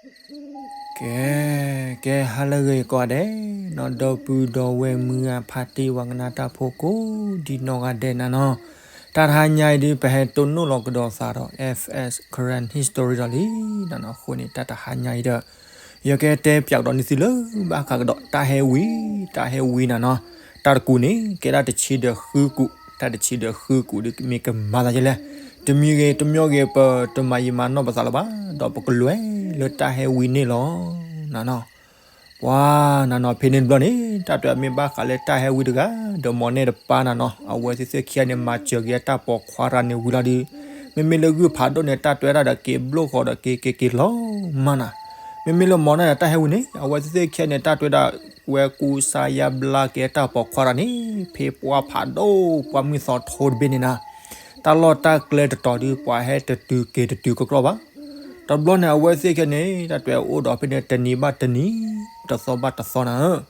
ကဲ, ကဲ ဟါလၢအဂ့ၤကိးဂၤဒဲး, နီၢ်ဒီပုၢ်ဒီဝဲၢ်မုၢ်ဂၤဖါတံၢ် ပှၤကနၣ်တၢ်ဖိကိးဒံနီၢ်ဂၤဒဲးနၤနီၤ, တၢ်တဟါညါအံၤဒုး ပဟဲတိၢ်နီၣ်လီၤကဒီးသးဒီး F S Karen History ဒီးလံနၤနီၤ, အဃိန့ၣ် တၢ်တဟါညါအံၤဒီး ယကတဲပၠးကဒီးန့ၢ်သုလၢ ဘၣ်ဃးကဒီးတၢ်ဟဲဝံၤ, တၢ်ဟဲဝံၤနၤနီၤ, တၢ်တကူးန့ၣ် ကဲဒၣ်တဆံဒီးဃုကူး, တၢ်တဆံဒီးဃုကူးဒုး မ့ၢ်ကမၤသးဒ်လဲၣ်, တမံၤဂ့ၤတမံၤဂ့ၤ ပတမၤယံာ်မၤနီၢ်ပသးလၢၤဘၣ်, ဒီးပကလဲၤလၢတၢ်ဟဲဝံၤန့ၣ်လီၤနၤနီၤ. ပှၤနၤနီၤ ဖဲန့ၣ်တဘျီန့ၣ် တၢ်တဲမ့ၢ်ဘၣ်ဃးလၢတၢ်ဟဲဝံၤတဂၤ ဒီးမိၢ်နဲၣ်တပၢ်နၤနီၤ, အဝဲသ့ၣ်သ့ၣ်ခံဂၤန့ၣ် မၤစၢၤက့ၤတၢ်ပိာ်ခွါတဂၤန့ၣ်ဝံၤလီၤဒုး, မ့မ့ၢ်လၢဂုၢ်ဖးဒိၣ်န့ၣ် တၢ်တဲဝဲဒၣ်ဒီးက့ၤဘျိၣ်ဃီဒီးက့ၤက့ၤက့ၤလီၤမးနၤ, မ့မ့ၢ်လၢမိၢ်နဲၣ်ဒီးတၢ်ဟဲဝံၤန့ၣ် အဝဲသ့ၣ်သ့ၣ်ခံဂၤန့ၣ် တၢ်တဲဝဲဒၣ် ဝဲကူစါယါဘျါက့ၤတၢ်ပိာ်ခွါတဂၤန့ၣ် ဖဲပှၢ်ဖးဒိၣ် ပှၢ်မုၢ်သီထိတဘ့ၣ်န့ၣ်နၤ, တၢ်လီၢ်တၢ်ကျဲတတီၤဒုး ပှၤဟဲတတုၤက့ၤတတုၤကကြီဘၣ်. တဘျီန့ၣ် အဝဲသ့ၣ်ခံဂၤန့ၣ် တၢ်တဲအိၣ်ဒီးဖဲန့ၣ် တနံၤဘၣ်တနံၤ, တသီဘၣ်တသီနၤ,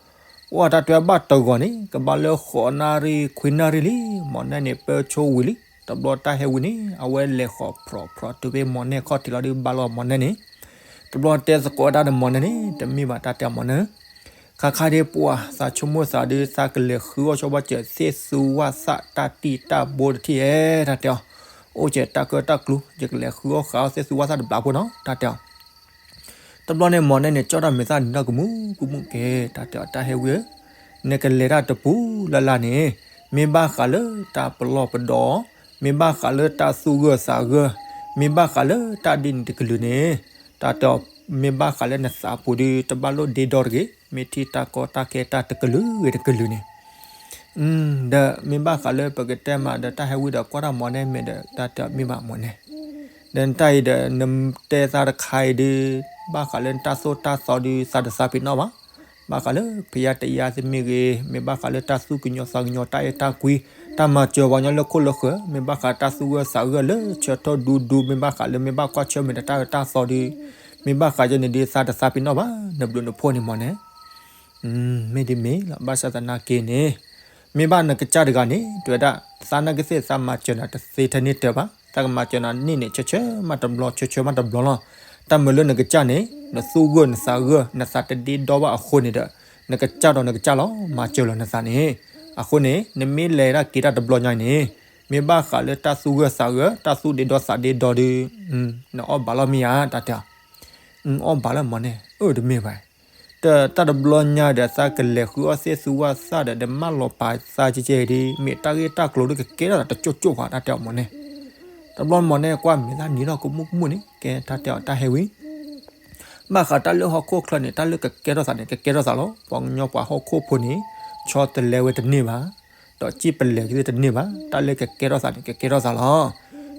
အိၣ်တၢ်တဲဘၣ်တဂီၤန့ၣ် ကဘၣ်လၢဃိးနၣ်ရံၣ်ခွံနၣ်ရံၣ်လံ, မိၢ်နဲၣ်န့ၣ် ပၢၢ်ဆိဝံၤလံ, တဘျီတၢ်ဟဲဝံၤန့ၣ် အဝဲလဲၤဃီၤဖြီဖြီတုၤဖဲမိၢ်နဲၣ်ခီၣ်ထံးလီၤဒုး ဘၣ်လီၤမိၢ်နဲၣ်န့ၣ်, တဘျီတဲသကိးတၢ်ဒီးမိၢ်နဲၣ်န့ၣ် တမ့ၢ်ဘၣ် တၢ်တဲမိၢ်နဲၣ် ခါခါဒ်ပှၤ သးဆိကမိၣ်သးဒုး သးကလဲၤဃုအီၣ်ဆိဘၣ်စၢၤ သ့ၣ်သူဝၣ်သၣ်တၢ်တံၢ်တၢ်ဘိတထံၣ်ဧဲ တၢ်တဲအီၤ, အိၣ်စဲးတၢ်ကၢတၢ်ကျူ ယကလဲၤဃုအီၣ်ဃုအီၣ်သ့ၣ်သူဝၣ်သၣ်တဘျီဖိနီၤ တၢ်တဲအီၤ. တဘျီန့ၣ်မိၢ်နဲၣ်န့ၣ် ကၠီၣ်တၢ်မဲာ်သၣ်နံၤထီၣ်ကမူကမူကဲ တၢ်တဲအီၤ တၢ်ဟဲဝံၤဧၢ, နကလဲၤတၢ်တပူၤလၢ်လၢ်န့ၣ် မ့ၢ်ဘၣ်ဃးလၢတၢ်ပလီၢ်ပဒီ, မ့ၢ်ဘၣ်ဃးလၢတၢ်သူၣ်ဂၢၢ်သးဂၢၢ်, မ့ၢ်ဘၣ်ဃးလၢတၢ်ဒ်န့ၣ်တကလုာ်န့ၣ်, တၢ်တဲအီၤ မ့ၢ်ဘၣ်ဃးလၢနသးပူၤဒုး တဘၣ်လိၣ်ဒ့ဒီတဂ့ၤ, မ့ၢ်ထံၣ်တၢ်ကီတၢ်ခဲတၢ်တကလုာ်ဂ့ၤတကလုာ်န့ၣ် ဒီးမ့ၢ်ဘၣ်ဃးလၢပကတဲမးဒီးတၢ်ဟဲဝံၤဒီးကွၢ်တၢ်မိၢ်နဲၣ်မဲာ်ဒီး တၢ်တဲအီၤမ့ၢ်ဘၣ်မိၢ်နဲၣ်, ဒီးနတၢ်အံၤဒီးနတဲသးတခါအံၤဒုး ဘၣ်ဃးလၢနတၢ်သိၣ်တၢ်သီဒုး သးတသးပ့ၤနီၣ်ဘၣ်. ဘၣ်ဃးလၢဖယါတယါသ့ၣ်မ့ၢ်ဂ့ၤ, မ့ၢ်ဘၣ်ဃးလၢတၢ်သူၣ်ကညီၤသးကညီၤ တၢ်အဲၣ်တၢ်ကွံ, တၢ်မၤစၢၤပှၤကညီလၢခိၣ်လၢဃၢၤ, မ့ၢ်ဘၣ်ဃးတၢ်သူၣ်ဂၢၢ်သးဂၢၢ်လၢဆၢထၢၣ်ဒူဒူ, မ့ၢ်ဘၣ်ဃးလၢမ့ၢ်ဘၣ်ကွၢ်ဆၢၣ်မဲာ်ဒီးတၢ်အၢတၢ်သီဒုး, မ့ၢ်ဘၣ်ဃးယဲန့ၣ်ဒုး သးတသးပ့ၤနီၣ်ဘၣ် နဘျုးနဖှိၣ်န့ၣ်မိၢ်နဲၣ် မ့ၢ်ဒ်မ့ၢ်လီၤ ဘၣ်ဆၣ်သနာ်က့န့ၣ်, မ့ၢ်ဘၣ်နကစၢ်တဂၤန့ၣ် တဲဝဲဒၣ်, သးနာ်က့သ့ၣ်သးမၤစၢၤနၤတသ့ထဲန့ၣ်တၢၤဘၣ်, သးကမၤစၢၤနၤန့ၢ်န့ၣ် ဆၢဆၢမးတဘျီ ဆၢဆၢမးတဘျီလီၤ. တၢ်မုာ်လၢနကစၢ်န့ၣ် နသူၣ်ဂၢၢ်နသးဂၢၢ် နသးတဒ့ဒီဘၣ်အဃိန့ၣ်ဒီး, နကစၢ်ဒီးနကစၢ်လီၤ မၤစၢၤလီၤနသးန့ၣ်, အဃိန့ၣ် နမ့ၢ်လဲၤဒၣ်က့ၤတၢ်တဘျီညါအံၤန့ၣ်, မ့ၢ်ဘၣ်ဃးလၢတၢ်သူၣ်ဂၢၢ်သးဂၢၢ် တၢ်သူၣ်ဒ့ဒီသးဒ့ဒီဒုး, နအီၣ်ဘၣ်လီၤမ့ၢ်ဧါ တၢ်တဲအီၤ အီၣ်ဘၣ်လီၤမိၢ်နဲၣ်, အၢ တမ့ၢ်ဘၣ်, တၢ်တဘျီညါဒီး သးကလဲၤဃုအီၣ်သ့ၣ်သူဝၣ်သၣ်ဒီး ဒီးမၢလီၤပာ်သးကဲကဲဒ် မ့ၢ်တၢ်ဂ့ၢ်တၢ်ကျိၤဒ်ကကဲထီၣ်သးတကၠိၢ်ကၠိၢ်ဃီ တၢ်တဲအီၤမိၢ်နဲၣ်, တဘျီမိၢ်နဲၣ်ကွၢ်မဲာ်သၣ်နံၤထီၣ်ကမူကမူန့ၣ် ကဲတၢ်တဲအီၤတၢ်ဟဲဝံၤ ဘၣ်ဃးတၢ်လၢဟီၣ်ခိၣ်ချၢန့ၣ် တၢ်လၢကကဲထီၣ်သးန့ၣ် ကကဲထီၣ်သးလီၤ. ပှၤကညီပှၤဟီၣ်ခိၣ်ဖိန့ၣ် ဆီတလဲဝဲတန့ၢ်ဘၣ်, ဒီးစံၣ်ပလဲၤက့ၤတန့ၢ်ဘၣ်, တၢ်လၢကကဲထီၣ်သးန့ၣ် ကကဲထီၣ်သးလီၤ.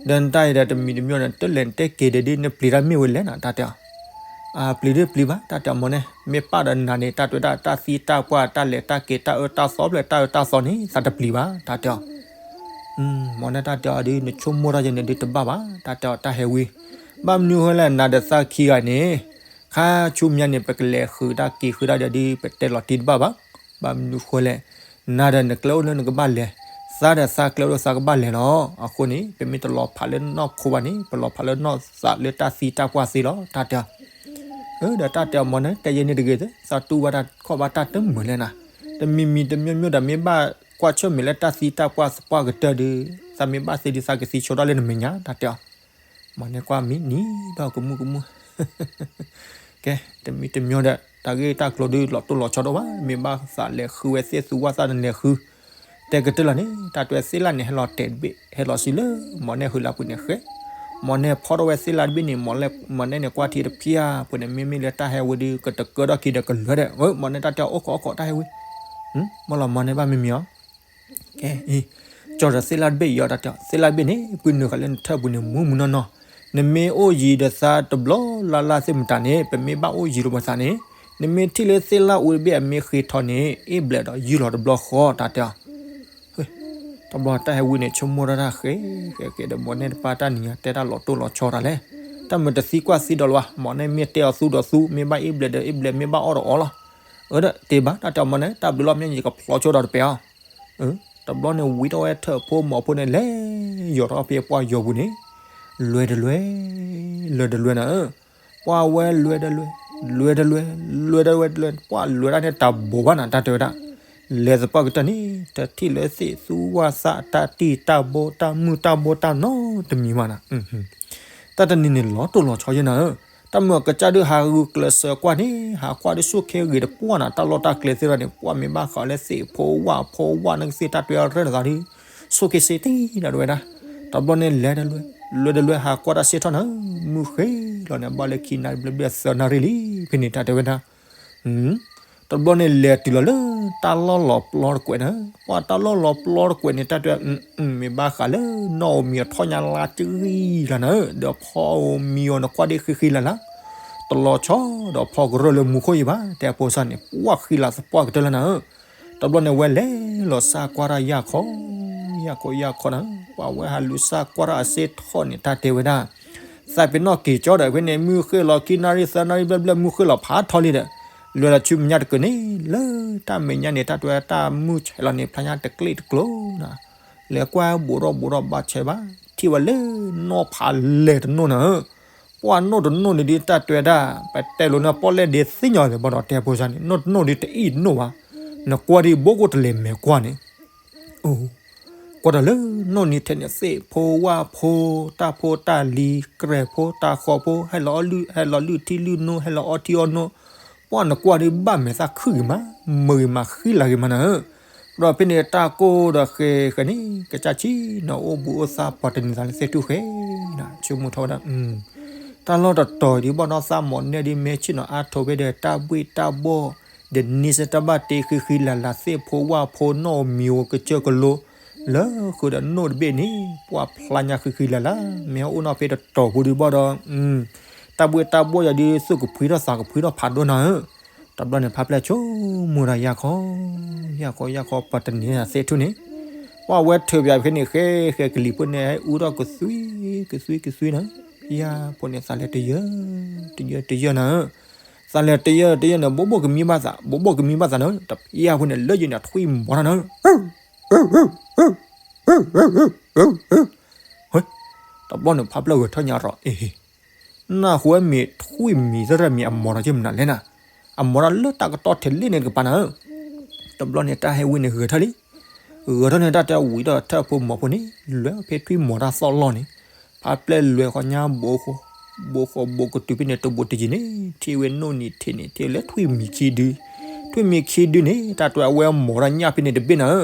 ဒီးနတၢ်အံၤဒီးတမံၤတမံၤန့ၣ် တလဲၤနတဲက့ၤဒ်ဒ် နပျံၤတၢ်မ့ၢ်ဝဲလဲၣ်နၤ တၢ်တဲအီၤ အပျံၤဒ်ပျံၤဘၣ် တၢ်တဲအီၤမိၢ်နဲၣ်, မ့ၢ်ပာ်ဒီးနၤန့ၣ် တၢ်တဲဝဲဒၣ်တၢ်သံတၢ်ပှၢ် တၢ်လဲၤတၢ်က့ၤ တၢ်အၢတၢ်သီဖျဲၢၣ် တၢ်အၢတၢ်သီန့ၣ် သးတပျံၤဘၣ် တၢ်တဲအီၤ မိၢ်နဲၣ်တၢ်တဲအီၤဒ် နဆိကမိၣ်တၢ်ယဲန့ၣ်ဒ်တဘၣ်ဘၣ် တၢ်တဲအီၤတၢ်ဟဲဝံၤ, ဘၣ်မနုၤဃိလဲၣ် နၤဒီးသးခံဂၤန့ၣ် ခါဆူညါန့ၣ် ပကလဲၤဃုာ်တၢ်က့ၤဃုာ်တၢ်ဒီးဒ် ပတဲလီၤတံၢ်တဘၣ်ဘၣ်, ဘၣ်မနုၤဃိလဲၣ်, နၤဒီးနကျဲအိၣ်လၢနကဘၣ်လဲၤ, သးဒီးသးကျဲအိၣ်လၢသးကဘၣ်လဲၤလီၤ. အဃိန့ၣ် ပမ့ၢ်တလီၤဖးလၢနီၢ်ခိဘၣ်န့ၣ် ပလီၤဖးလၢနီၢ်သးလၢတၢ်သံတၢ်ပှၢ်သ့လီၤ တၢ်တဲအီၤ ဒီးတၢ်တဲအီၤမိၢ်နဲၣ် တဲယဲန့ၣ်တဂ့ၤသ့ သးတူၢ်ဘၣ်တၢ်ခီၣ်ဘၣ်တၢ်တမုာ်လဲၣ်နၤ, တမံၤမံၤတမံၤမံၤဒီး မ့ၢ်ဘၣ်ကွၢ်ဆၢၣ်မဲာ်လၢတၢ်သံတၢ်ပှၢ်သပှၢ်ကတၢၢ်ဒီး သးမ့ၢ်ဘၣ်သ့ဒီး သးကသံဆိဒၣ်လၢနမဲာ်ညါ တၢ်တဲအီၤ မိၢ်နဲၣ်ကွၢ်မံနံၤဒီးကမူကမူ ကဲ တမံၤတမံၤဒီး တၢ်ဂ့ၢ်တၢ်ကျိၤဒုး လီၤတိၢ်လီၤဆီဒိၣ်ဘၣ်, မ့ၢ်ဘၣ်သးလဲၤဃုဝဲသ့ၣ်သူဝၣ်သၣ်နလဲၤဃု, တဲကတၢၢ်လီၤန့ၣ် တၢ်တဲသ့ၣ်လၣ်န့ၣ် ဟဲလီၤတဲာ်တဘ့ၣ် ဟဲလီၤစံးလၢမိၢ်နဲၣ်ဟုလၢပူၤန့ၣ်ဃဲ, မိၢ်နဲၣ်ဖီၣ်ထီၣ်ဝဲသ့ၣ်လၣ်တဘ့ၣ်န့ၣ် မိၢ်နဲၣ်န့ၣ်ကွၢ်ထံတဖျၢၣ်ပူၤန့ၣ် မ့မ့ၢ်လၢတၢ်ဟဲဝံၤဒုး ကတကၢထီၣ်ခံဒီးကလဲၤဒီး မိၢ်နဲၣ်တၢ်တဲအိၣ်ခိးအိၣ်ခိးတၢ်ဟဲဝံၤ, မ့ၢ်လီၤမိၢ်နဲၣ်ဘၣ်မ့မ့ၢ်အီၤ ကဲအံၤ, ကၠီဒီးသ့ၣ်လၣ်တဘ့ၣ်အံၤအီၤ တၢ်တဲအီၤ သ့ၣ်လၣ်တဘ့ၣ်န့ၣ် ပုၢ်နုာ်ဃာ်လၢနထၢၣ်ပူၤန့ၣ် မူမူနီၢ်နီၢ်, နမ့ၢ်အိၣ်ယံၤဒီးသးတဘျီလၢ်လၢ်သ့ၣ်မတၤန့ၣ် ပမ့ၢ်ဘၣ်အိၣ်ယံၤလိာ်ပသးန့ၣ်, နမ့ၢ်ထံၣ်လၢသ့ၣ်လၣ်အူတဘ့ၣ်အမ့ၢ်ဃ့ထီန့ၣ် အ့ၣ်ဘျဲးဒီးယုၢ်လီၤတဘျီဃီ တၢ်တဲအီၤ တဘျီတၢ်ဟဲဝံၤန့ၣ် ဆိကမိၣ်တၢ်တၢ်ဃဲ, ဃဲကဲဒီးမိၢ်နဲၣ်တပၢ်တၢ်နံၤညါတဲတၢ်လီၤတိၢ်လီၤဆီတၢ်လဲၣ်, တၢ်မုာ်တသံကွၢ်သံဒီးလၢၤဘၣ်, မိၢ်နဲၣ်မ့ၢ်တဲအီၤသူဒီးသူ, မ့ၢ်ဘၣ်အ့ၣ်ဘျဲးဒီးအ့ၣ်ဘျဲး, မ့ၢ်ဘၣ်အီၣ်ဒီးအီလီၤ. အၢ ဒီးတ့ဘၣ် တၢ်တဲအီၤမိၢ်နဲၣ် တၢ်ဘျုးလီၤမ့ၢ် ယကဖျီဆိဒီးတပဲအီၤ. တဘျီန့ၣ်ဝံထီၣ်ဝဲထၢၣ်ဖိမီၤဖိန့ၣ် လဲၤယီၤထီၣ်ဖဲပှၢ်ယီၤပူၤန့ၣ်, လွဲတလွဲ, လွဲတလွဲနၤဧၢ, ပှၢ်ဝဲလွဲတလွဲ, လွဲတလွဲ, လွဲတလွဲတလွဲ, ပှၢ်လွဲတၢ်န့ၣ်တၢ်ဘိးဘၣ်နၤ တၢ်တဲဝဲဒၣ်. လဲၤသပှၢ်ကတၢၢ်န့ၣ် တထံၣ်လၢသ့ၣ်သူဝၣ်သၣ် တၢ်တံၢ်တၢ်ဘိ တၢ်မုၢ်တၢ်ဘိ တၢ်နီတမံၤမးနၤ. တၢ်တနံၤန့ၣ်လီၤတိၢ်လီၤဆီယဲနၤဧၢ. တၢ်မုၢ်အကစၢ်ဒုးဟးဂုာ်ကျဲးစၢးကွၢ်န့ၣ် ဟးကွၢ်ဒုးဆိၣ်က့ဂ့ၤတပှၢ်နၤ တၢ်လီၢ်တၢ်ကျဲသ့ၣ်ဒီးန့ၣ် ပှၢ်မ့ၢ်ဘၣ်ဃးလၢသ့ၣ်ဖိဝၣ်ဖိဝၣ်နကသ့ၣ်တၢ်တွဲအရဲၣ်နသးဒုး ဆိၣ်က့စ့တံၢ်နၤတဝဲဒၣ်. တဘျီန့ၣ်လဲၤတလွဲ, လွဲတလွဲဟးကွၢ်တၢ်စ့ၢ်ထီၣ်နၤဧၢ, မုၢ်ဃ့လီၤန့ၣ် ဘၣ်လၢခံနၣ်ရံၣ်ဘျဲၣ်ဘျဲၣ်သၢနၣ်ရံၣ်လံ ဖဲန့ၣ်တၢ်တဲဝဲဒၣ်. တဘျီန့ၣ်လဲၤတုၤလီၤလၢတၢ်လီၢ်လီၤပျီတကွဲးနၤဧၢ, ပှၢ်တၢ်လီၢ်လီၤပျီတကွဲးန့ၣ် တၢ်တဲ မ့ၢ်ဘၣ်ဃးလၢနီၢ်ဧိၤမံၤအီၤထီၣ်ညါလါကဂံၢ်လၢနၤဧၢ, ဒီးဖီဧိၤမံၤအီၤနကွၢ်ဒ်ဃံဃံလၤလၤ, တလီၤဆီဒီးဖီကရၢၢ်လၢမူခိၣ်အံၤဘၣ်, တဲဖိစၢ်န့ၣ်ပှၢ်ဃံလၤသပှၢ်ကတၢၢ်လၢနၤဧၢ. တဘျီန့ၣ်ဝဲလဲၤလီၤစၢ်ကွၢ်တၢ်ယၢ်ခီ, ယၢ်ခီယၢ်ခီနၤဧၢ, ပှၢ်ဝဲဟးလူၤစၢ်ကွၢ်တၢ်အစ့ၢ်ထီၣ်န့ၣ် တၢ်တဲဝဲဒၣ်. သးပ့ၤနီၣ်က့ၤကၠီဒီးဖဲန့ၣ် မုၢ်ဃ့လီၤခံနၣ်ရံၣ်သၢနၣ်ရံၣ်ဘျဲၣ်ဘျဲၣ် မုၢ်ဃ့လီၤဖးထီလံဒီး လဲၤလီၤဆူမဲာ်ညါတကုာ်န့ၣ် လၢတၢ်မဲာ်ညါန့ၣ် တၢ်တဲတၢ်မုၢ်ဆဲးလီၤန့ၣ် ဖျါညါတကျ့ၣ်တကျိၤနၤ လဲၤကွၢ်ဘူးဒီးဘူးဒီးဘၣ်ဆဲးဘၣ်, ထံၣ်ဝဲလၢနီၢ်ဖးလဲၢ်တနီၣ်နၤဧၢ, ပှၢ်နီၣ်တနီၣ်န့ၣ်ဒ်တၢ်တဲဒၣ် ပတဲလိာ်နၤပီၣ်လဲၣ်ဒ့သ့ၣ်ညါလၢၤဘၣ်ဒီး တဲဖိစၢ်န့ၣ် နီၣ်တနီၣ်ဒ်တအံၣ်တနီၣ်ဘၣ်, နကွၢ်ဒ်ဘိၣ်ကိၣ်တလဲၤမဲာ်ကွၢ်န့ၣ် အိ, ကွၢ်တၢ်လၢနီၢ်နံၤထဲန့ၣ် သ့ၣ်ဖိဝၣ်ဖိ, တၢ်ဖိတၢ်လံၤ, ကြဲၢ်ဖိတၢ်ဃီဖိ, ဟဲလီၤအီၣ်လုၢ်, ဟဲလီၤလုၢ်ထံလုၢ်နိ, ဟဲလီၤအီထံအီနိ, ပှၢ်နကွၢ်ဒ်ဘၣ်မဲာ်သၣ်ခုၣ်ဂ့ၤမး, မုာ်ဂ့ၤမး, ဃံလၤဂ့ၤမးနၤဧၢ. ဒီးဖဲန့ၣ်တၢ်ကိၢ်ဒီးဃဲၤဃဲၤန့ၣ် ကစၢ်ဆံနီၤအိၣ်ဘူးအိၣ်သး ပှၤတနံၤသးလၢသ့ၣ်ထူၣ်ဃဲၤနၤ ဆိကမိၣ်ထီၣ်ဝဲဒၣ် တၢ်လီၢ်တတီၤဒ်ဘၣ်နီၢ်သးမီၤနဲၣ်ဒ် မဲာ်ဆ့ၣ်နီၤအါထီၣ်ဖဲဒီးတၢ်ဘှ့ၣ်တၢ်ဘှီၣ်, ဒီးန့ဆၢၣ်တၢ်ဘၣ်တ့ဃံဃံလၤလၤ သ့ၣ်ဖိဝၣ်ဖိ နီၢ်ဧိၤမံၤဧိၤကစၢၢ်ကလိ, လၢဃုာ်ဒီးနိၣ်တဘ့ၣ်န့ၣ် ပှၢ်ဖျါညါဃံဃံလၤလၤ, မ့ၢ်ဟဲအိၣ်နီၢ်ဖဲတတီၤဖိဒ်ဘၣ်ဒီး တၢ်ဘှ့ၣ်တၢ်ဘှီၣ်ယၤဒ် သူၣ်ကဖှံထီၣ်သးကဖှံထီၣ်ဖးဒိၣ်နၤဧၢ. တဘျီန့ၣ် ဖါပျဲၢ်ဆိကမိၣ်ဒၣ်ယၢ်ခီ, ယၢ်ခီယၢ်ခီ ပှၤတနံၤသးသ့ၣ်ထူၣ်န့ၣ်, ပှၢ်ဝဲထုးပယၤဖဲန့ၣ် ဃဲဃဲကလံၤဖိန့ၣ် ဟဲအူထီၣ်ကသွံ, ကသွံကသွံနၤ, ဖဲယၢ်ဖိန့ၣ် သးလဲၤတယၢၢ်, တယၢၢ်တယၢၢ်နၤဧၢ, သးလဲၤတယၢၢ်တယၢၢ်န့ၣ် ဘိးဘိၣ်ကမံဘၣ်သး, ဘိးဘိၣ်ကမံဘၣ်သးနၤဧၢ, တဖဲယၢ်ဖိန့ၣ် လၢယံၤန့ၣ် ထွံၣ်မီၤတၢ်နၤဧၢ တဘျီန့ၣ် ဖါပျဲၢ်ဂဲၤထၢၣ်ညါဒီး အ့ၣ်, နၢ်ဟူဝဲမ့ၢ်ထွံၣ်မံၤသရၣ်မံၤ အမီၤဒီးက့မနုၤလဲၣ်နၤ, အမီၤဒီးလၢတၢ်ကတီၢ်ထဲလ့ၣ်န့ၣ်တကပၤနၤဧၢ. တဘျီန့ၣ် တၢ်ဟဲဝံန့ၣ်ဂဲၤထၢၣ်လံ, ဂဲၤထၢၣ်န့ၣ် တၢ်တဲဝံၤဒီးထၢၣ်ဖိမီၤဖိန့ၣ် လဲၤဖဲထွံၣ်မီၤတၢ်သီၣ်လီၢ်န့ၣ်, ဖါပျဲၢ်လွဲၤဃီညါဘိးဃီ, ဘိးဃီဘိးကတုၤဖဲန့ၣ် တဘိးတယံၤန့ၣ် ထံၣ်ဝဲနိၣ်နံၤထံးန့ၣ် ထံၣ်ဝဲလၢထွံၣ်မံၤခံဒု ထွံၣ်မံၤခံဒုန့ၣ် တၢ်တဲအဝဲအမီၤဒီးညၣ်ဖဲန့ၣ်တဘ့ၣ်နၤဧ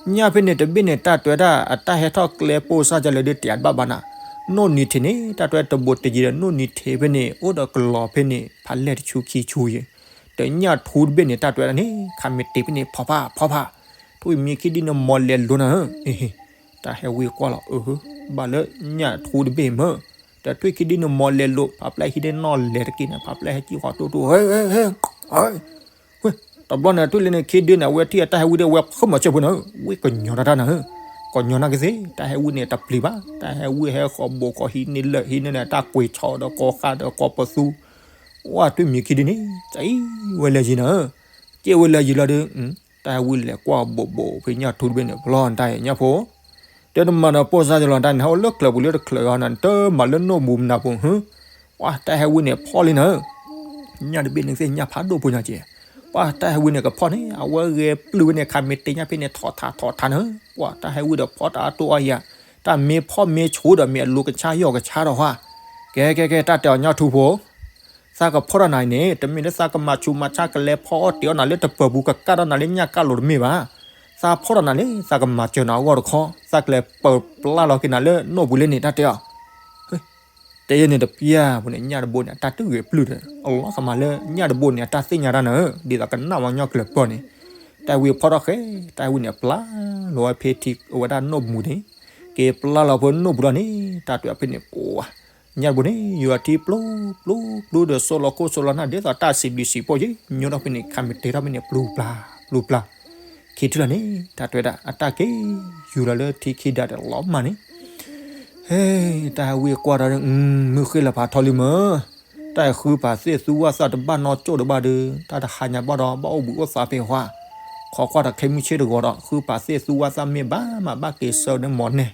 ၢ, ညၣ်ဖဲန့ၣ်တဘ့ၣ်န့ၣ် တၢ်တဲဒၣ်အတၢ်ဟဲထီၣ်ကျဲပိၢ်စၢ်ကလဲၤဒုးတဲဘၣ်ဘၣ်နၤ, နိၣ်နံၤထံးန့ၣ် တၢ်တဲတဘိးတယံၤဒီး နိၣ်နံၤထံးဖဲန့ၣ် အိၣ်ဒီးကလီၤဖဲန့ၣ် ဖးလဲၢ်တဆူခံဆူယဲၢ်, ဒီးညၣ်ထူတဘ့ၣ်န့ၣ် တၢ်တဲဒၣ်န့ၣ် ခးမ့ၢ်တ့ၢ်ဖဲန့ၣ် ဖီဖးဖီဖး, ထွံၣ်မံၤခံဒုန့ၣ် မီၤလဲၤလိၤနၤဧၢ, တၢ်ဟဲဝံကွၢ်လီၤ အၢ ဘၣ်လၢညၣ်ထူတဘ့ၣ်မၢ ဒီးထွံၣ်ခံဒုန့ၣ် မီၤလဲၤလိၤ ဖါပျဲၢ်ဟံးန့ၢ်နီၣ်လဲၤတက့ၢ်န့ၣ် ဖါပျဲၢ်ဟဲကံၣ်ဃီတိၢ်တိၢ် ဝဲ, တဘျီန့ၣ် ထွံၣ်လၢန့ၣ်ခံဒုန့ၣ် အဝဲထံၣ်အတၢ်ဟဲဝံဒီး အဝဲဖုမၤစၢၤဖိနၤဧၢ, ဝံကညီၤတၢ်တၢ်နၤဧၢ, ကညီၤနၢ်ကသ့ တၢ်ဟဲဝံန့ၣ် တပျံၤဘၣ်, တၢ်ဟဲဝံဟဲဃီဘိးဃီဟံးန့ၢ်လၢာ် ဟံးန့ၢ်န့ၣ် တၢ်ကွံာ်ဆီဒီးကိးဃာ်ဒီးကိးပသူ, ဝဲထွံၣ်မံၤခံဒုန့ၣ် ကအံၤဝဲလဲၤယံၤနၤဧၢ, ကဲဝဲလဲၤယံၤလီၤဒီး တၢ်ဟဲဝံလဲၤကွၢ်ဘိးဘိးဖဲညၣ်ထူတဘ့ၣ်န့ၣ် ဖျီတၢ်အံၤညၣ်ဖိ တဲနမၤနၢၤပိၢ်စၢ်ယလီၤ တၢ်န့ၣ် ဟဲအိၣ်လၢချၢးပူၤလၢတချၢးဂီၢ်နၤ နတမၤလၢနိၣ်ဘူးမနၤပူၤ ဟၢ, ပှၤတၢ်ဟဲဝံန့ၣ်ဖီလံနၤဧၢ, ညၣ်တဘ့ၣ်န့ၣ်သ့ၣ်ညၣ်ဖးဒိၣ်ဖိညါက့, ပှၤတၢ်ဟဲဝံန့ၣ်ကဖီန့ၣ် အဝဲဂဲၤပျုၢ်ဝဲန့ၣ် ခးမ့ၢ်တ့ၢ်ညၣ်ဖဲန့ၣ် ထီၣ်ထးထီၣ်ထးနၤဧၢ, ပှၤတၢ်ဟဲဝံဒီးဖီတၢ်အါတိၢ်အါယၤ, တၢ်မ့ၢ်ဖီမ့ၢ်ဆူၣ်ဒီးမ့ၢ်အလိၤကဆါယီၢ်ကဆါဒီးဟါ, ကဲကဲကဲ တၢ်တဲအီၤညၣ်ထူဖိ သးကဖီၣ်ထီၣ်နၤအံၤန့ၣ် တမ့ၢ်လၢသးကမၤဆူးမၤဆါကလဲၤဖီအီၣ်တ့ၢ်အီၣ်နၤလၢတပၢၤပူၤကကၣ်ထီၣ်နၤလၢညၣ်ကၣ်လိၤတမ့ၢ်ဘၣ်. သးဖီၣ်ထီၣ်နၤလၢ သးကမၤစၢၤနၤအဂီၢ်တခီ သးကလဲၤပၢၤပျါလီၤက့ၤနၤလၢနိၣ်ပူၤလၢန့ၣ် တၢ်တဲအီၤ တဲယဲန့ၣ်တပျၢ်ပူၤန့ၣ် ညၣ်တဘိန့ၣ် အတၢ်တဂ့ၤပျုၢ်ဒီး အလီၤကမၤလၢညၣ်တဘိန့ၣ် အတၢ်သ့ၣ်ညါတၢ်နၤဧၢ, ဒ်သိးကနၣ်ဝဲညီကျၢၤပၢၢ်န့ၣ်, တၢ်ဟဲဝံဖီၣ်ထီၣ်ဃဲ, တၢ်ဟဲဝံန့ၣ် ပျၢ်လီၤဝဲဖဲထံအဝဲဒၣ်နိၣ်မူၤန့ၣ်, က့ၤပျၢ်လီၤဖိနိၣ်ပူၤလီၤန့ၣ်, တၢ်တဲဖဲန့ၣ် ပှၤ ညၣ်တဘိန့ၣ် ယူၤအထံပျူၤ ပျူၤ ပျူၤဒီး စိလီၤခိၣ်စိလီၤနၢ် ဒ်သိးတၢ်စံးဘျုးစံးဖှိၣ်က့ၤ ညိထီၣ်ဖဲန့ၣ် ခးမ့ၢ်တ့ၢ်ထီၣ်ဖဲန့ၣ် ပျူၤပျၢ် ပျူၤပျၢ်, ခံထံၣ်လီၤန့ၣ် တၢ်တဲဝဲဒၣ် အတၢ်က့ၤ ယူၤလီၤလၢထံခံဒါဒီးလီၤမၢ်န့ၣ်, ဟဲ, တၢ်ဟဲဝံကွၢ်ဒီး မုၢ်ဃ့လီၤဖးထီလံမၢ်, တၢ်ဟဲဃုဖးသ့ၣ်သူဝၣ်သၣ်တဘၣ်နီၢ်ကၠိၣ်တဘၣ်ဒီး တၢ်တဟါညါဘၣ်ဒီး ဘၣ်အိၣ်ဘှံးအိၣ်သါဖဲဟါ, ခိးကွၢ်ဒီးခဲမုၢ်ဆ့ၣ်တဂီၤဒီး ဃုဖးသ့ၣ်သူဝၣ်သၣ်မ့ၢ်ဘၣ်မးဘၣ်က့ၤဆၢန့ၣ်မီၤန့ၣ်,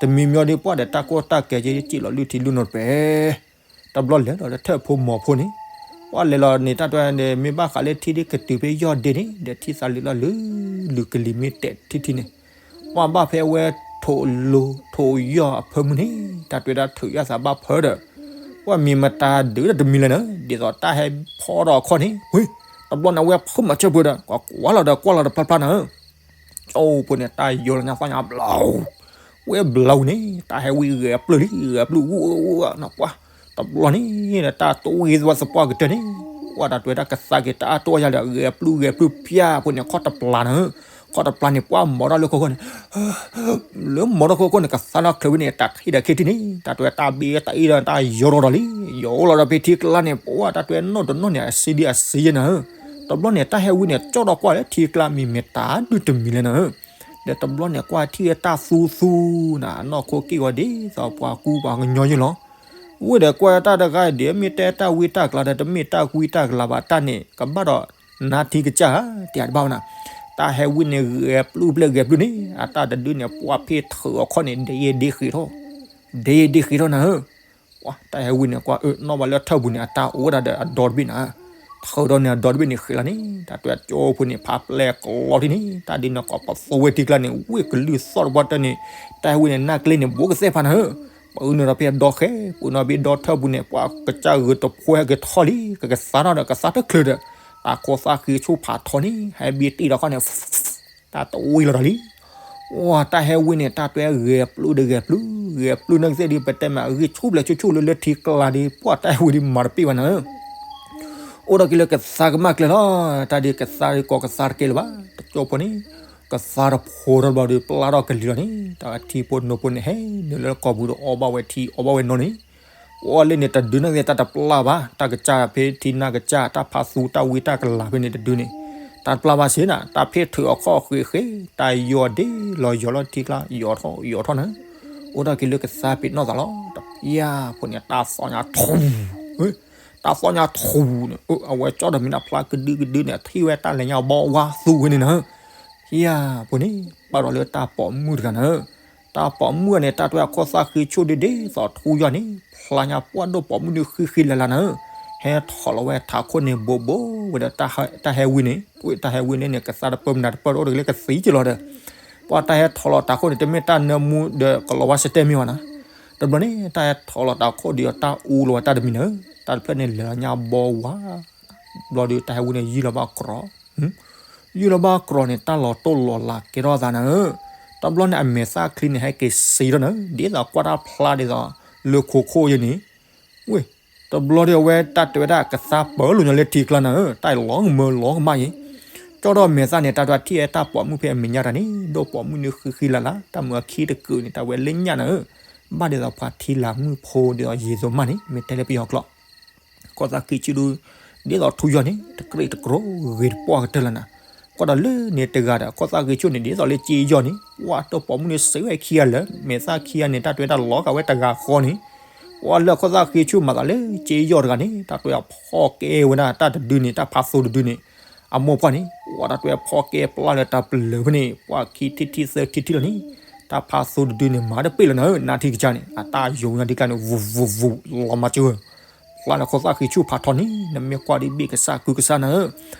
တမံၤမံၤဒီးပှၢ်ဒီးတၢ်ကိၢ်တၢ်ကဲက့ၤ စံၣ်လီၤလုၢ်ထံလုၢ်နိတပဲ တဘျီလဲၤလီၤဒီးထၢၣ်ဖိမီၤဖိန့ၣ်, ပှၢ်လဲၤလီၤန့ၣ် တၢ်တဲန့ၣ် မ့ၢ်ဘၣ်ဃးလၢထံဒ်ကတုၤဖဲယီၢ်ဒ့န့ၣ် ဒီးထံသးလံၤလီၤလၢ လုၢ်ကလံၤမ့ၢ်တဲာ်ထံထံန့ၣ်, ပှၢ်ဘၣ်ဖဲအဝဲထိးလိထိးယီၢ်အဖၢမုၢ်န့ၣ် တၢ်တဲဝဲဒၣ်ထုးယၢ်သးဘၣ်ဖၢဒီး ပှၢ်မံၤမတၤဒုးဒီးတမံၤလဲၣ်န့ၣ် ဒ်သိးတၢ်ဟဲဖီထီၣ်အခီၣ်န့ၣ်, ဝ့, တဘျီန့ၣ်အဝဲဖုးမၤဆၢပှဲၤဒီး ကွၢ်ကွၢ်လီၤဒီးကွၢ်လီၤဒီးဖျါဖျါန့ၣ် ကၠိဖိန့ၣ် တၢ်ယိာ်လီၤညါသီၣ်ညါဘျီ, ဝဲဘျီန့ၣ် တၢ်ဟဲဝံဂဲၤပျုၢ်လံ ဂဲၤပျုၢ်ဂူဂူဂူဂူနီၤပှၢ်, တဘျီန့ၣ် တၢ်တဝံသဝီသပှၢ်ကတၢၢ်န့ၣ်, ပှၢ်တၢ်တဲဝဲဒၣ်ကသါက့ၤတၢ်အါတီၢ်ယၤဒီး ဂဲၤပျုၢ်ဂဲၤပျုၢ်ပျၢ်ဖိန့ၣ် ခီၣ်တပျၢ်န့ၣ်, ခီၣ်တပျၢ်န့ၣ် ပှၢ်မီၤထီၣ်လၢခိခိၣ်န့ၣ် လၢမီၤထီၣ်ခိခိၣ်န့ၣ် ကသါနီၣ်ချၢဝံန့ၣ် တၢ်ထံၣ်ဒီးခ့ထံၣ်န့ၣ် တၢ်တဲဝဲတၢ်ဘ့တၢ်အ့ၣ်ဒီးတၢ်ယိာ်ထီၣ်ဒီးလံ, ယိာ်လီၤဒီးဖဲထံကျါန့ၣ် ပှၢ်တၢ်တဲဝဲနီၣ်တနီၣ်န့ၣ် အစ့ဒံအစ့ယဲနၤဧၢ, တဘျီန့ၣ် တၢ်ဟဲဝံန့ၣ် ကၠီၣ်ဒီးကွၢ်လၢထံကျါမံၤမ့ၢ်တၢ်ဒုးတမံၤလဲၣ်နၤဧၢ, ဒီးတဘျီန့ၣ် ကွၢ်ထံၣ်ဝဲတၢ်သူသူနၤ အနီၢ်ခိက့ၢ်ဂီၤဒ်သိးပှၤကူပှၤကညီယဲလီၤ, ဝံၤဒီးကွၢ်တၢ်တဂၤဒ်မ့ၢ်တဲတၢ်ဝံတၢ်ကလၤဒီး တမ့ၢ်တၢ်ဝံတၢ်ကလၤဘၣ်တၢ်န့ၣ် ကဘၣ်ဒီး နါထံကစၢ်ဧါ တဲတဘၣ်ဝဲနၤ, တၢ်ဟဲဝံန့ၣ် ဂဲၤပျုၢ်ဘျဲၣ်ဂဲၤပျုၢ်န့ၣ် အတၢ်တဒုန့ၣ် ပှၢ်ဖ့ၣ်ထုးအခီၣ်န့ၣ် ဒ့ယဲဒ့ဃ့ထီၣ်, ဒ့ယဲဒ့ဃ့ထီၣ်နၤဧၢ, တၢ်ဟဲဝံန့ၣ် ကွၢ်အၢ နီၣ်ဘၣ်လၢထၢၣ်ပူၤန့ၣ် အတၢ်အိၣ်ဝဲဒၣ်ဒီးအဒီတဘ့ၣ်နၤ, ထုးဒီးန့ၣ် အဒီတဘ့ၣ်န့ၣ်ဃ့လီၤန့ၣ် တၢ်တဲကၠိဖိန့ၣ် ဖးပျဲၢ်ကလီထံန့ၣ် တၢ်ဒ်န့ၣ် ကိးပသူဝဲထံကျါန့ၣ် ဝ့ၢ်ကလုၢ်သီၣ်တပှၢ်တၢၢ်န့ၣ် တၢ်ဟဲဝံန့ၣ် နၢ်ကျ့န့ၣ် ဘူးကသဲၣ်ဖးနၤဧၢ, ပအုးန့ၣ်ဒီးဖဲအဒီဃဲ ပအုးန့ၣ်ဘ့ဒီထၢၣ်ပူၤန့ၣ် ပှၢ်ကစၢ်ဂုာ်တဖိဟဲက့ၤထီၣ်လံ ကကသါထီၣ်ဒီးကသါတချုးဒီး တၢ်ခိၣ်သၣ်ဃံဆူၣ်ဖးထီန့ၣ် ဟဲဘ့တံၢ်ဒီးခီၣ်န့ၣ် တၢ်တဝံလီၤဒီးလံ, တၢ်ဟဲဝံန့ၣ် တၢ်တဲဂဲၤပျုၢ်ဒီးဂဲၤပျုၢ် ဂဲၤပျုၢ်န့ၣ်ကသ့ၣ်ဒ်ပတဲမး အဂံၢ်ဆူၣ်ဖျဲးဆူၣ်ဆူၣ်လၢလၢထံကျါဒ် ပှၢ်တၢ်ဟဲဝံဒ်မၤတပ့ၢ်ဘၣ်နၤဧၢ အိၣ်ဒီးက့ၤလၢကသါကမၣ်ကျဲလီၤ, တၢ်ဒ်ကသါဒ်ကိးကသါတကဲလၢၤဘၣ်, တကၠိဖိန့ၣ် ကသါတဖိထီၣ်ဘျီဒီး ပျၢ်ထီၣ်ကလံၤလီၤန့ၣ် တၢ်ထံဖိနိဖိန့ၣ် ဟဲနုာ်လၢကိာ်ပူၤဒီးအီၣ်ဘၣ်ဝဲထံအီၣ်ဘၣ်ဝဲနိန့ၣ်, ပှၢ်လၢန့ၣ်တဒုန့ၣ်ကသ့ၣ် တၢ်တပျၢ်ဘၣ်, တၢ်ကစၢ်ဖဲထံနၢ်ကစၢ် တၢ်ဖးသူတၢ်ဝံတၢ်ကလၤဖဲန့ၣ်တဒုန့ၣ် တၢ်တပျၢ်ဘၣ်စ့ၢ်နၤ, တၢ်ဖ့ၣ်ထုးအခီၣ်ဃ့ဃ့ တၢ်ယိာ်ဒ့လီၤယိာ်လီၤထံကျါ ယိာ်ထီၣ်ယိာ်ထီၣ်န့ၣ်, အိၣ်ဒီးက့ၤလၢကသါပ့ၤနီၣ်သးလီၤ, တပျၢ်ဖိန့ၣ် တၢ်သီၣ်ညါထူ တၢ်သီၣ်ညါထူန့ၣ် အဝဲကၠီၣ်ဒီးမ့ၢ်ဒၣ်ဖျါကဒုကဒုန့ၣ် ထံၣ်ဝဲတၢ်လဲၤညါဘီဝါသူဝဲန့ၣ်နၤ, ယၤဖိန့ၣ် ပာ်ဒီးလၢတၢ်ပိာ်မုၣ်တဂၤနၤ, တၢ်ပိာ်မုၣ်န့ၣ် တၢ်တဲအခိၣ်သၣ်ဃံဆူၣ်ဒ်ဒ်သိးထူယီၢ်န့ၣ် ဖျါညါပှၢ်ဒိၣ်ပိာ်မုၣ်န့ၣ်ဃံဃံလၤလၤနၤ, ဟဲထီၣ်လီၤဝဲထးခိၣ်န့ၣ်ဘိးဘိးဝဲဒီး တၢ်ဟဲဝံန့ၣ် တၢ်ဟဲဝံန့ၣ်န့ၣ် ကသါတပၢၢ်မနၤတပၢၢ်ဒီးအိၣ်တက့ၤလၢကသံက့ၤလီၤဒီး ပှၢ်တၢ်ဟဲထီၣ်လီၤတးခိၣ်န့ၣ် တမ့ၢ်တၢ်နၢမူဒီးကလီၤဝါစတဲမ့ၢ်ဘၣ်နၤ, တဘျီန့ၣ် တၢ်ဟဲထီၣ်လီၤတးခိၣ်ဒီးတၢ်အူလီၤဝဲတၢ်တမံၤနၤ, တၢ်တဖျၢၣ်န့ၣ်လဲၤလီၤညါဘီဝါ ဘျီဒီးတၢ်ဟဲဝံန့ၣ်ယုၢ်လီၤဘၣ်ကြီ, ယုၢ်လီၤဘၣ်ကြီန့ၣ် တၢ်လီၤတိၢ်လီၤလးကဲထီၣ်သးနၤဧၢ, တဘျီန့ၣ် အမဲာ်သၣ်ချံန့ၣ် ဟဲက့ၤစံးထီၣ်နၤ, ဒ်သိးကွၢ်တၢ်ဖျါဒ်သိး လၢခိခိၣ်ယဲန့ၣ်, ဝ့ၢ်, တဘျီဒီးအဝဲတၢ်တဲဝဲဒၣ်ကသါပၢလိာ်ညီလၢထံကျါနၤဧၢ, တၢ်လီၤကမၢလီၤကမၣ်ယဲ, ကၠီၣ်ထီၣ်မဲာ်သၣ်န့ၣ် တၢ်ဒွးထံၣ်ဝဲတၢ်ပိာ်မုၣ်ဖဲအမဲာ်ညါတၢ်န့ၣ် ဒိၣ်ပိာ်မုၣ်န့ၣ်ဃံဃံလၤလၤ တၢ်မုာ်အခံတကုာ်န့ၣ် တၢ်ဝဲလၢညၣ်နၤဧၢ, ဘၣ်ဒ်သိးပှၤထံလာ်မုၣ်ဖိဒ်သိးယံာ်သိးမးန့ၣ် မ့ၢ်တဲလၢပယီၤကျိာ် ခိၣ်သၣ်ဃံဆူၣ်ဒု ဒ်သိးထူယီၢ်န့ၣ် တကြ့းတကြိးဂ့ၤတပှၢ်ကတၢၢ်လၢနၤ, ကွၢ်ဒီးလၢန့ၣ်တဂၤဒီး ခိၣ်သၣ်ဃံဆူၣ်န့ၣ် ဒ်သိးလၢစ့ယီၢ်န့ၣ် ပှၢ်ဒိၣ်ပိာ်မုၣ်န့ၣ်စံးဝဲခံဂၤလၢ မဲာ်သၣ်ခံဂၤန့ၣ် တၢ်တဲဝဲတၢ်လီၤဂာ်ဝဲတဂၤဃီန့ၣ်, ပှၢ်လၢခိၣ်သၣ်ဃံဆူၣ်မၤသးလၢစ့ယီၢ်တဂၤန့ၣ် တၢ်တဲဝဲဖီၣ်ကဲဝဲဒၣ်တၢ်တဒုန့ၣ် တၢ်ဖးသိတဒုန့ၣ်, အမိၢ်ပှၢ်န့ၣ် ပှၢ်တၢ်တဲဝဲဖီၣ်ကဲပျၢ်လၢတၢ်ပလၢၤဖဲန့ၣ် ပှၢ်ခံထံၣ်ထံၣ်သၢထံၣ်ထံၣ်လီၤန့ၣ်, တၢ်ဖးသိတဒုန့ၣ် မၤတပ့ၢ်လီၤနၤဧၢ, နါထံကစၢ်န့ၣ် အတၢ်ယိာ်ညါဒ်ကျါန့ၣ် ဝူးဝူးဝူး လီၤမၤစၢၤဝဲ ဖျါလၢခိၣ်သၣ်ဃံဆူၣ်ဖးထီန့ၣ် နမ့ၢ်ကွၢ်ဒ်ဘ့ၣ်ကစၢ်ကုကစၢ်နၤဧၢ,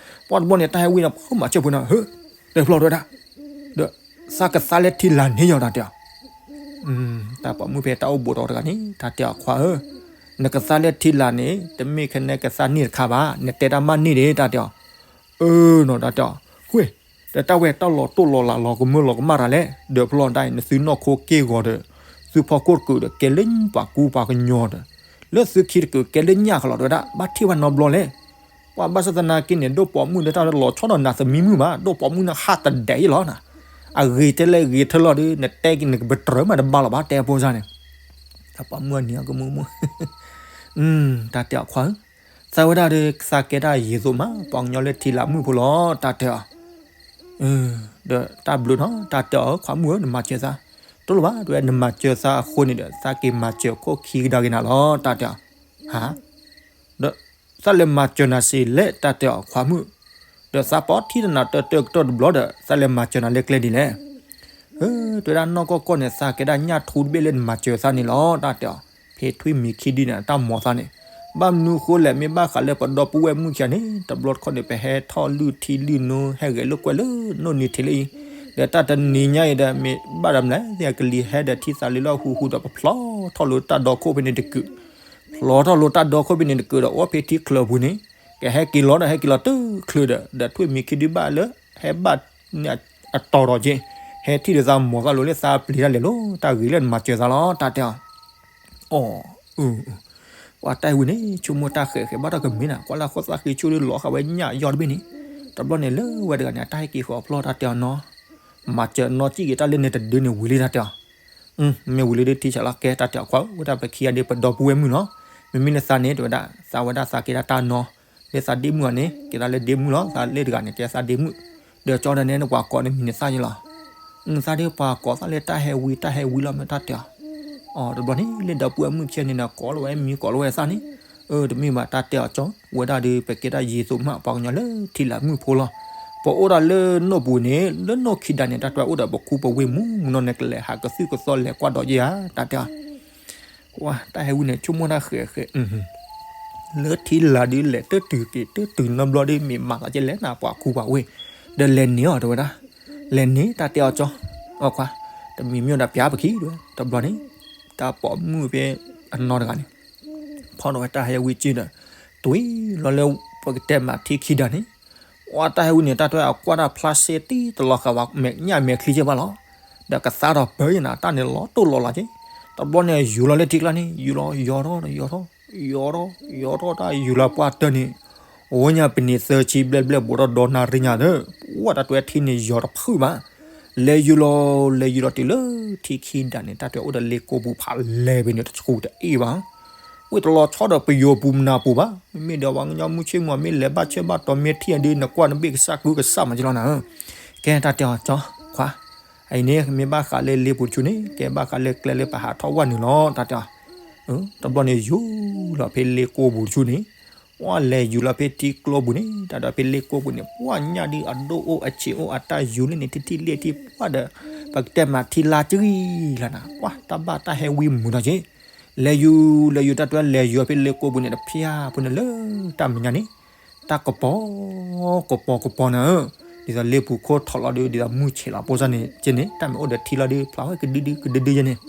ပှၢ်တဘျီန့ၣ် တၢ်ဟဲဝံန့ၣ် ဖုးမၤစၢၤဖိနၤဧၢ, တဲဖျီၣ်တဲဝဲဒၣ်, ဒီးသးကသါလၢထံလာ်န့ၢ်ယီၤတၢ်တဲအီၤ, တၢ်ပိာ်မုၣ်ဖဲတၢ်အိၣ်ဘူးဒီးတဂၤန့ၣ် တၢ်တဲအီၤခွါဧၢ, နကသါလၢထံလာ်န့ၣ် တမ့ၢ်ခဲန့ၣ်ကသါန့ၢ်တခါဘၣ် နတဲတၢ်မၤန့ၢ်ဒံးတၢ်တဲအီၤ, အၢနီၤတၢ်တဲအီၤ, ဃ့, ဒီးတၢ်ဝဲတၢ်လီၤတိၢ်လီၤလးလီၤကမၢလီၤကမၣ်တၢ်လဲၣ် ဒီးဖျီၣ်တၢ်အံၤ နသုနီၢ်ခိက့ၢ်ဂီၤဒီး သုဖီခိၣ်တကုာ်ဒီး ကဲလၢပှၤကူပှၤကညီဒီး လၢသုခံတကုာ်ကဲလၢညၣ်ကလီၤတဲဝဲဒၣ် ဘၣ်ထံၣ်ဘၣ်နီတဘျီလဲၣ်, ပှၤဘၣ်ဆၣ်သနာ်က့န့ၣ် ဒိၣ်ပိာ်မုၣ်ဒီးတၢ်လီၤဆီဒီးနၤသမံမုၣ်ဘၣ် ဒိၣ်ပိာ်မုၣ်န့ၣ်ဟးတဒဲးအံၤလီၤနၤ, အဂ့ၤတဲလၢဂ့ၤထၢလီၤဒီး နတဲက့ၤနကပတြၢၤမးတဘၣ်လီၤဘၣ် တဲဖိစၢ်န့ၣ်, တၢ်ပိာ်မုၣ်အနံၤအကမူမူ တၢ်တဲအီၤခွါဧၢ, သးဝဲဒၣ်ဒီးသးကဲဒၣ်ယံာ်သိးမး ပှၤကညီလၢထံလာ်မုၣ်ဖိလီၤ တၢ်တဲအီၤ, ဒီးတၢ်ဘျုးနီၤ တၢ်တဲအီၤ ခွါမုၣ်ဧၢ နမၤစၢၤသး, တလိၣ်ဘၣ် တဲဝဲ နမၤစၢၤသးအဃိန့ၣ်ဒီး သးက့ၤမၤစၢၤခိၣ်ခံကဒါက့ၤနၤလီၤ တၢ်တဲအီၤ, ဟါ, ဒီးသးလဲၤမၤစၢၤနၤစ့လဲၣ် တၢ်တဲအီၤ ခွါမုၣ်, ဒီးသးပိာ်ထံတနၤတၢၢ်တၢၢ်ကတီၢ်တဘျီဒီး သးလဲၤမၤစၢၤနၤလၢကျဲဒ်လဲၣ် တဲဝဲဒၣ်နီၢ်ကီၢ်ကီၢ်န့ၣ် သးကဲဒၣ်ညၣ်ထူတဘ့ၣ်လၢနမၤစၢၤသးန့ၣ်လီၤ တၢ်တဲအီၤ, ဖဲထွံၣ်မံၤခံဒုန့ၣ် တၢ်မိၤသးန့ၣ်, ဘၣ်မနုၤဃိလဲၣ် မ့ၢ်ဘၣ်ဃးလၢပဒီပုၢ်ဝဲၢ်မုၣ်ခံဂၤန့ၣ် တဘျီတခီၣ်န့ၣ် ပဟဲထီၣ်လုၢ်ထံလုၢ်နိ ဟဲဂဲၤလိာ်ကွဲလၢနိၣ်နံၤထံးလၢအံၤ, ဒီးတၢ်တနံၤညါအံၤဒီး မ့ၢ်ဘၣ်ဒီးမနုၤသ့ၣ်ကလံၤဟဲဒီးထံသးလံလီၢ်ဟူဟူဒီး ပဖျီထီၣ်လိတၢ်ဒီခိၣ်ဖဲန့ၣ်တကုာ်, ဖျီထီၣ်လိတၢ်ဒီခိၣ်ဖဲန့ၣ်တကုာ်ဒီး အိၣ်ဖဲထံချၢပူၤန့ၣ် ကဟဲက့ၤလီၤဒီးဟဲက့ၤလီၤတချုးဒီး ဒီးထွံၣ်မံၤခံဒုဘၣ်လၢ ဟဲဘၣ်န့ၣ်အတီၤဒီးက့, ဟဲထံၣ်ဒီးသးမိၤသးလိၤလၢသးပျံၤတၢ်လဲၤလီၤ တၢ်ဂ့ၤလၢနမၤစၢၤသးလီၤ တၢ်တဲအီၤ အိ, ပှၤတၢ်ဟဲဝံန့ၣ် ဆိကမိၣ်တၢ်ဃဲးဃဲးဘၣ်ဒီးကမ့ၢ်နၤ ကွၢ်လၢအဃိသးဃ့ဆိၣ်ဒုလီၤဃာ်ဝဲညၣ်ယီၢ်တဘ့ၣ်န့ၣ်, တဘျီန့ၣ်လၢဝဲတဂၤန့ၣ် အတၢ်ဟဲက့ၤဃီၤဖျီၣ်တၢ်တဲအီၤနီၤ, မၤစၢၤနီၢ်စံၣ်က့ၤတၢ်လၢန့ၣ်တဒုန့ၣ်ဝံၤလံ တၢ်တဲအီၤ မ့ၢ်ဝံၤလၢဒ်ထံဆးလီၤကဲ တၢ်တဲအီၤ ခွါဧၢ ဝဲဒၣ်ပခံဂၤဒ်ပဒီပုၢ်ဝဲၢ်မုၣ်လီၤ, မ့မ့ၢ်လၢသးန့ၣ် တဲဝဲဒၣ် သးဝဲဒၣ်သးကဲဒၣ်တၢ်နီၤ, လၢသးဒ့မုၣ်အီၤန့ၣ် ကဲဒၣ်လၢဒ့မုၣ်လီၤ, သးလၢတဂၤန့ၣ် ကဲသးဒ့မုၣ်, ဒီးကၠီဒီးနဲန့ၣ် ပှၤကိးန့ၣ်မံၤန့ၣ်သၣ်ယ့လီၤ, သးဒ်ပှၤကိးသးလၢတၢ်ဟဲဝံတၢ်ဟဲဝံလီၤ မ့ၢ်တၢ်တဲအီၤ, အီၤ တဘျီန့ၣ် လၢဒီပုၢ်ဝဲၢ်မုၣ်ခံဂၤန့ၣ်ဒီး ကိးလီၤဝဲမံၤကိးလီၤဝဲသၣ်န့ၣ်, တမ့ၢ်ဘၣ် တၢ်တဲအီၤကၠီ ဝဲဒၣ်ဒီး ပကဲဒၣ်ယံာ်သိးမး ပှၤကညီလၢထံလၢမုၢ်ဖိလီၤ, ပအိၣ်ဒၣ်လၢနိၣ်ပူၤန့ၣ် လၢနိၣ်ခံဒးန့ၣ် တၢ်တဲအီၤ အိၣ်ဒီးပခူပဝ့ၢ်မူမူနီၢ်န့ၣ် ကလဲၤဟးကသုၣ်ကသီလဲၤကွၢ်ဒီးယဲဧါ တၢ်တဲအီၤ ဝဲတၢ်ဟဲဝံန့ၣ် ဆိကမိၣ်တၢ်ဃဲးဃဲး, လၢထံလၢ်ဒုးလဲၤတတုၤက့ၤတတုၤနီတဘျီဒီး မ့ၢ်မၤသးကဲလဲၣ်နၤပှၤခူပှၤဝ့ၢ်, ဒီးလဲၤန့ၢ်အီၤ တဲဝဲဒၣ်, လဲၤန့ၢ် တၢ်တဲအီၤကၠီ, အီၤ ခွါ, တမံၤမ့ၢ်ဒီးပျၢ်ပခံ တဲဝဲ, တဘျီန့ၣ် တၢ်ပိာ်မုၣ်ဖဲအနီၢ်တဂၤန့ၣ် ဖီၣ်ထီၣ်ဝဲတၢ်ဟဲဝံက့ဒီး တွံၢ်လီၤလၢ ပကတဲမးထံခံဒးန့ၣ်, ဝဲတၢ်ဟဲဝံန့ၣ် တၢ်တဲအီၤ ကွၢ်တၢ်ဖျါစ့တံၢ်တလီၤဃာ်ဝဲ ညၣ်မဲာ်ချံကဲဘၣ်လီၤ, ဒီးကသါထီၣ်ပၢယနၤ တၢ်န့ၣ်လီၤတိၢ်လီၤလးက့, တဘျီန့ၣ် ယူၤလီၤလၢထံကျါန့ၣ် ယူၤလီၤယီၤထီၣ်ယီၤထီၣ် ယီၤထီၣ်ယီၤထီၣ် တၢ်ယူၤလီၤပှၢ်တၢၢ်န့ၣ်, အဝဲညါပန့ၢ်သၢဆံဘျဲၣ်ဘျဲၣ်ဘူးထီၣ်ဒီနၣ်ရံၣ်ညါဒီး ဝဲတၢ်တဲထံန့ၣ်ယီၤတဖုၣ်ဘၣ်, လဲၤယူၤလီၤ လဲၤယူၤလီၤတုၤလၢထံခံဒးန့ၣ် တၢ်တဲအိၣ်ဒီးလ့ကိပူၤဖးလဲၢ်ပန့ၣ်တဆူတအ့ၣ်ဘၣ်, ဝံၤတလီၤဆီဒီးပယိၤပူၤမနၤပူၤဘၣ်, မ့မ့ၢ်ဒီးပှၤကညီမုၢ်ဆ့ၣ်မုၢ် မ့ၢ်လဲၤဘၣ်ဆၢဘၣ်တီၤမ့ၢ်ထံၣ်အဒုး နကွၢ်နဘ့ၣ်ကစၢ်ကုကစၢ်မးကလီၤနၤဧၢ, ကဲတၢ်တဲအီၤကၠီ ခွါ, အအံၤန့ၣ် မ့ၢ်ဘၣ်ဃးလၢလ့ပူၤတဆူန့ၣ် ကဲဘၣ်ဃးလၢကျဲလၢပဟးထီၣ်ဝဲနုာ်လီၤ တၢ်တဲအီၤ, တဘျီန့ၣ်ယူၤလီၤဖဲလ့ကိပူၤတဆူန့ၣ်, ဝဲလဲၤယူၤလီၤဖဲထံကျိပူၤန့ၣ် တၢ်ဒီးဖဲလ့ကိပူၤန့ၣ် ပှၢ်ညၣ်ဒုးအဒိၣ်အိၣ်အဆံးအိၣ်အတၢ်ယူၤလၢန့ၣ်ထံထံလ့ၣ်ထံပှၢ်ဒီး, ပကတဲမးထံလါကရံၣ်လီၤနၤ ပှၢ်တၢ်ဘၣ်တၢ်ဟဲဝံမုာ်နီၤက့, လဲၤယူၤ လဲၤယူၤတၢ်တဲလဲၤယူၤဖဲလ့ကိပူၤန့ၣ်တဖၠၣ်ဖိန့ၣ်လၢတၢ်မဲာ်ညါန့ၣ်, တၢ်ကပီၤ, ကပီၤကပီၤနၤဧၢ, ဒ်သိးလ့ပူၤခိၣ်ထီၣ်လီၤဒုး ဒ်သိးမုၢ်ဆဲးလီၤဖိစၢ်န့ၣ်က့န့ၣ် တၢ်မ့ၢ်အိၣ်ဒီးထံလီၤဒုးဖျါဝဲကဒုဒုကဒုဒုယဲန့ၣ်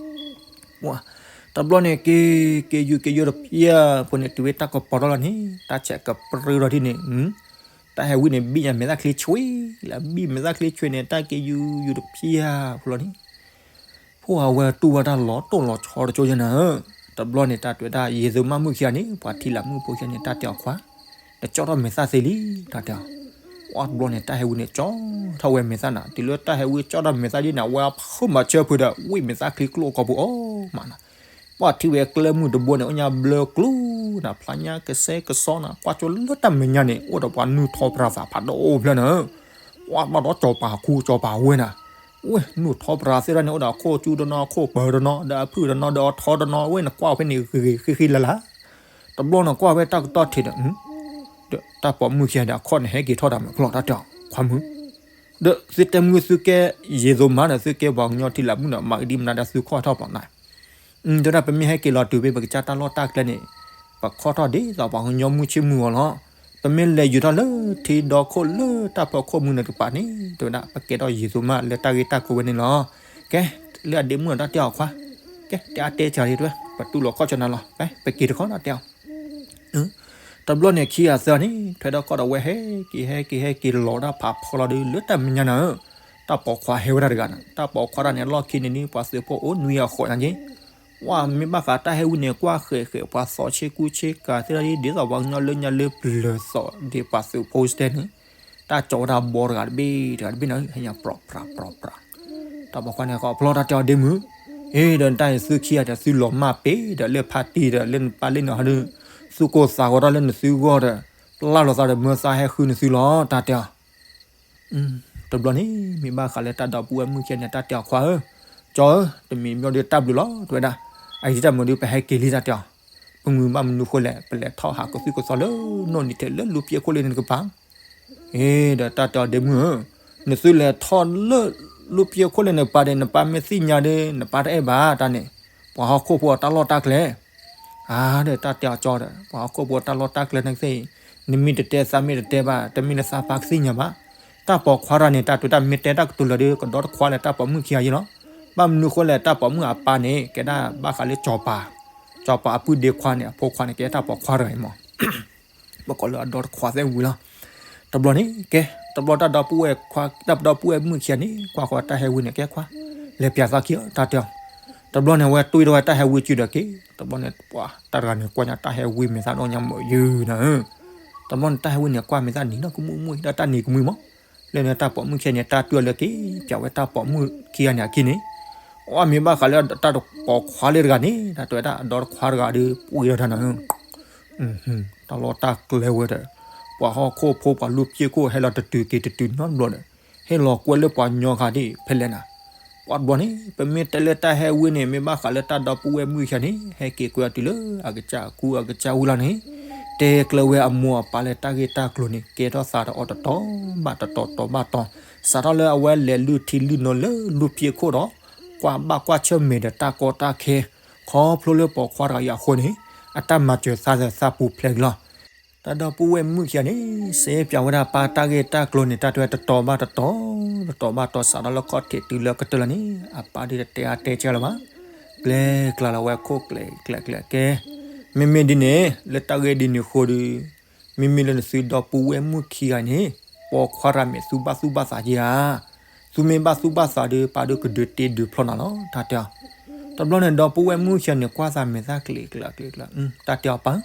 တဘျီန့ၣ်က့ၤ က့ၤယူၤက့ၤယူၤတဖၠၣ်ဖိန့ၣ် တုၤဝဲတၢ်ကပီၤထီၣ်လီၤန့ၣ် တၢ်ဆဲးကပြုၢ်ထီၣ်ဒ်န့ၣ်, တၢ်ဟဲဝံန့ၣ် ဘံၣ်ညါမဲာ်သၣ်ချံဆွံလၢ ဘံၣ်မဲာ်သၣ်ချံဆွံန့ၣ် တၢ်က့ၤယူၤယူၤတဖၠၣ်ဖိလီၤန့ၣ် ဖိအဝဲတူၢ်ဝဲတၢ်လီၤတိၢ်လီၤဆီတကၠိယဲနၤဧၢ, တဘျီန့ၣ် တၢ်တဲဝဲဒၣ်ယံာ်သိးမးမုၣ်ခံဂၤန့ၣ် ပှၤထံလၢမုၢ်ဖိခံဂၤန့ၣ် တၢ်တဲအီၤခွါ, နကၠီထီၣ်မဲာ်သၣ်သ့လံ တၢ်တဲအီၤ, ဝဲတဘျီန့ၣ် တၢ်ဟဲဝံန့ၣ် ကၠီထီၣ်ဝဲမဲာ်သၣ်နၤ တုၤလၢတၢ်ဟဲဝံကၠီထီၣ်မဲာ်သၣ်ဒ်န့ၣ် အဝဲအဖုၣ်မၤဆၢဖုးဒီး ဝံၣ်မဲာ်သၣ်ချံကျိကိာ်ပူၤအီၤမးနၤ, ပှၢ်ထံၣ်ဝဲကျဲမုၢ်တဘိန့ၣ် အိၣ်ညါဘျၢကျူနၤ ဖျါညါကစဲကစီနၤ ကွၢ်ကၠိလၢတၢ်မဲာ်ညါန့ၣ် အိၣ်ဒီးပှၤနုာ်ထီၣ်ပြးသးဖးဒိၣ်ဖျၢၣ်နၤဧၢ, ပှၢ်ဘၣ်ဒီးစီၤပၤခူစီၤပၤဝဲနၤ, ဝဲနုာ်ထီၣ်ပြးသ့ၣ်ဒၣ်န့ၣ် အိၣ်ဒီးအခိၣ်ကၠူတနီၤ အခိၣ်ပၢၤတနီၤ ဒီးအဖုၣ်တနီၤ ဒီးအထီတနီၤ ဝဲနကွၢ်ဖဲန့ၣ်ဂ့ၤဂ့ၤဃံဃံလၤလၤ တဘျီနကွၢ်ဝဲတၢ်ကတီၢ်ထံးဒီး, ဒီးတၢ်ပိာ်မုၣ်ခံဂၤဒီး အခီၣ်န့ၣ်ဟဲက့ၤထီၣ်တၢ်မုၢ်ကျီၢ်တၢ်တဲအီၤ ခွါမုၣ်, ဒီးသုတဲမုၢ်သုကဲယံာ်သိးမးဒီး သုကဲပှၤကညီထံလၢမုၢ်ဒီး မၤကဒံမနုၤဒီးသုခီၣ်ထီၣ်ပှၤနၤ, တဲဝဲဒၣ် ပမ့ၢ်ဟဲက့ၤလီၤတုၤဖဲပကစၢ်တၢ်လီၢ်တၢ်ကျဲန့ၣ်, ပခီၣ်ထီၣ်ဒ်သိးပှၤကညီမုၢ်ဆ့ၣ်မုၢ်ဂီၤလီၤ. ပမ့ၢ်လဲၤယူၤထီၣ်လၢထံဒီခိၣ်လၢတၢ်ဖီခိၣ်မုၢ်န့ၣ်တကပၤန့ၣ် တဲဝဲဒၣ် ပကဲထီၣ်ယံာ်သိးမးလၢတၢ်ဂ့ၢ်တၢ်ကျိၤဝဲန့ၣ်လီၤ. ကဲ, လၢအဒ့မုၣ်အတၢ်တဲအီၤခွါ, ကဲ, တဲအါတဲစှၤလံတဲဝဲ, ပတူၢ်လိာ်ခီၣ်ဆၢနၤလီၤ. ပက့ၤတခီတၢ်တဲအီၤ တဘျီန့ၣ်ခံဂၤသၢဂၤန့ၣ် ထွဲထီၣ်ကီၢ်ဒီးဝဲဟဲက့ၤဟဲက့ၤဟဲက့ၤလီၤတၢ်ဖးဖီလီၤဒီး လၢတၢ်မဲာ်ညါနၤဧၢ, တၢ်ပိာ်ခွါဟဲဝဲဒၣ်တဂၤန့ၣ် တၢ်ပိာ်ခွါတၢ်န့ၣ် အလီၢ်ခံန့ၣ်ဒ် ပှၤသုးဖိအိၣ်နွံဂၤဃိးဂၤက့ၤ, ဝဲမ့ၢ်ဘၣ်ဃးတၢ်ဟဲဝံန့ၣ် ကွၢ်ဃဲးဃဲးပှၤသီဆ့ကူဆ့ကၤသ့ၣ်တဖၣ်ဒ် ဒ်သိးပှၤကညီလၢညါလၢပျၢၤသီးဒ်ပှၤသုးဖိစတဲန့ၣ်, တၢ်ကၠီဝဲဒၣ်ဘီတဂၤတဘ့ၣ်တဂၤတဘ့ၣ်န့ၣ် ဟဲညါပြီပြးပြီပြး တၢ်ပိာ်ခွါန့ၣ် ဃီဖျီတၢ်တဲအီၤဒ့မုၣ်, အ့ ဒီးတၢ်အံၤသုခံဂၤဒီးသုလီၤမၢ်ပ့ၤဒီးလၢဖါတံၢ်ဒီးလၢနပၢ်လၢနဟီဒီး သူၣ်ကိၢ်သးဂီၤတၢ်လၢနသုဂီၢ်ဒီး ပျၢ်လိာ်သးဒီးမၢသးဟဲဃုနသုလီၤ တၢ်တဲအီၤ တဘျီန့ၣ် မ့ၢ်ဘၣ်ဃးလၢတၢ်ဒီပုၢ်ဝဲၢ်မုၣ်ခံဂၤန့ၣ် တၢ်တဲအီၤခွါဧၢ, ကၠီဧၢ, တမံၤမ့ၢ်ဒီးတၢ်ဘျုးလီၤ တဲဝဲဒၣ်, အအံၤတၢ်မၤဒုးပဟဲက့ၤလံတၢ်တဲအီၤ, ပမုၢ်ဘၣ်မနုၤဃိလဲၣ် ပလဲၤထီၣ်ဟးကသုၣ်ကသီလၢနီၢ်နံၤထဲလၢလူပျဲခိၣ်လ့ၣ်န့ၣ်တကပၤ အ့ ဒီးတၢ်တဲအီၤဒ့မုၣ်ဧၢ, နသုလဲၤထီၣ်လၢလူပျဲခိၣ်လ့ၣ်န့ၣ်တကပၤဒီး နပၢ်မ့ၢ်သ့ၣ်ညါဒီး နပၢ်တအဲၣ်ဘၣ်တၢ်န့ၣ်, ပှၤဟီၣ်ခိၣ်ဖိအတၢ်လီၢ်တၢ်ကျဲ, အါဒီးတၢ်တဲအီၤကၠီဒီး ပှၤဟီၣ်ခိၣ်ဖိတၢ်လီၢ်တၢ်ကျဲန့ၣ်သ့ၣ် နမ့ၢ်တတဲသးမ့ၢ်တတဲဘၣ် တမ့ၢ်လၢသးပၢ်ကသ့ၣ်ညါဘၣ်. တၢ်ပိာ်ခွါတဂၤန့ၣ် တၢ်တုၤတၢ်မ့ၢ်တဲတၢ်ကတိၤလၢာ်ဒီး ကဒီတခွါလၢတၢ်ပိာ်မုၣ်ခံဂၤအံၤလီၤ. ဘၣ်မနုၤဃိလဲၣ် တၢ်ပိာ်မုၣ်အပၢ်န့ၣ် ကဲဒၣ်ဘၣ်ဃးလၢကၠီၤပၤ, ကၠီၤပၤအပုၢ်ဒ့ခွါန့ၣ် အဖိခွါန့ၣ် ကဲတၢ်ပိာ်ခွါတဂၤအံၤမး ပကိးလၢအဒီတခွါသ့ၣ်ဝံၤလီၤ. တဘျီန့ၣ် ကဲ တဘျီတၢ်ဒီပုၢ်ဝဲၢ်ခွါ တၢ်ဒီပုၢ်ဝဲၢ်မုၣ်ခံဂၤန့ၣ် ကွၢ်ဃီၤတၢ်ဟဲဝံန့ၣ် ကဲခွါ လဲၤပျးသးခံအီၤ တၢ်တဲအီၤ. တဘျီန့ၣ် အဝဲတွံၢ်ထီၣ်ဝဲတၢ်ဟဲဝံစုဒီးက့ၤ တဘျီန့ၣ် ပှၤတၢ်တဂၤန့ၣ် ကွၢ်ညါတၢ်ဟဲဝံမ့ၢ်သးဒီညါမုာ်ယုာ်နၤဧၢ. တဘျီန့ၣ် တၢ်ဟဲဝံန့ၣ် ကွၢ်မ့ၢ်သးနံၤနီၢ်ကမူၣ်မူၣ် ဟံးဒီးတၢ်နံၤကမှံမး လၢန့ၣ်တၢ်ပိာ်မုၣ်ခံဂၤန့ၣ် တၢ်တွံၢ်အီၤလၢက့ၤ ပျးဝဲတၢ်ပိာ်မုၣ်ခံဂၤန့ၣ်အခံန့ၣ် အမ့ၢ်ဘၣ်ဃးလၢတၢ်ပိာ်ခွါလၢတဂၤန့ၣ် တၢ်တဲဝဲဒၣ်အဒီတခွါတဂၤဒီး ပှ့ၤဒီးတၢ်နၤဧၢ တၢ်လီၢ်တၢ်ကျဲဝဲဒီး ပှၤဟီၣ်ခိၣ်ဖိပှၤလူၢ်ပျ့ၢ်ခိၣ် ဟဲလီၤတတုၤက့ၤတတုၤနီတဘျီဒီး ဟဲလီၤကွဲလၢပှၤကညီခါဒ်ဖဲလဲၣ်နၤ. ပှၤတဘျီန့ၣ် ပမ့ၢ်တဲလၢတၢ်ဟဲဝံန့ၣ် မ့ၢ်ဘၣ်ဃးလၢတၢ်ဒီပုၢ်ဝဲၢ်မုၣ်ခံဂၤန့ၣ် ဟဲက့ၤကွဲအီၤတုၤလၢအကစၢ်ကူအကစၢ်ဝံၤလီၤန့ၣ် တဲကျၢၤဝဲအမိၢ်အပၢ်လၢတၢ်ဂ့ၢ်တၢ်ကျိၤန့ၣ် ကဲထီၣ်သးဒီးအီၤတတီၤဘၣ်တတီၤတီၤဘၣ်တီၤ စးထီၣ်လၢအဝဲလဲၤလုၢ်ထံလုၢ်နိလၢလူၢ်ပျ့ၢ်ခိၣ်ဒီး ကွၢ်ဘၣ်ကွၢ်ဆၢၣ်မဲာ်ဒီးတၢ်ကီတၢ်ခဲ ခီဖျိလၢပိာ်ခွါတဂၤအံၤအဃိန့ၣ် အတၢ်မၤစၢၤသးဒီးသးပူၤဖျဲးကလီၤ. တၢ်ဒီပုၢ်ဝဲၢ်မုၣ်ခံဂၤန့ၣ် စဲပၠးဝဲဒၣ်ပၢ်တၢ်ဂ့ၢ်တၢ်ကျိၤန့ၣ် တၢ်တဲဝဲတတီၤဘၣ်တတီၤ တတီၤဘၣ်တီၤ စးထီၣ်လၢခီၣ်ထံးတုၤလၢကတၢၢ်လီၤန့ၣ် အပၢ်ဒ်တတဲအါတဲကဲလၢၤဘၣ်. ကျဲကျါလီၤဝဲခိၣ်ကျဲကျဲကဲ မ့မ့ၢ်ဒ်န့ၣ် လၢတၢ်ဂ့ၢ်ဒ်န့ၣ်အဃိဒီး မ့မ့ၢ်လၢနသုဒီပုၢ်ဝဲၢ်မုၣ်ခံဂၤန့ၣ် ပိာ်ခွါတဂၤမ့ၢ်သုဘၣ်သူၣ်ဘၣ်သးဧါ. သုမ့ၢ်ဘၣ်သူၣ်ဘၣ်သးဒီး ပၢ်ဒုးကဒုးတ့ဒုးဖျီနၤလီၤ တၢ်တဲအီၤ. တဘျီန့ၣ် ဒီပုၢ်ဝဲၢ်မုၣ်ခံဂၤန့ၣ် ကွၢ်သးမဲာ်သၣ်ကျ့ကျါကျ့ကျါ တၢ်တဲအီၤပၢ်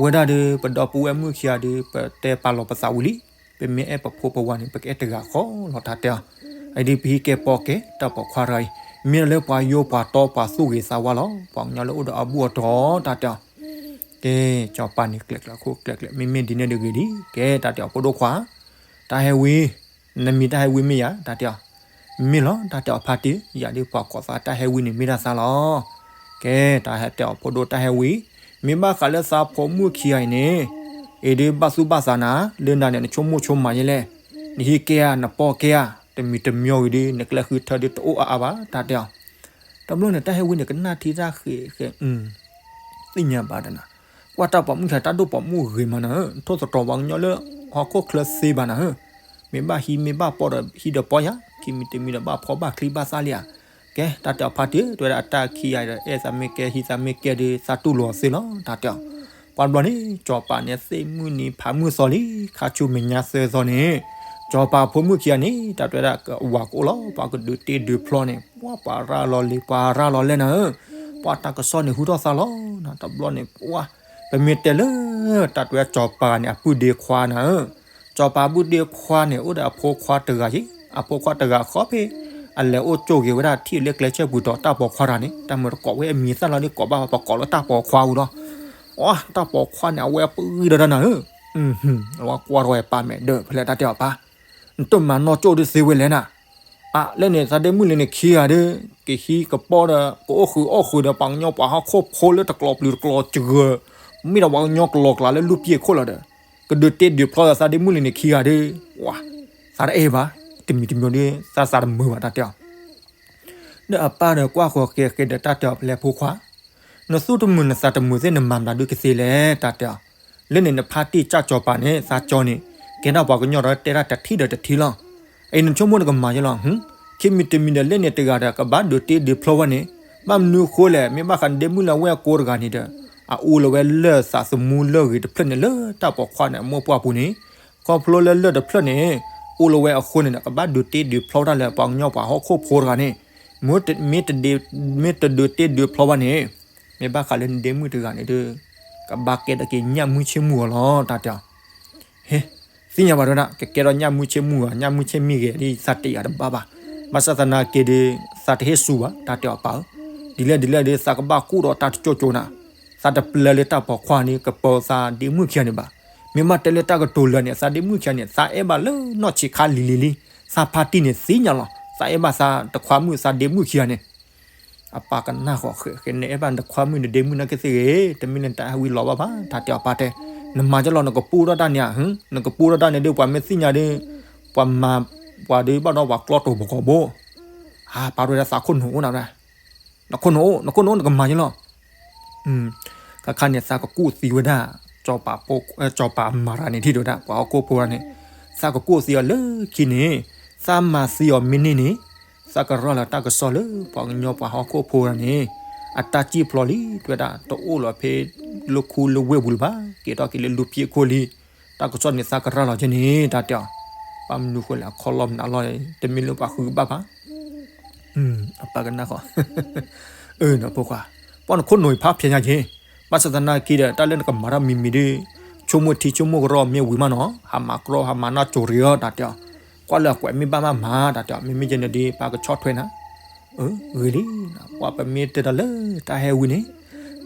ဝဲဒၣ်ဒီး ပဒီပုၢ်ဝဲၢ်မုၣ်ခံဂၤဒီး ပတဲပာ်လီၤပသးဝံၤလံ. ပမ့ၢ်အဲၣ်ပဖိပဝၤန့ၣ် ပကအဲၣ်တဂၤဃီလီၤ တၢ်တဲအီၤ. အဒ်ပဟံးကဲပီၢ်ကဲ တၢ်ပိာ်ခွါတဂၤအံၤ မ့ၢ်လၢပှၤယိပှၤတီပှၤသူၣ်ဂ့ၤသးဝါလီၤ. ပှၤကညီလၢအိၣ်ဒီးအဘူၣ်အတီၤ တၢ်တဲအီၤ. ကဲ စီၤပၤန့ၣ်ကျဲကျဲခိၣ်ကျဲကျဲ မ့မ့ၢ်ဒ်န့ၣ်တဂ့ၤဒံး ကဲ တၢ်တဲအီၤ ဖိဒိၣ်ခွါ တၢ်ဟဲဝံ နမံၤတၢ်ဟဲဝံမ့ၢ်ယၤ တၢ်တဲအီၤ. မ့ၢ်လီၤ တၢ်တဲအီၤ ဖါတံၢ် ယၤဒ်ပှၤကိးသးတၢ်ဟဲဝံန့ၣ် မ့ၢ်ဒၣ်သးလီၤ. ကဲ တၢ်ဟဲတဲအီၤ ဖိဒိၣ်တၢ်ဟဲဝံ မ့ၢ်ဘၣ်ဃးလၢသးဖိမုၣ်ခံဂၤအံၤန့ၣ် အံၤဒ်ဘၣ်သူၣ်ဘၣ်သးနၤ လၢနၤန့ၣ် နဆိကမိၣ်ဆိကမးယဲလဲၣ်. နဟံးကဲဧါ နပီၢ်ကဲဧါ တမံၤတမံၤဂ့ၤဒီး နကျဲဃုထၢဒီးတအိၣ်အါအါဘၣ် တၢ်တဲအီၤ. တဘျီန့ၣ် တၢ်ဟဲဝံန့ၣ် ကနၣ်ထံတၢ်ဃ့ဃဲ သ့ၣ်ညါဘၣ်ဒီးနၤ, ကွၢ်တၢ်ပိာ်မုၣ်ချၢ တၢ်ဒိၣ်ပိာ်မုၣ်ဂ့ၤမးနၤဧၢ, ထိၣ်သတြီၤပှၤကညီလၢဟီၣ်ခိၣ်ချၢသ့ဘၣ်နၤဧၢ, မ့ၢ်ဘၣ်ဟံးမ့ၢ်ဘၣ်ပီၢ်ဒီးဟံးဒီးပီၢ်ယၤ, ခံမံၤတမံၤဒီးဘၣ်ဖီဘၣ်ချံဘၣ်သၣ်လံဧါ, ကဲ တၢ်တဲအီၤဖါတံၢ် တဲဝဲဒၣ်အတၢ်ခံဂၤဒီး အဲၣ်သးမ့ၢ်ကဲဟံးသးမ့ၢ်ကဲဒီး သးတူၢ်လိာ်အီၤသ့လီၤ တၢ်တဲအီၤ, ပှၤတဘျီန့ၣ် စီၤပၤန့ၣ်သ့ၣ်မုၢ်နံၤဖးမုၢ်သီလံ, ခါဆူမဲာ်ညါသၢသီန့ၣ် စီၤပၤဖိမုၣ်ခံဂၤန့ၣ် တၢ်တဲဝဲဒၣ်ကဝၤကအိၣ်လီၤ, ပှၤကဒုးတ့ဒုးဖျီန့ၣ် ပှၤပှၤရၤလီၤလံၤ ပှၤရၤလီၤလဲၢ်နၤဧၢ, ပှၤတၢ်ကစီၣ်န့ၣ်ဟူထီၣ်သါလီၤ, တဘျီန့ၣ် ပှၤ ပမ့ၢ်တဲလၢ တၢ်တဲဝဲစီၤပၤန့ၣ် အပုၢ်ဒ့ခွါနၤဧၢ, စီၤပၤအပုၢ်ဒ့ခွါန့ၣ် အိၣ်ဒီးအဖိခွါတဂၤယ့ၣ်, အဖိခွါတဂၤဃီဖဲ အလဲၤအိၣ်ကၠိၣ်က့ၤဝဲဒၣ်ထံၣ်လၢကျဲဆၢၣ်ပူၤဒီးတၢ်ပိာ်ခွါတဂၤန့ၣ်, တၢ်မ့ၢ်တကိးဝဲအမံၤသၣ်လီၤဒီးကိးဘၣ်ပကိးလၢတၢ်ပိာ်ခွါဝံၤဒီး, အတၢ်ပိာ်ခွါန့ၣ် အဝဲပဂံၢ်ဒီးတၢ်နၤဧၢ, အဝဲကွၢ်ထီၣ်ဝဲပၢ်မဲာ်ဒၢး ဖဲလဲၣ်တၢ်တဲအီၤပၢ် နတမၤနီၢ်ကၠိၣ်ဒုးသ့ဝဲလဲၣ်နၤ, အါ လၢန့ၣ် သးဒ့မုၣ်လံန့ၣ်ခံဂၤဒီး ကဟံးကပီၢ်ဒီး ကအိၣ်ဃုာ်အီၣ်ဃုာ်ဒီးပှၤကညီပှၤဟီၣ်ခိၣ်ဖိလၢတကျိၤပျုၤတကျိၤစှၤ, မ့ၢ်ဒီးပှၤကညီကလီၤကျးလၢလူၢ်ပျ့ၢ်ခိၣ်လီၤဒီး ကဒုးတ့ဒုးဖျီဒီးသးဒ့မုၣ်လံန့ၣ်ခံဂၤဒီး, ဝါ, သးတအဲၣ်ဘၣ်, တမံၤတမံၤဒီး သးသးတမုာ်ဘၣ်တၢ်တဲအီၤ ဒီးအပၢ်ဒီးကွၢ်ဃီၤဃဲဃဲဒီးတၢ်တဲအီၤ ပလဲၤဖိခွါ, နသူၣ်တမုာ်နသးတမုာ်သ့ၣ် နမၤမတၤဒုးကသ့လဲၣ် တၢ်တဲအီၤ, လၢန့ၣ်နဖါတံၢ်ကၢ်စီၤပၤန့ၣ် သးကၠီန့ၣ် ကဲထီၣ်ပှၤကညီဒီးတဲတၢ်တထံၣ်ဒီးတထံၣ်လီၤ, အံၤနဆိကမိၣ်နကမၤယဲလီၤ, ခံမံၤတမံၤဒီးလၢန့ၣ်တဂၤဒီး ကဘၣ်ဒုးတ့ဒုးဖျီဝဲန့ၣ်, ဘၣ်မနုၤဃိလဲၣ် မ့ၢ်ဘၣ်ဃးနဒ့မုၣ်လၢအဝဲၢ်ကိတဂၤန့ၣ်ဒီး အအိၣ်လၢဝဲလၢၢ်သးသမူလၢၢ်ဂ့ၤတဖျၢၣ်န့ၣ် လၢတၢ်ပိာ်ခွါန့ၣ် အမိၢ်ပှၢ်ပူၤန့ၣ်, ခီဖျိလၢလၢၢ်တဖျၢၣ်န့ၣ် အိၣ်လၢဝဲအဃိန့ၣ်ဒီး ကဘၣ်ဒုးတ့ဒုးဖျီဝဲဒၣ်လၢပှၤကညီပှၤဟီၣ်ခိၣ်ဖိတဂၤန့ၣ်, မ့ၢ်တဒုးတ့ဒုးဖျီဘၣ်န့ၣ်, မ့ၢ်ဘၣ်ဃးလၢနဒ့မုၣ်တဂၤန့ၣ်ဒီး ကဘၣ်ကဲထီၣ်က့ၤညၣ်မုၢ်ဆ့ၣ်မုၢ်ဂီၤလီၤ တၢ်တဲအီၤ, ဟ့ သ့ၣ်ညါဘၣ်တဲဝဲဒၣ် ကကဲထီၣ်ညၣ်မုၢ်ဆ့ၣ်မုၢ်ဂီၤ ညၣ်မုၢ်ဆ့ၣ်မုၢ်ဂီၤဒီး သးတယာ်တဘၣ်ဘၣ်, ဘၣ်ဆၣ်သနာ်က့ဒီး သးတဟ့ၣ်စူၤဘၣ် တၢ်တဲအီၤပၢ်ဧၢ, ဒ်လဲၣ်ဒ်လဲၣ်ဒီး သးကဘၣ်ကူၣ်ဒီးတၢ်တကၠိၢ်ကၠိၢ်နၤ, သးတပျဲလၢတၢ်ပိာ်ခွါန့ၣ် ကပၢၤသးဒ့မုၣ်ခံဂၤန့ၣ်ဘၣ်, မ့ၢ်ဘၣ်တဲလၢတၢ်ကတိၤလၢာ်န့ၣ် သးဒ့မုၣ်ခံဂၤန့ၣ် သးအဲၣ်ဘၣ်လၢနီၢ်ဆံးခါလံၤလံၤလံ, သးဖါတံၢ်န့ၣ်သ့ၣ်ညါလီၤ သးအဲၣ်ဘၣ်သးတခွါမုၣ်သးဒ့မုၣ်ခံဂၤန့ၣ် အပၢ်ကနၣ်ဃီၤဃဲဃဲ နအဲၣ်ဘၣ်နတခွါမုၣ်နဒ့မုၣ်နာ်က့သ့ၣ်ဂ့ၤ, တမ့ၢ်လၢနတၢ်ဟဲဝံလီၤဘၣ်ဘၣ် တၢ်တဲအီၤပၢ်တဲ, နမၤကလီၤ နကပူထီၣ်တၢ်န့ၣ်ဧါ, နကပူထီၣ်တၢ်န့ၣ်ဒီး ပှၤမ့ၢ်သ့ၣ်ညါဒီး ပှၤမၤပှၤဒီးဘၣ်ဒီးပှၤကျီတိၤပကီၢ်ဘိ, ဟါ ပၢ်တဲဝဲဒၣ်သးခိၣ်နူာ်အိၣ်နၤဝဲဒၣ်, နခိၣ်နူာ်အိၣ် နခိၣ်နူာ်အိၣ် နကမၤကလီၤ က အခါန့ၣ် သးကကူၣ်သံဝဲဒၣ် စီၤပၤအမၤရၤန့ၣ် ထံၣ်တဲဝဲဒၣ် ပှၤဟီၣ်ခိၣ်ဖိရၤန့ၣ်, သးကကူၣ်သံအီၤလၢခံန့ၣ်, သးမၤသံအီၤမ့ၢ်န့ၢ်န့ၣ်, သးကရၤလီၤတၢ်ကစီၣ်လၢပှၤကညီပှၤဟီၣ်ခိၣ်ဖိရၤန့ၣ်, အတၢ်စံၣ်ဖျိလံ တဲဝဲဒၣ် တအိၣ်လီၤဖဲလၢခူလၢဝ့ၢ်ပူၤလၢၤဘၣ်, က့ၤထီၣ်က့ၤလၢလူၤဖံးအခိၣ်လံ, တၢ်ကစီၣ်န့ၣ် သးကရၤလီၤကဲန့ၣ် တၢ်တဲအီၤ, ဘၣ်မနုၤဃိလဲၣ် အခီၣ်လီၢ်မနုၤလီၢ် တမ့ၢ်လၢပှၤဃုကဘၣ်ဘၣ် အပၢ်ကနၣ်ဃီ, အၢ ဖိခွါ, ပှၤနခိၣ်နူာ်ဖးဖျဲးညါက့ၤ, ဘၣ်ဆၣ်သနာ်က့ဒီး တၢ်လၢနကမၤတၢ်မံၤမံၤဒီး, ဆိကမိၣ်ထံဆိကမိၣ်ကရၢမ့ၢ်ဝံၤမးနီၤ, ဟးမၤကြီ ဟးမၤနီၢ်ကၠိၤရံၤဧၢ တၢ်တဲအီၤ, ကွၢ်လၢအကွဲးမ့ၢ်ဘၣ်မးမၤ တၢ်တဲအီၤ, မ့မ့ၢ်ကဲန့ၣ်ဒီး ပကဆီၣ်ထွဲနၤ အၢ ဂ့ၤလံ, ပှၤပမ့ၢ်တဲတၢ်လၢတၢ်ဟဲဝံၤန့ၣ်,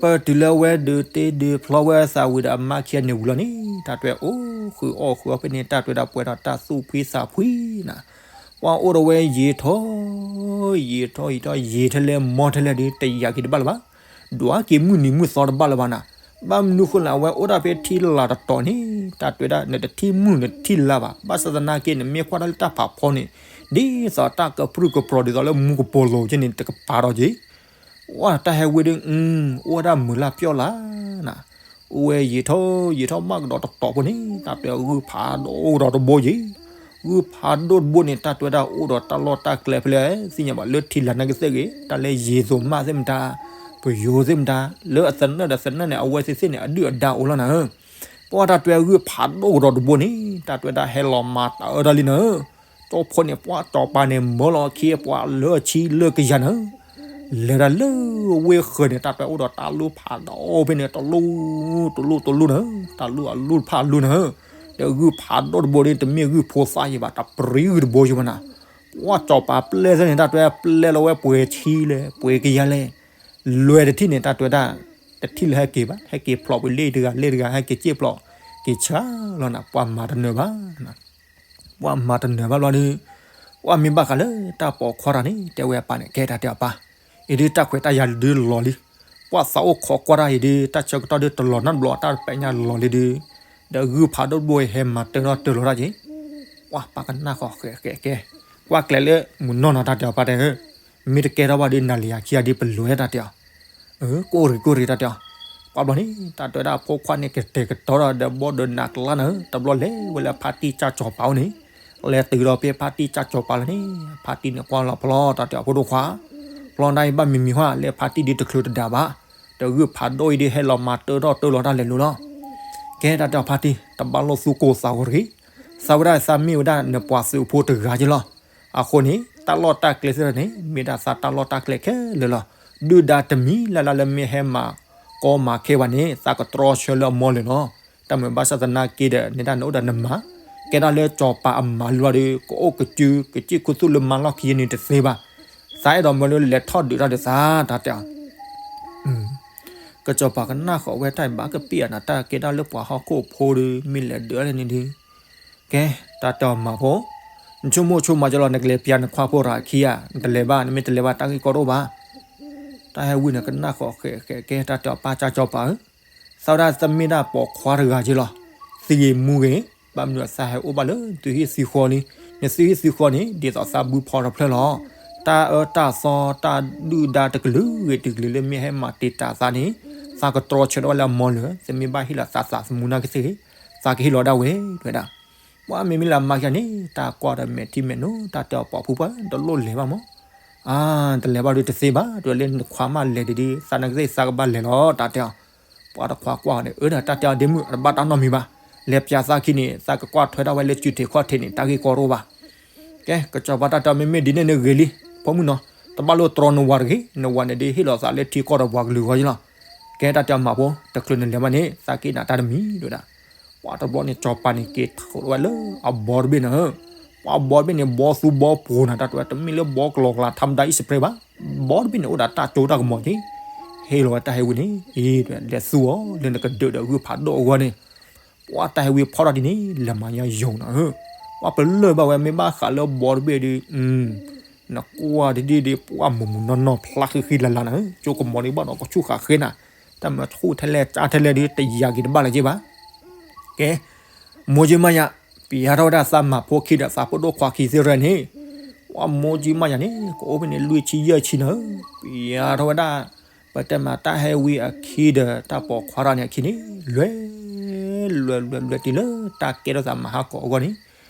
ပတုၤလၢဝဲဒုးတ့ဒုးဖျီဝဲသးဝံၤဒီးအမါခံဂၤန့ၣ်ဝံၤလီၤန့ၣ်, တၢ်တဲအိၣ်ဃုာ်အီၣ်ဃုာ်အီၣ်ဖဲန့ၣ် တၢ်တဲဝဲဒၣ်ပှဲၤဒီးတၢ်သူၣ်ဖှံသးဖှံနၤ, ပှၤအိၣ်ဒီးဝဲယံာ်ထီၣ်, ယံာ်ထီၣ်ယံာ်ထီၣ် ယံာ်ထဲလဲၣ်မီၢ်ထဲလဲၣ်ဒီး တယာ်က့ၤတဘၣ်လၢၤဘၣ်, ဒွးက့ၤမုၢ်နံၤမုၢ်သီတဘၣ်လၢၤဘၣ်နၤ, ဘၣ်မနုၤဃိလၢအဝဲအိၣ်ဒၣ်ဖဲထံလၤတတီၤန့ၣ် တၢ်တဲဝဲဒၣ် နတထံၣ်မုၢ်နတထံၣ်လါဘၣ်, ဘၣ်ဆၣ်သနာ်က့ နမ့ၢ်ကွၢ်တၢ်လၢတၢ်ဖးဖီန့ၣ်, ဒ်သိးတၢ်ကပြုၢ်ကပြီၤဒ်သိးလၢမူကပိာ်လိၤကဲန့ၣ် တကပၤဒီးက့ၤ ဝဲတၢ်ဟဲဝံၤဒီး အိၣ်ဝဲဒၣ်မုာ်လၢ်ပျီလၢ်နၤ, အိၣ်ဝဲယံာ်ထီၣ်ယံာ်ထီၣ်မးကဒီးတတီၤဖိန့ၣ် တၢ်တဲဂုၢ်ဖးဒိၣ်ဒီးတဘိယံၤ, ဂုၢ်ဖးဒိၣ်တဘိန့ၣ် တၢ်တဲဝဲဒၣ်အိၣ်ဒီးတၢ်လီၢ်တၢ်ကျဲဖဲလဲၣ် သ့ၣ်ညါဘၣ်လၢထံလၤနာ်က့သ့ၣ်ဂ့ၤ တၢ်လၢယံၤသိးမးသ့ၣ်မတၤ, ပယိၤသ့ၣ်မတၤ, လၢအသနၢၣ်ဒီးသနၢၣ်န့ၣ် အဝဲသ့ၣ်သ့ၣ်န့ၣ် အဒုၣ်အဒါအိၣ်လီၤနၤဧၢ, ပှၤတၢ်တဲဂုၢ်ဖးဒိၣ်ကဒီးတဘိန့ၣ် တၢ်တဲဝဲဒၣ်ဟဲလီၤမၤတၢ်အၢတၢ်လံနၤဧၢ ကၠီဖီန့ၣ် ပှၤစီၤပၤန့ၣ် မၢလီၤအခံပှၤလၢအဆံလၢကယၤနၤဧၢ, လဲၤဒၣ်လၢဝ့ၢ်ဃၢၤန့ၣ် တၢ်တဲအိၣ်ဒီးတၢ်လူၢ်ဖးဒိၣ်ဖဲန့ၣ် တလူၢ်တလူၢ်တလူၢ်နၤဧၢ, တၢ်လူၢ်အလူၢ်တဖၣ်အလူၢ်နၤဧၢ, ဒီးဂုၢ်ဖးဒိၣ်တဘိန့ၣ် တမ့ၢ်ဂုၢ်ဖိသၣ်ယံၤဘၣ် တၢ်ပြံဂုၢ်တဘိယံၤဘၣ်နၤ, ပှၤစီၤပၤပျဲသ့ၣ်န့ၣ် တၢ်တဲပျဲလီၤဝဲပှဲၤဆံလဲၣ် ပှဲၤကယၤလဲၣ် လွဲၢ်တထံၣ်န့ၣ် တၢ်တဲဝဲဒၣ် တထံၣ်လၢဟဲက့ၤဘၣ် ဟဲက့ၤဖျိးဝံၤလ့ၣ်တဂၤလ့ၣ်တဂၤ ဟဲက့ၤစ့ၢ်ဖျိး က့ၤဆါလီၤနၤ ပှၤမၤတနၢၤဘၣ် ပှၤမၤတနၢၤဘၣ်ဘျီဒီး ပှၤမ့ၢ်ဘၣ်ဃးလၢတၢ်ပိာ်ခွါတၢ်န့ၣ် တဲဝဲအပၢ်န့ၣ် ကဲတၢ်တဲအီၤပၢ်, အံၤဒုးတၢ်ခွဲးတၢ်ယာ်ဒုးလီၤလံ, ပှၤသးအိၣ်ခိးကွၢ်တၢ်အံၤဒုး တၢ်ဆၢကတီၢ်ဒုးတလီၤနီတဘျီ တၢ်တပာ်ညါလီၤလံဒုး, ဒီးဂုၢ်ဖးဒိၣ်တဘိဟဲမၤတၢထီၣ်တၢလီၤတၢ်က့ၤ, ပှၤပၢ်ကနၣ်ဃီဃဲးဃဲးကဲ, ကွၢ်ကျဲလၢမုၢ်နီၢ်နီၢ်တၢ်တဲအီၤပၢ်တဲဧၢ, မ့ၢ်တကဲထီၣ်ဘၣ်ဒုးနၤလံယၤခံဂၤဒုးပလိၤတၢ်တဲအီၤ ကိၣ်ရံၣ်ကိၣ်ရံၣ်တၢ်တဲအီၤ, ပှၤဘျီန့ၣ် တၢ်တဲဝဲဒၣ်အဖိခွါန့ၣ် ကတဲာ်ကတီၤဒီးဒီးဘီဒီးနးကျါနၤဧၢ, တဘျီလဲၤဝဲလၢဖါတံၢ်ကၢ်စီၤပၤအိၣ်န့ၣ်, လဲၤတုၤဒီးဖဲဖါတံၢ်ကၢ်စီၤပၤလၢန့ၣ်, ဖါတံၢ်န့ၣ်ကွၢ်လီၤဖျီတၢ်တဲအီၤ ဖိဒိၣ်ခွါ, ဖျီဒၣ်အံၤဘၣ်မံၤမံၤဟါ လၢဖါတံၢ်ဒုးတချုးတဒါဘၣ်, ဒီးဂုၢ်ဖးဒိၣ်အံၤဒုးဟဲလီၤမၤတၢထီၣ်တၢလီၤတၢ်လဲၤလိၤလီၤ ကဲတၢ်တဲအီၤဖါတံၢ် တဘၣ်လိၣ်သူၣ်ကိၢ်သးဂီၤတဂ့ၤ, သးဝဲဒၣ်သးမ့ၢ်ဝဲဒၣ်နပှၤသုးဖိတဂၤက့လီၤ. အဃိန့ၣ် တၢ်လီၢ်တၢ်ကျဲသ့ၣ်တဖၣ်န့ၣ် မ့ၢ်ဒၣ်သးတၢ်လီၢ်တၢ်ကျဲခဲလၢာ်လီၤ. ဒုၣ်ဒါတမံၤလၢ်လၢ်လၢမ့ၢ်ဟဲမၤကီမၤခဲဘၣ်န့ၣ် သးကတြီဆၢလၢအမီလၢာ်လီၤ. တၢ်မၤဘၣ်ဆၣ်သနာ်က့ဒီး နဲဒၣ်နအိၣ်ဒီးနမၤ ကဲဒၣ်လၢစီၤပၤအမၤလၢၤဒီး ကအိၣ်ကစု ကစံၣ်ခူသူၣ်လၢမၤလီၢ်ခံန့ၣ်တသ့ဘၣ်. သးအဲၣ်ဒိးမၢလၢလဲၤထီၣ်ဒုးတၢ်ဒီးသး တၢ်တဲအီၤ ကစီၤပၤကနၣ်ဃီၤဝဲတၢ်ဘၣ်ကပ့ၢ်အနၤတၢ်ကဲဒၣ်လၢပှၤဟီၣ်ခိၣ်ဖိဒီး မ့ၢ်လဲၤဒုးအီၤန့ၣ်ဒီး ကဲ တၢ်တဲအီၤမၤဖိ နဆိကမိၣ်ဆိကမးကလီၤ နကလဲၤပျးနခွါဖိရၤခံဂၤ နတလဲၤဘၣ် နမ့ၢ်တလဲၤဘၣ်တၢ်ဂ့ၢ်ကီတအိၣ်ဘၣ်. တၢ်ဟဲဝံၤန့ၣ် ကနၣ်ဃီၤဃဲးဃဲးကဲ တၢ်တဲအီၤပၢ်ကၢ်ကၠီပၤဧၢ, သးဝဲဒၣ်တမ့ၢ်ဒၣ်ပိာ်ခွါတဂၤက့လီၤ. သံဂ့ၤမူဂ့ၤ ဘၣ်မနုၤသးဟဲအိၣ်ဘၣ်လၢသုဟံၣ်သုဃီလံ. နသုဟံၣ်သုဃီန့ၣ် ဒ်သိးသးဘုဖီတဖျၢၣ်လီၤ. တၢ်အၢတၢ်သီတၢ်ဒုၣ်ဒါတကလုာ်ဂ့ၤတကလုာ်လၢမ့ၢ်ဟဲမၤတံာ်တာ်သးန့ၣ် သးကတြီဆၢထၢၣ်ဝဲလၢအမီလၢာ် သုမ့ၢ်ဘၣ်ဟ့ၣ်လီၤသးသးသမူနာ်က့သ့ၣ်ဂ့ၤ သးကဟ့ၣ်လီၤဒၣ်ဝဲ တဲဝဲဒၣ်. ပှၤမ့မ့ၢ်လၢအမါခံဂၤန့ၣ် တၢ်ကွၢ်ဒီးမဲာ်ထံမဲာ်နိ တၢ်တဲအီၤပိာ်ဖုပှၢ် တလိၣ်လဲၤဘၣ်မး. အါ တလဲၤဘၣ်ဒုးတသ့ဘၣ် တဲဝဲလၢနခွါမးလဲၤဒ်ဒုး သးနာ်က့သ့ၣ်ဂ့ၤသးကဘၣ်လဲၤလီၤ တၢ်တဲအီၤ. ပှၤတခွါကွၢ်န့ၣ် အၢ ဒီးတၢ်တဲအီၤဒ့မုၣ် အတဘၣ်တၢ်နီတမံၤဘၣ်. လဲၤပျးသးခံန့ၣ် သးကကွၢ်ထွဲဒၣ်ဝဲလၢစုထံးခီၣ်ထံးန့ၣ် တၢ်ဂ့ၢ်ကီတအိၣ်ဘၣ်. ကဲ ကစီၤပၤတၢ်တဲအီၤ မ့မ့ၢ်ဒ်န့ၣ်န့ၣ်ဂ့ၤလံ ဖိမုၣ်နီၤ တဘၣ်လိၣ်တြီနဝၤတဂ့ၤ နဝၤန့ၣ်ဒုးဟ့ၣ်လီၤသးလၢထံကီၢ်ဒီးပှၤကလုာ်အဂီၢ်ယ့လီၤ. ကဲတၢ်တဲအီၤမၤဖိ တချုးနလဲၤဘၣ်န့ၣ် သးကဟ့ၣ်နၤတၢ်တမံၤ တဲဝဲဒၣ်. ပှၤတဘျီန့ၣ် စီၤပၤန့ၣ်က့ၤထုးဝဲလၢအဘီတဘ့ၣ်နၤဧၢ, ပှၤဘီတဘ့ၣ်န့ၣ် ဘီသူဘီပှိၤနၤ တၢ်တဲဝဲ တမ့ၢ်လၢဘီကလီကလီ ထါမတၤအံၣ်စပရ့ဘၣ်, ဘီတဘ့ၣ်န့ၣ် အိၣ်ဒီးတၢ်စိတၢ်ကမီၤက့ၤ, ဟ့ၣ်လီၤဝဲတၢ်ဟဲဝံၤန့ၣ် အံၤ လဲၤသူအီၤလၢနကဒုးဒီးဂုၢ်ဖးဒိၣ်အဂီၢ်န့ၣ် ပှၤတၢ်ဟဲဝံၤဖီၣ်ထီၣ်ဒ်န့ၣ် လဲၤမၤညါယိာ်နၤဧၢ, ပှၤပလၢၢ်ဘၣ်ဝဲ မ့ၢ်ဘၣ်ဃးလၢဘီတဘ့ၣ်ဒုး နကွၢ်ဒ်ဒ်ဒ် ပှၤမူးမူးနီၢ်နီၢ် ဖျါဃံဃံလၤလၤနၤဧၢ, စိကမီၤဒ်ဘၣ်ဒီးကဆူၣ်ဃာ်ဃ့နၤ, တၢ်မၤဆူၣ်ထဲလဲၣ်ကၢ်ထဲလဲၣ်ဒုး တယာ်က့ၤတဘၣ်လၢၤက့ၤဘၣ်. ကဲ မိၢ်ကၠံမးယၤ ပျးထီၣ်ဝဲဒၣ်သးမၤဖိခံဒီးသးဖိဒိၣ်ခွါခံသ့ၣ်ရဲၣ်န့ၣ်, ပှၤမိၢ်ကၠံမးယၤန့ၣ် ကအိၣ်ဖဲန့ၣ်လွံၢ်ဆံယဲၢ်ဆံနၤဧၢ, ပျးထီၣ်ဝဲဒၣ် ပတဲမးတၢ်ဟဲဝံအခံဒီး တၢ်ပိာ်ခွါတၢ်န့ၣ်အခံန့ၣ် လဲၤ လဲၤ လဲၤ လဲၤတုၤလၢတၢ်ကဲထီၣ်သးမဟါကီးအဂီၢ်န့ၣ်,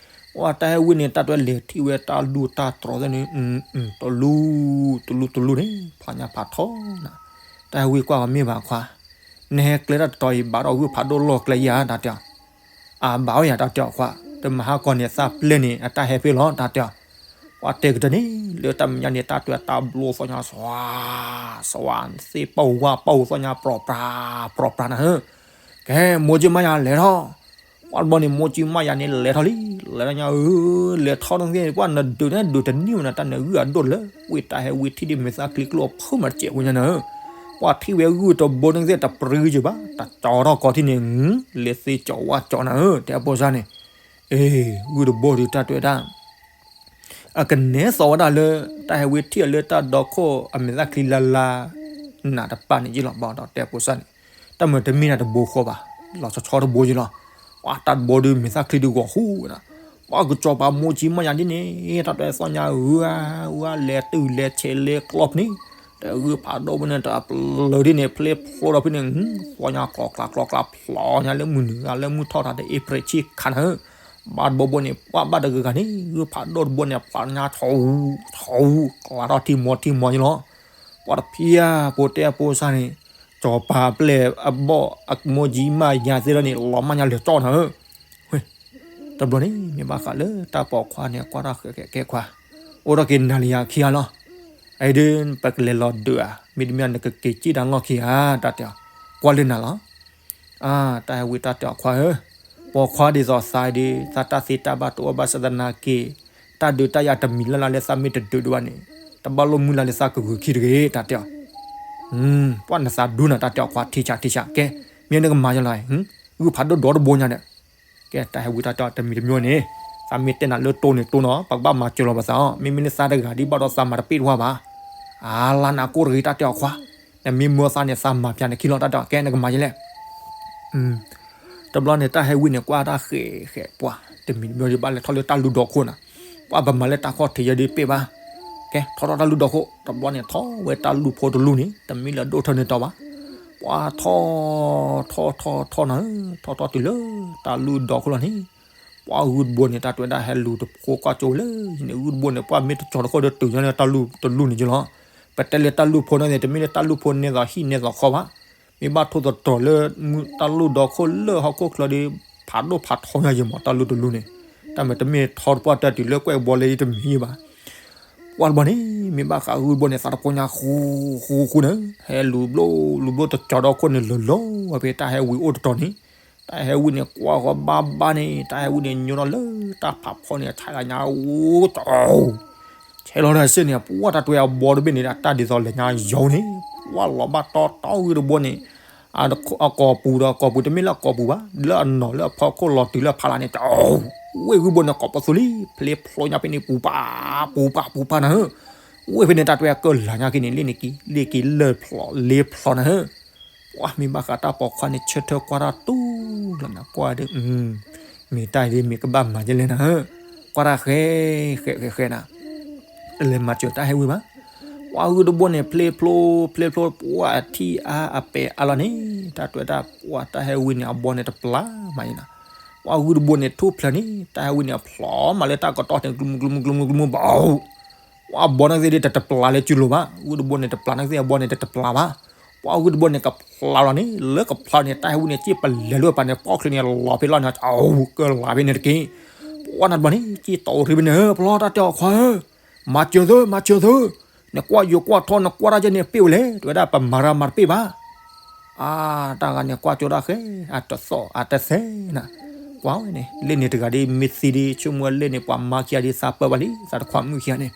ပှၤတၢ်ဟဲဝံန့ၣ် တၢ်တဝဲလဲၤထံၣ်ဝဲတၢ်လူၢ်တၢ်တြီၤသ့ၣ်န့ၣ် တလူၢ် တလူၢ် တလူၢ်န့ၣ် ဖးညါဖးထီနၤ. တၢ်ဟဲဝံကွၢ်ကီးမ့ၢ်ဘၣ်ခွါ, နဟဲကျဲတၢ်တတီၤအံၤ ဘၣ်ဒီးဂုၢ်ဖးဒိၣ်လီၢ်ကျဲယၤ တၢ်တဲအီၤ အဘၣ်ဝဲယၤ တၢ်တဲအီၤခွါ, တမဟါကီးန့ၣ် သးပျဲၢ်န့ၣ် အတၢ်ဟဲဖဲလီၤ တၢ်တဲအီၤ. ပှၤတဲကတၢၢ်န့ၣ် လၢတၢ်မဲာ်ညါန့ၣ် တၢ်တဝဲတၢ်ဘျီသီညါ စှၤစှၤ သ့ၣ်ပီၢ်ဝါပီၢ်သီညါ ပြီပြၤ ပြီပြၤနၤဧၢ. ကဲ မိၢ်ကၠံမါယၤလဲၤထီၣ်, ပှၤတဘျီန့ၣ် မိၢ်ကၠံမါယၤန့ၣ် လဲၤထီၣ်လံ, လဲၤထီၣ်ညါဧၢ, လဲၤထီၣ်န့ၣ်သ့ၣ် ပှၤနဒုးန့ၣ်ဒုးတန့ၢ်ဝဲနၤ တၢ်နဂုၢ်အဒိၣ်လၢ ဝ့ၢ်တၢ်ဟဲဝံထံၣ်ဒ်မဲာ်သၣ်ချံကျိအဖုမးတစဲးဖိညါနၤဧၢ. ပှၤထံၣ်ဝဲဂုၢ်တဘိန့ၣ်သ့ၣ် တပြံကဘၣ် တကၠီထီၣ်ကီးထံၣ်န့ၣ် လဲၤသ့ကၠီဝါကၠီနၤဧၢ တဲအပိစါန့ၣ်. အ့ ဂုၢ်တဘိဒီးတၢ်တဝဲဒၣ် အကနဲသီဝဲဒၣ်လၢ တၢ်ဟဲဝံထံၣ်အီၤလၢတၢ်ဒီခိၣ်အမဲာ်သၣ်ချံလါလါ နးတပာ်န့ၣ်ယ့ၣ်လီၤ ဘၣ်ဒီးတဲအပိစါန့ၣ်. တၢ်မၤတမ့ၢ်နၤတဘိဃီဘၣ်, လီၤဆီဆီတဘိယ့ၣ်လီၤ. ပှၤတၢ်တဘိဒီးမဲာ်သၣ်ချံဒုးဂီၤဃူနၤ, ပှၤကစီၤပၤမိၢ်ကၠံမါယၤဒ်န့ၣ် တၢ်တဝဲသီညါဧၢဧါ လဲၤတုၤလဲၤဆဲးလဲၤကျီဖဲန့ၣ် တဂုၢ်ဖးဒိၣ်ဖဲန့ၣ် တၢ်ပျၢၤဒ်န့ၣ် ဖျ့ဖျိဒီးဖဲန့ၣ် သီညါကျီကျါကျီကျါ ဖျိညါလၢမုၢ်နုာ်ဂၤလၢမုၢ်ထီၣ်တၢ်ဒီး အ့ဖြ့ၣ်ဆံၣ်ခါနၤဧၢ. ဘၣ်တဘိဘိန့ၣ် ပှၤဘၣ်တဂၤဂၤန့ၣ် ဂုၢ်ဖးဒိၣ်တဘိန့ၣ် ဖျိညါထီၣ် ထီၣ် ကျါထီၣ်ထံမီၤထံမီၤယ့ၣ်လီၤ. ပှၤတဖံးဧါဖိတဲအပိစါန့ၣ် စီၤပၤပျဲၢ်အဘီၣ်အမိၢ်ကၠံမါယၤသ့ၣ်ဒီးန့ၣ် လီၤမၢ်ညါလၢာ်ကၠီနၤဧၢ. တဘျီန့ၣ် မ့ၢ်ဘၣ်ဃးလၢတၢ်ပိာ်ခွါန့ၣ် ကွၢ်တၢ်ဃဲးဃဲးကဲခွါ, အိၣ်ထီၣ်က့ၤနၤလံယၤခံဂၤလီၤ. အအံၤဒ် ပကလဲၤလီၤဒုးဧါ, မ့တမ့ၢ်နကက့ၤစံၣ်တၢ်လီၢ်ခံဧါ တၢ်တဲအီၤ, ကွၢ်လၢနၤလီၤ. အါ တၢ်ဟဲဝံတၢ်တဲအီၤခွါဧၢ, ပိာ်ခွါဒ်သိးသးအံၤဒီး သးတၢ်သ့တၢ်ဘၣ်တအိၣ်ဘၣ်ဆၣ်သနာ်က့ တၢ်ဒုးတၢ်ယၤတမံၤလၢ်လၢ်လၢသးမ့ၢ်တဒုးဒံးဘၣ်န့ၣ် တဘၣ်လိၣ်မုၢ်လၢ်လၢသးကဂုာ်ခံတဂ့ၤ တၢ်တဲအီၤ. ပှၤနသးဒူနၤ တၢ်တဲအီၤခွါ ထံဆးထံဆး ကဲ မ့ၢ်နကမၤယလီၤ, ဂုၢ်ဖးဒိၣ်ဒီတဘိညါဒီး ကဲ တၢ်ဟဲဝံတၢ်တဲအီၤတမံၤတမံၤန့ၣ် သးမ့ၢ်တဲနၤလၢတိၢ်န့ၣ်တိၢ်နီၤ ပကဘၣ်မၤစၢၤလီၤပသးအီၤ, မ့မ့ၢ်လၢသးတဂၤဒ်ဘၣ်ဒီးသးမၤတပ့ၢ်တဝါဘၣ်. အါလါနၤကိၢ်တဂ့ၤ တၢ်တဲအီၤခွါ, နမ့ၢ်မၢသးန့ၣ် သးမၤဖျါနခံလီၤ တၢ်တဲအီၤ ကဲ နကမၤယလဲၣ်. တဘျီန့ၣ် တၢ်ဟဲဝံန့ၣ် ကွၢ်တၢ်ဃဲးဃဲးပှၤ တမံၤတမံၤဒ်ဘၣ်လဲၤထီၣ်လၢတၢ်လူၢ်ဒီခိၣ်နၤ, ပှၤပမၤလၢတၢ်ခီၣ်ထံးယဲဒ်ပ့ၢ်ဘၣ်. ကဲ ထီၣ်ထီၣ်တၢ်လူၢ်ဒီခိၣ် တဘျီန့ၣ် ထီၣ်ဝဲတၢ်လူၢ်ဖိတလူၢ်န့ၣ် တမ့ၢ်လၢအဒိၣ်ထီၣ်န့ၢ်တီၤဘၣ်. ပှၤထီၣ် ထီၣ်ထီၣ်ထီၣ်နၤဧၢ, ထီၣ်ထီၣ်တုၤလၢတၢ်လူၢ်ဒီခိၣ်လီၤန့ၣ် ပှၤဂုၢ်တဘိန့ၣ် တၢ်တဝဲဒၣ်ဟဲလူၤတဖိကွၢ်ကၠိဝဲလၢန့ၣ် ဂုၢ်တဘိန့ၣ် ပှၤမ့ၢ်တကၠီၤတခီဒီးတုၤညါလၢတၢ်လူၢ်တလူၢ်န့ၣ်ယလီၤ. ပတဲလၢတၢ်လူၢ်ဖိန့ၣ် တမ့ၢ်လၢတၢ်လူၢ်ဖိနဲသိးဟံၣ်နဲသိးဃီဘၣ်. မ့ၢ်ဘၣ်ထိၣ်သတြီၤလၢ တၢ်လူၢ်ဒီခိၣ်လၢဟီၣ်ခိၣ်ချၢဒီး ဖးဒိၣ်ဖးထီညါယမး တၢ်လူၢ်တလူၢ်န့ၣ် တၢ်မၤတမ့ၢ်ထီတပှၢ်တၢ်တုၤလၢကွဲၢ်ဘီလၢယတမံၤယဘၣ်. ပှၤတဘျီန့ၣ် မ့ၢ်ဘၣ်ဃးဂုၢ်တဘိန့ၣ် သးတဖိညါဃူဃူဃူန့ၣ် ဟဲလူၤဘျိလူၤဘျိတကၠီၤဒီခိၣ်န့ၣ် လီၤလီၤဝဲဖဲတၢ်ဟဲဝံအိၣ်တတီၤန့ၣ် တၢ်ဟဲဝံန့ၣ် ကွၢ်ဃီဘၣ်ဘၣ်န့ၣ် တၢ်ဟဲဝံန့ၣ် ညိထီၣ်လၢတၢ်ဖးဖီန့ၣ် ဆါညါအိၣ်တ ဆဲးလီၤတၢ်စ့ၢ်န့ၣ် ပှၤတၢ်တွဲအဘီတဘ့ၣ်န့ၣ် တၢ်ဒ်သိးလဲၤညါယီၤန့ၣ် ပှၤလီၤဘၣ်တီတီဂုၢ်တဘိန့ၣ် အကိာ်ပူၤဒီးကိာ်ပူၤ တမ့ၢ်လၢအကိာ်ပူၤဘၣ် လၢအနီၤလၢအဖီခိၣ်လီၤတုၤလၢအဖီလာ်န့ၣ် တဝ့ၢ်ဂုၢ်တဘိန့ၣ် ကိးပသူလံ ဖျ့ဖျိညါဖဲန့ၣ် ပူၤပာ်ပူၤပာ်ပူၤပာ်နၤဧၢ. ဝ့ၢ်ဖဲန့ၣ် တၢ်တွဲအကၢၣ်လၤညါက့ၤန့ၣ် လ့ၣ်န့ၣ်က့ၤ လ့ၣ်က့ၤလၢၢ်ဖျိးလ့ဖျိးနၤဧၢ. ပှၤမ့ၢ်ဘၣ်ဃးတၢ်ပိာ်ခွါန့ၣ် ဆၢထၢၣ်ကွၢ်တၢ်တူၢ်လီၤနၤ ကွၢ်ဒီး မ့ၢ်တၢ်အံၤဒ်မ့ၢ်ကဘၣ်မၤဒ်လဲၣ်နၤဧၢ. ကွၢ်တၢ်ဃဲး ဃဲး ဃဲး ဃဲးနၤ တလဲၤမၤစၢၤတၢ်ဟဲဝံဘၣ်. ပှၤဂုၢ်တဘိန့ၣ် ဖျ့ဖျိ ဖျ့ဖျိ ပှၤအထံၣ်အါအပဲာ်အါလီၤန့ၣ် တၢ်တွဲတၢ် ပှၤတၢ်ဟဲဝံန့ၣ် အဘီန့ၣ်တပျၢ်မးအံၤနၤ. ပှၤဂုၢ်တဘိန့ၣ် ထူၣ်ဖျဲးန့ၣ် တၢ်ဟဲဝံန့ၣ် အဖျိးမးလၢတၢ်ကတီၢ်န့ၣ် ကျူမူကျူမူကျူမူကျူမူဘၣ် ပှၤအဘီန့ၣ်သ့ၣ်ဒ်တတပျၢ်လၢစုလိၤဘၣ်. ဂုၢ်တဘိန့ၣ် တပျၢ်န့ၣ်သ့ၣ် အဘီန့ၣ်တတပျၢ်ဘၣ်. ပှၤဂုၢ်တဘိန့ၣ် ကဖျါလီၤန့ၣ် လၢကဖျါန့ၣ် တၢ်ဟဲဝံန့ၣ် စ့ၢ်ပလဲၤလၢပှၤန့ၣ် ပီၣ်ချ့န့ၣ် လီၤဖဲလီၤန့ၣ် အကၢၣ်လၤဖဲန့ၣ်တက့ၢ်. ပှၤနၤတဘျီန့ၣ် စ့ၢ်တီၢ်ရ့ဖဲန့ၣ် ပလီၢ် တၢ်တဲအီၤခွါဧၢ, မၤစၢၤသု မၤစၢၤသု, နကွၢ်ယိၤကွၢ်ထီ နကွၢ်တၢ်ယဲန့ၣ် ပ့ၢ်ဝဲလဲၣ် တဝဲဒၣ်ပမၤရၤမၤတပ့ၢ်ဘၣ်. အါ တၢ်ဂၤန့ၣ် ကွၢ်ကၠိတၢ်ဃဲ အတသီၣ် အတသဲနၤ, ကွၢ်ဝဲန့ၣ် လ့ၣ်န့ၣ်တဂၤဒ်မ့ၢ်သံဒ် ဆိကမိၣ်ဝဲလ့ၣ်န့ၣ် ပှၤမါခံဂၤဒ်သးပၢၢ်ဘၣ်လံ သးတခွါမုၣ်ခံဂၤန့ၣ်,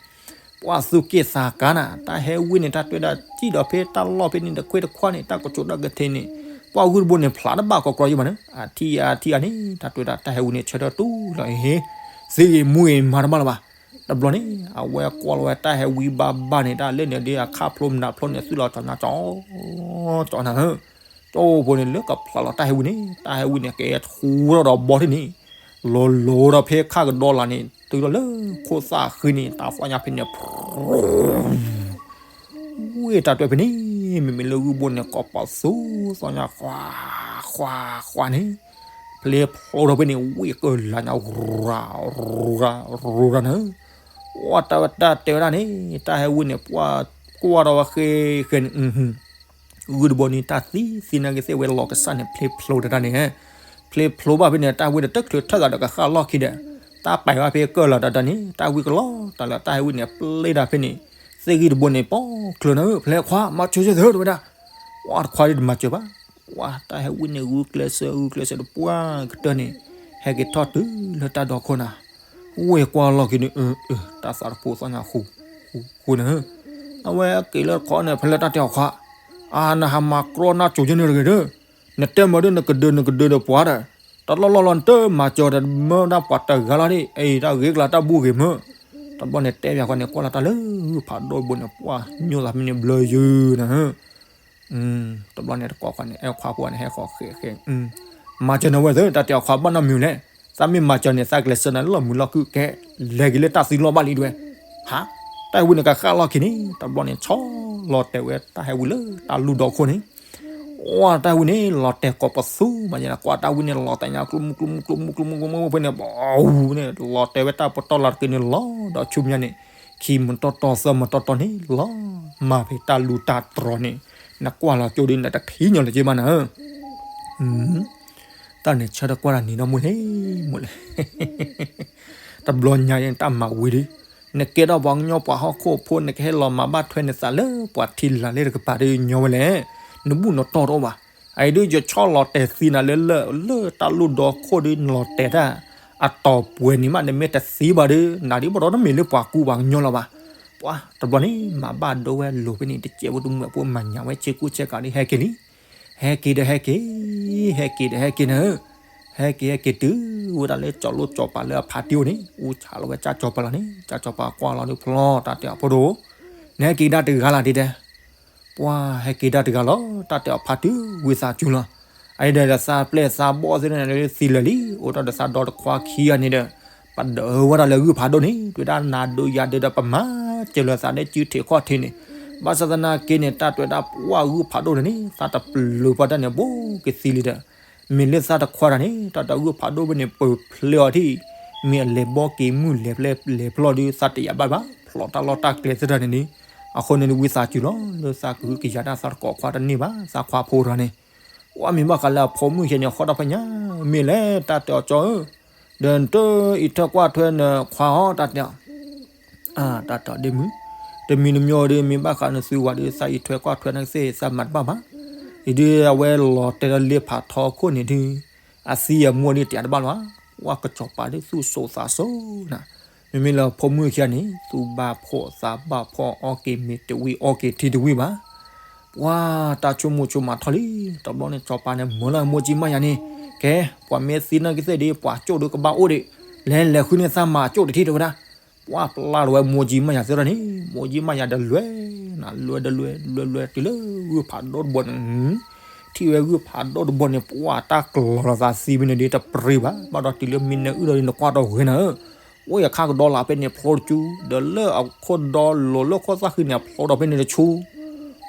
ပှၤသူၣ်က့ၣ်သးကါနၤ တၢ်ဟဲဝံန့ၣ် တၢ်တွဲဒၣ်စံၣ်ဒီးဖဲတၢ်လီၢ်ဖဲန့ၣ် တခွ့တခွါန့ၣ် တၢ်ကတိၤတၢ်ကထ့န့ၣ် ပှၤဂုၢ်တဘိန့ၣ် ဖျါတဘၣ်ကီကီယဘၣ်န့ၣ် အထံၣ်အါထံၣ်အါန့ၣ် တၢ်တွဲဒၣ်တၢ်ဟဲဝံန့ၣ် ဆၢထၢၣ်တူၢ်လီၤအံၤ သံဂ့ၤမူဂ့ၤမၤတဘၣ်လၢၤဘၣ်. တဘျီန့ၣ် အဝဲကွၢ်လီၤဝဲတၢ်ဟဲဝံဘၣ်ဘၣ်န့ၣ် တၢ်လၢန့ၣ်ဒ်အခၣ်ဖျိမနုၤဖျိန့ၣ် သုးလီၤကၠီညါကၠီ ကၠီနၤဧၢ, ကၠီဖိန့ၣ် လၢကဖျါလီၤတၢ်ဟဲဝံန့ၣ် တၢ်ဟဲဝံန့ၣ် ကဲထူထီၣ်ဒီးဘီထံၣ်န့ၣ် လီၤလီၤဒီးဖဲခၣ်ကဒီလၢ်န့ၣ် တုၤထီၣ်လၢခိၣ်သၣ်ဃံန့ၣ် တၢ်သီၣ်ညါဖဲန့ၣ် ဝ့ၢ်တၢ်တွဲဖဲန့ၣ် မ့မ့ၢ်လၢဂုၢ်ဘိန့ၣ် ကိးပသူသီညါ ဃွါ ဃွါ ဃွါန့ၣ်, ဖျ့ဖျိထီၣ်ဖဲန့ၣ် ဝ့ၢ်ကလၤညါ ရၤ ရၤ ရၤန့ၣ်, ဝဲတၢ်တဲဝဲဒၣ်န့ၣ် တၢ်ဟဲဝံန့ၣ် ပှၤကွၢ်ထီၣ်ဝဲဃဲဃဲန့ၣ် ဂုၢ်တဘိန့ၣ် တၢ်သံသံနာ်က့ၤသ့ၣ်ဝဲလီၤကစၢ်န့ၣ် ဖျ့ဖျိတဒၣ်န့ၣ်, ဖျ့ဖျိဘၣ်ဖဲန့ၣ် တၢ်ဝံန့ၣ် တချုးထၢၣ်သးဒီးကဃၣ်လီၢ်ခံဒီး တၢ်ပာ်ဘၣ်ဖဲကၢၢ်လီၤတဒၣ်န့ၣ် တၢ်ဝံကလီၤတၢ်လၢတၢ်ဟဲဝံန့ၣ် ပျဲဒၣ်ဖဲန့ၣ်, သ့ၣ်ဂံၢ်တဘိန့ၣ် ပိာ်ချုးန့ၣ် ဖျဲခွါ မၤစၢၤယဲၢ်သၢတဝဲဒၣ်, ဝဲတခွါဒ်တမၤစၢၤဘၣ်, ဝဲတၢ်ဟဲဝံန့ၣ် ဂုာ်ကျဲးစၢး ဂုာ်ကျဲးစၢးတပှၢ်ကတၢၢ်န့ၣ် ဟဲက့ၤထီၣ်တုၤလၢတၢ်ဒီခိၣ်နၤ, ဝ့ၢ်ကွၢ်လီၢ်ခံန့ၣ် အၢ အၢ တၢ်သးတဖိသီညါဃူ ဃူန့ၣ်, အဝဲက့ၤလၢတခီန့ၣ် ဖဲလၢတၢ်တဲအီၤခွါ, အၢ နဟးမၤကြီနၢ်ကိၤယဲၢ်န့ၣ်တဂ့ၤဒီး, နတဲမၤဒ်နကဒၢနကဒၢဒီးပှၤဒီး, တလီၢ်လီၢ်လီၤနတမၤစၢၤဒီးမၢဒၣ်ပှၤတဂၤလီၤဒ် အံၤတၢ်ဂ့ၤကလၤတၢ်ဘူၣ်ဂ့ၤမၢ, တဘျီန့ၣ်တဲဘၣ်ခွါန့ၣ် ကွၢ်လီၤတၢ်လၢဂုၢ်ဖးဒိၣ်တဘိန့ၣ် ပှၤညိၣ်သးဖဲန့ၣ်ဘျၢယုၢ်နၤ တဘျီန့ၣ်တကိးခွါန့ၣ် အဲၣ်ခွါဖိန့ၣ် ဟဲဃီၤဃဲးဃဲး, မၤစၢၤနဝဲသ့ၣ် တၢ်တဲအီၤခွါဘၣ်နီတမံၤလဲၣ်, သးမ့ၢ်မၤစၢၤန့ၣ် သးကျဲးစၢးနၤလၢလီၢ်မုာ်လီၢ်ခုၣ်ကဲ, လဲၤက့ၤလၢတၢ်သံလီၢ်ဘၣ်လံတဝဲ, ဟး, တၢ်ဟဲဝံန့ၣ်ကဃၣ်လီၢ်ခံန့ၣ် တဘျီန့ၣ် ဆီလီၤတဲာ်ဝဲတၢ်ဟဲဝံလၢတၢ်လူၢ်ဒီခိၣ်န့ၣ် ဝဲတၢ်ဝံန့ၣ် လီၤတဲာ်ကိးပသူမးယဲၢ်နၤ ကွၢ်တၢ်ဝံန့ၣ် လီၤတဲာ်ညါ ကျိမုၢ်ကျိမုၢ်ကျိမုၢ်ကျိမုၢ်ကျိမုၢ်ဖဲန့ၣ် ဘီဝူန့ၣ် လီၤတဲာ်ဝဲတၢ်ပတီၢ်လီၤတက့ၢ်န့ၣ် လီၤဒီးဆူမဲာ်ညါန့ၣ် ခံမတီၢ်တီၢ်သၢမတီၢ်တီၢ်န့ၣ် လီၤမၢ်ဖဲတၢ်လူၢ်တၢ်တြီၤန့ၣ် နကွၢ်လီၤကၠိဒ်နတထံၣ်ညီလၢၤက့ဘၣ်နၤဧၢ တၢ်န့ၣ်ဆၢတကွၢ်တၢ်နံၤနီၢ်မူလဲၣ် မူလဲၣ် တဘျီညါတၢ်မၤဝံၤဒီး နကဲထီၣ်ပှၤကညီပှၤဟီၣ်ခိၣ်ဖိ နကဟဲလီၤမၤဘၣ်ထွဲနသးလၢပှၤထံလၢ်လၢတကပၤဒီးညီဝဲလဲၣ် နဘူၣ်နတီၢ်တအိၣ်ဘၣ်. အအံၤဒုးယဆီၣ်လီၤတဲာ်သံနၤလၢ လၢတၢ်လူၢ်ဒီခိၣ်ဒီးနလီၤတဲာ်တၢ် အတီၢ်ပှဲၤန့ၣ်မး နမ့ၢ်တသံဘၣ်ဒီး နၤဒ်ဘၣ်ဒီးတမ့ၢ်လၢပှၤကူပှၤကညီလီၤဘၣ်. ပှၤတဘျီန့ၣ် မၤဘၣ်ဒိဝဲလိၤဖဲန့ၣ် တစဲးဖိတမုာ်ဖိ မၤညၣ်ဝဲဆ့ကူဆ့ကၤဒီးဟဲက့ၤလံ ဟဲက့ၤဒီးဟဲက့ၤ, ဟဲက့ၤဒီးဟဲက့ၤနၤဧၢ, ဟဲက့ၤဟဲက့ၤတုၤဝဲဒၣ်လၢကၠီၤလိၣ်ကၠီၤပၤလၢအဖါတံၢ်အိၣ်န့ၣ် အူဆးလီၤဝဲကၠီၤပၤလီၤန့ၣ် ကၠီၤပၤကွၢ်လီၤဒုးဖျီ တၢ်တဲအီၤဖိတအိၣ်, နဟဲက့ၤဒၣ်တဂၤလၢ်ဒ်တဲ, ပှၤဟဲက့ၤဒၣ်တဂၤလီၤ တၢ်တဲအီၤဖါတံၢ်ဝံသးစူၤလီၤ, အအံၤဒီးသးပျဲၢ်သးဘီၣ်သ့ၣ်န့ၣ် သံလၢာ်လံ အိၣ်ထီၣ်ဒီးသးဒီတခွါခံဂၤန့ၣ်ဒီး ပဒၢးဝဲဒၣ်လၢဂုၢ်ဖးဒိၣ်န့ၣ် တဲဝဲဒၣ်နၤဒုးယၤဒုးဒီးပမၤစၢၤလၢသးဒီးစုထံးခီၣ်ထံးန့ၣ်, ဘၣ်ဆၣ်သနာ်က့န့ၣ် တၢ်တဲဝဲဒၣ်ပှၤဂုၢ်ဖးဒိၣ်န့ၣ်န့ၣ် သးတပျုၤပှၤတၢ်န့ၣ် ဘိကသံလံဒီး မ့ၢ်လၢသးတခွါတၢ်န့ၣ် တၢ်တဂုၢ်ဖးဒိၣ်ဖဲန့ၣ် ပၢၤဖျဲးအီၤထံၣ်, မ့ၢ်အလဲၤဘီက့ၤမုၢ်လဲၤဖျဲးလဲၤဖျီဒီး သးတယာ်ဘၣ်ဘၣ် ဖျိးတၢ်လီၢ်တၢ်ကျဲသ့ၣ်တဖၣ်န့ၣ်န့ၣ်, အဃိန့ၣ်ဝံသးစူၤလီၤ လၢသးကဟုကယာ်တၢ်သးတကိးခွါတန့ၢ်ဘၣ် သးခွါဖိတဂၤန့ၣ်, ပှၤမ့ၢ်ဘၣ်ဃးလၢအဖိမုၣ်ခဲန့ၣ် ဃီဒီဖဲညါ, မ့ၢ်လဲၣ် တၢ်တဲအီၤကၠီဧၢ, ဒီးနတအံးထွဲကွၢ်ထွဲနခွါအီၤ တၢ်တဲအီၤ တၢ်တဲအီၤဒ့မုၣ်, တမံၤတမံၤဒီး မ့ၢ်ဘၣ်ဃးနသုဝၤဒီး သးအံးထွဲကွၢ်ထွဲနသ့ၣ် သးမၤတဘၣ်ဘၣ်. အံၤဒုးအဝဲလီၤတဲာ်လၢလ့ဖးထီခိၣ်န့ၣ်ဒုး အသံအမူဒုးတယာ်တဘၣ်လီၤ. ပှၤကစီၤပၤဒုးသူၣ်စိသးစိနၤ, မ့မ့ၢ်လၢဖိမုၣ်ခံဂၤန့ၣ် သူၣ်ဘၣ်ဖှီၣ်သးဘၣ်ဖှီၣ် အီၣ်က့ၤမ့ၤတဝံၤအီက့ၤထံတဝံၤဘၣ် ပှၤတၢ်ဆိကမိၣ်ဆိကမးထီၣ်လံ. တဘျီန့ၣ် စီၤပၤန့ၣ် မၢလီၤမိၢ်ကၠံမးယၤန့ၣ်, ကဲ ပှၤမ့ၢ်သံနာ်က့ၤသ့ၣ်ဒ် ပှၤကၠိၣ်ဒုးကဘၣ်အိၣ်ဒံး, လဲၤလဲၤဃုန့ၢ်သးမၤကၠိၣ်တထံၣ်တဲဝဲဒၣ်. ပှၤပျၢ်လီၤဝဲမိၢ်ကၠံမးယၤသ့ၣ်ဒီးန့ၣ်, မိၢ်ကၠံမးယၤဒီးလွဲၢ်နၤ, လွဲၢ်ဒီးလွဲၢ်, လွဲၢ်လွဲၢ်တုၤလၢဂုၢ်ဖးဒိၣ်တဘိန့ၣ်, ထံၣ်ဝဲဂုၢ်ဖးဒိၣ်တဘိန့ၣ် ပှၤတၢ်ကျီၤလီၤသးသံဖဲန့ၣ်ဒ်တပြံဘၣ်, ဘၣ်ဒီးတုၤလၢမ့ၢ်နၢအုၣ်ဒီးနကွၢ်တဂ့ၤနၤဧၢ အိၣ်ယခါကဒီးလၢဖဲန့ၣ် ဖျိတကၠူ, ဒီးလၢအခိၣ်ဒီလိၤလၢခိၣ်သၣ်ဃံန့ၣ် အဖျိဒီးဖဲန့ၣ်တဆူ,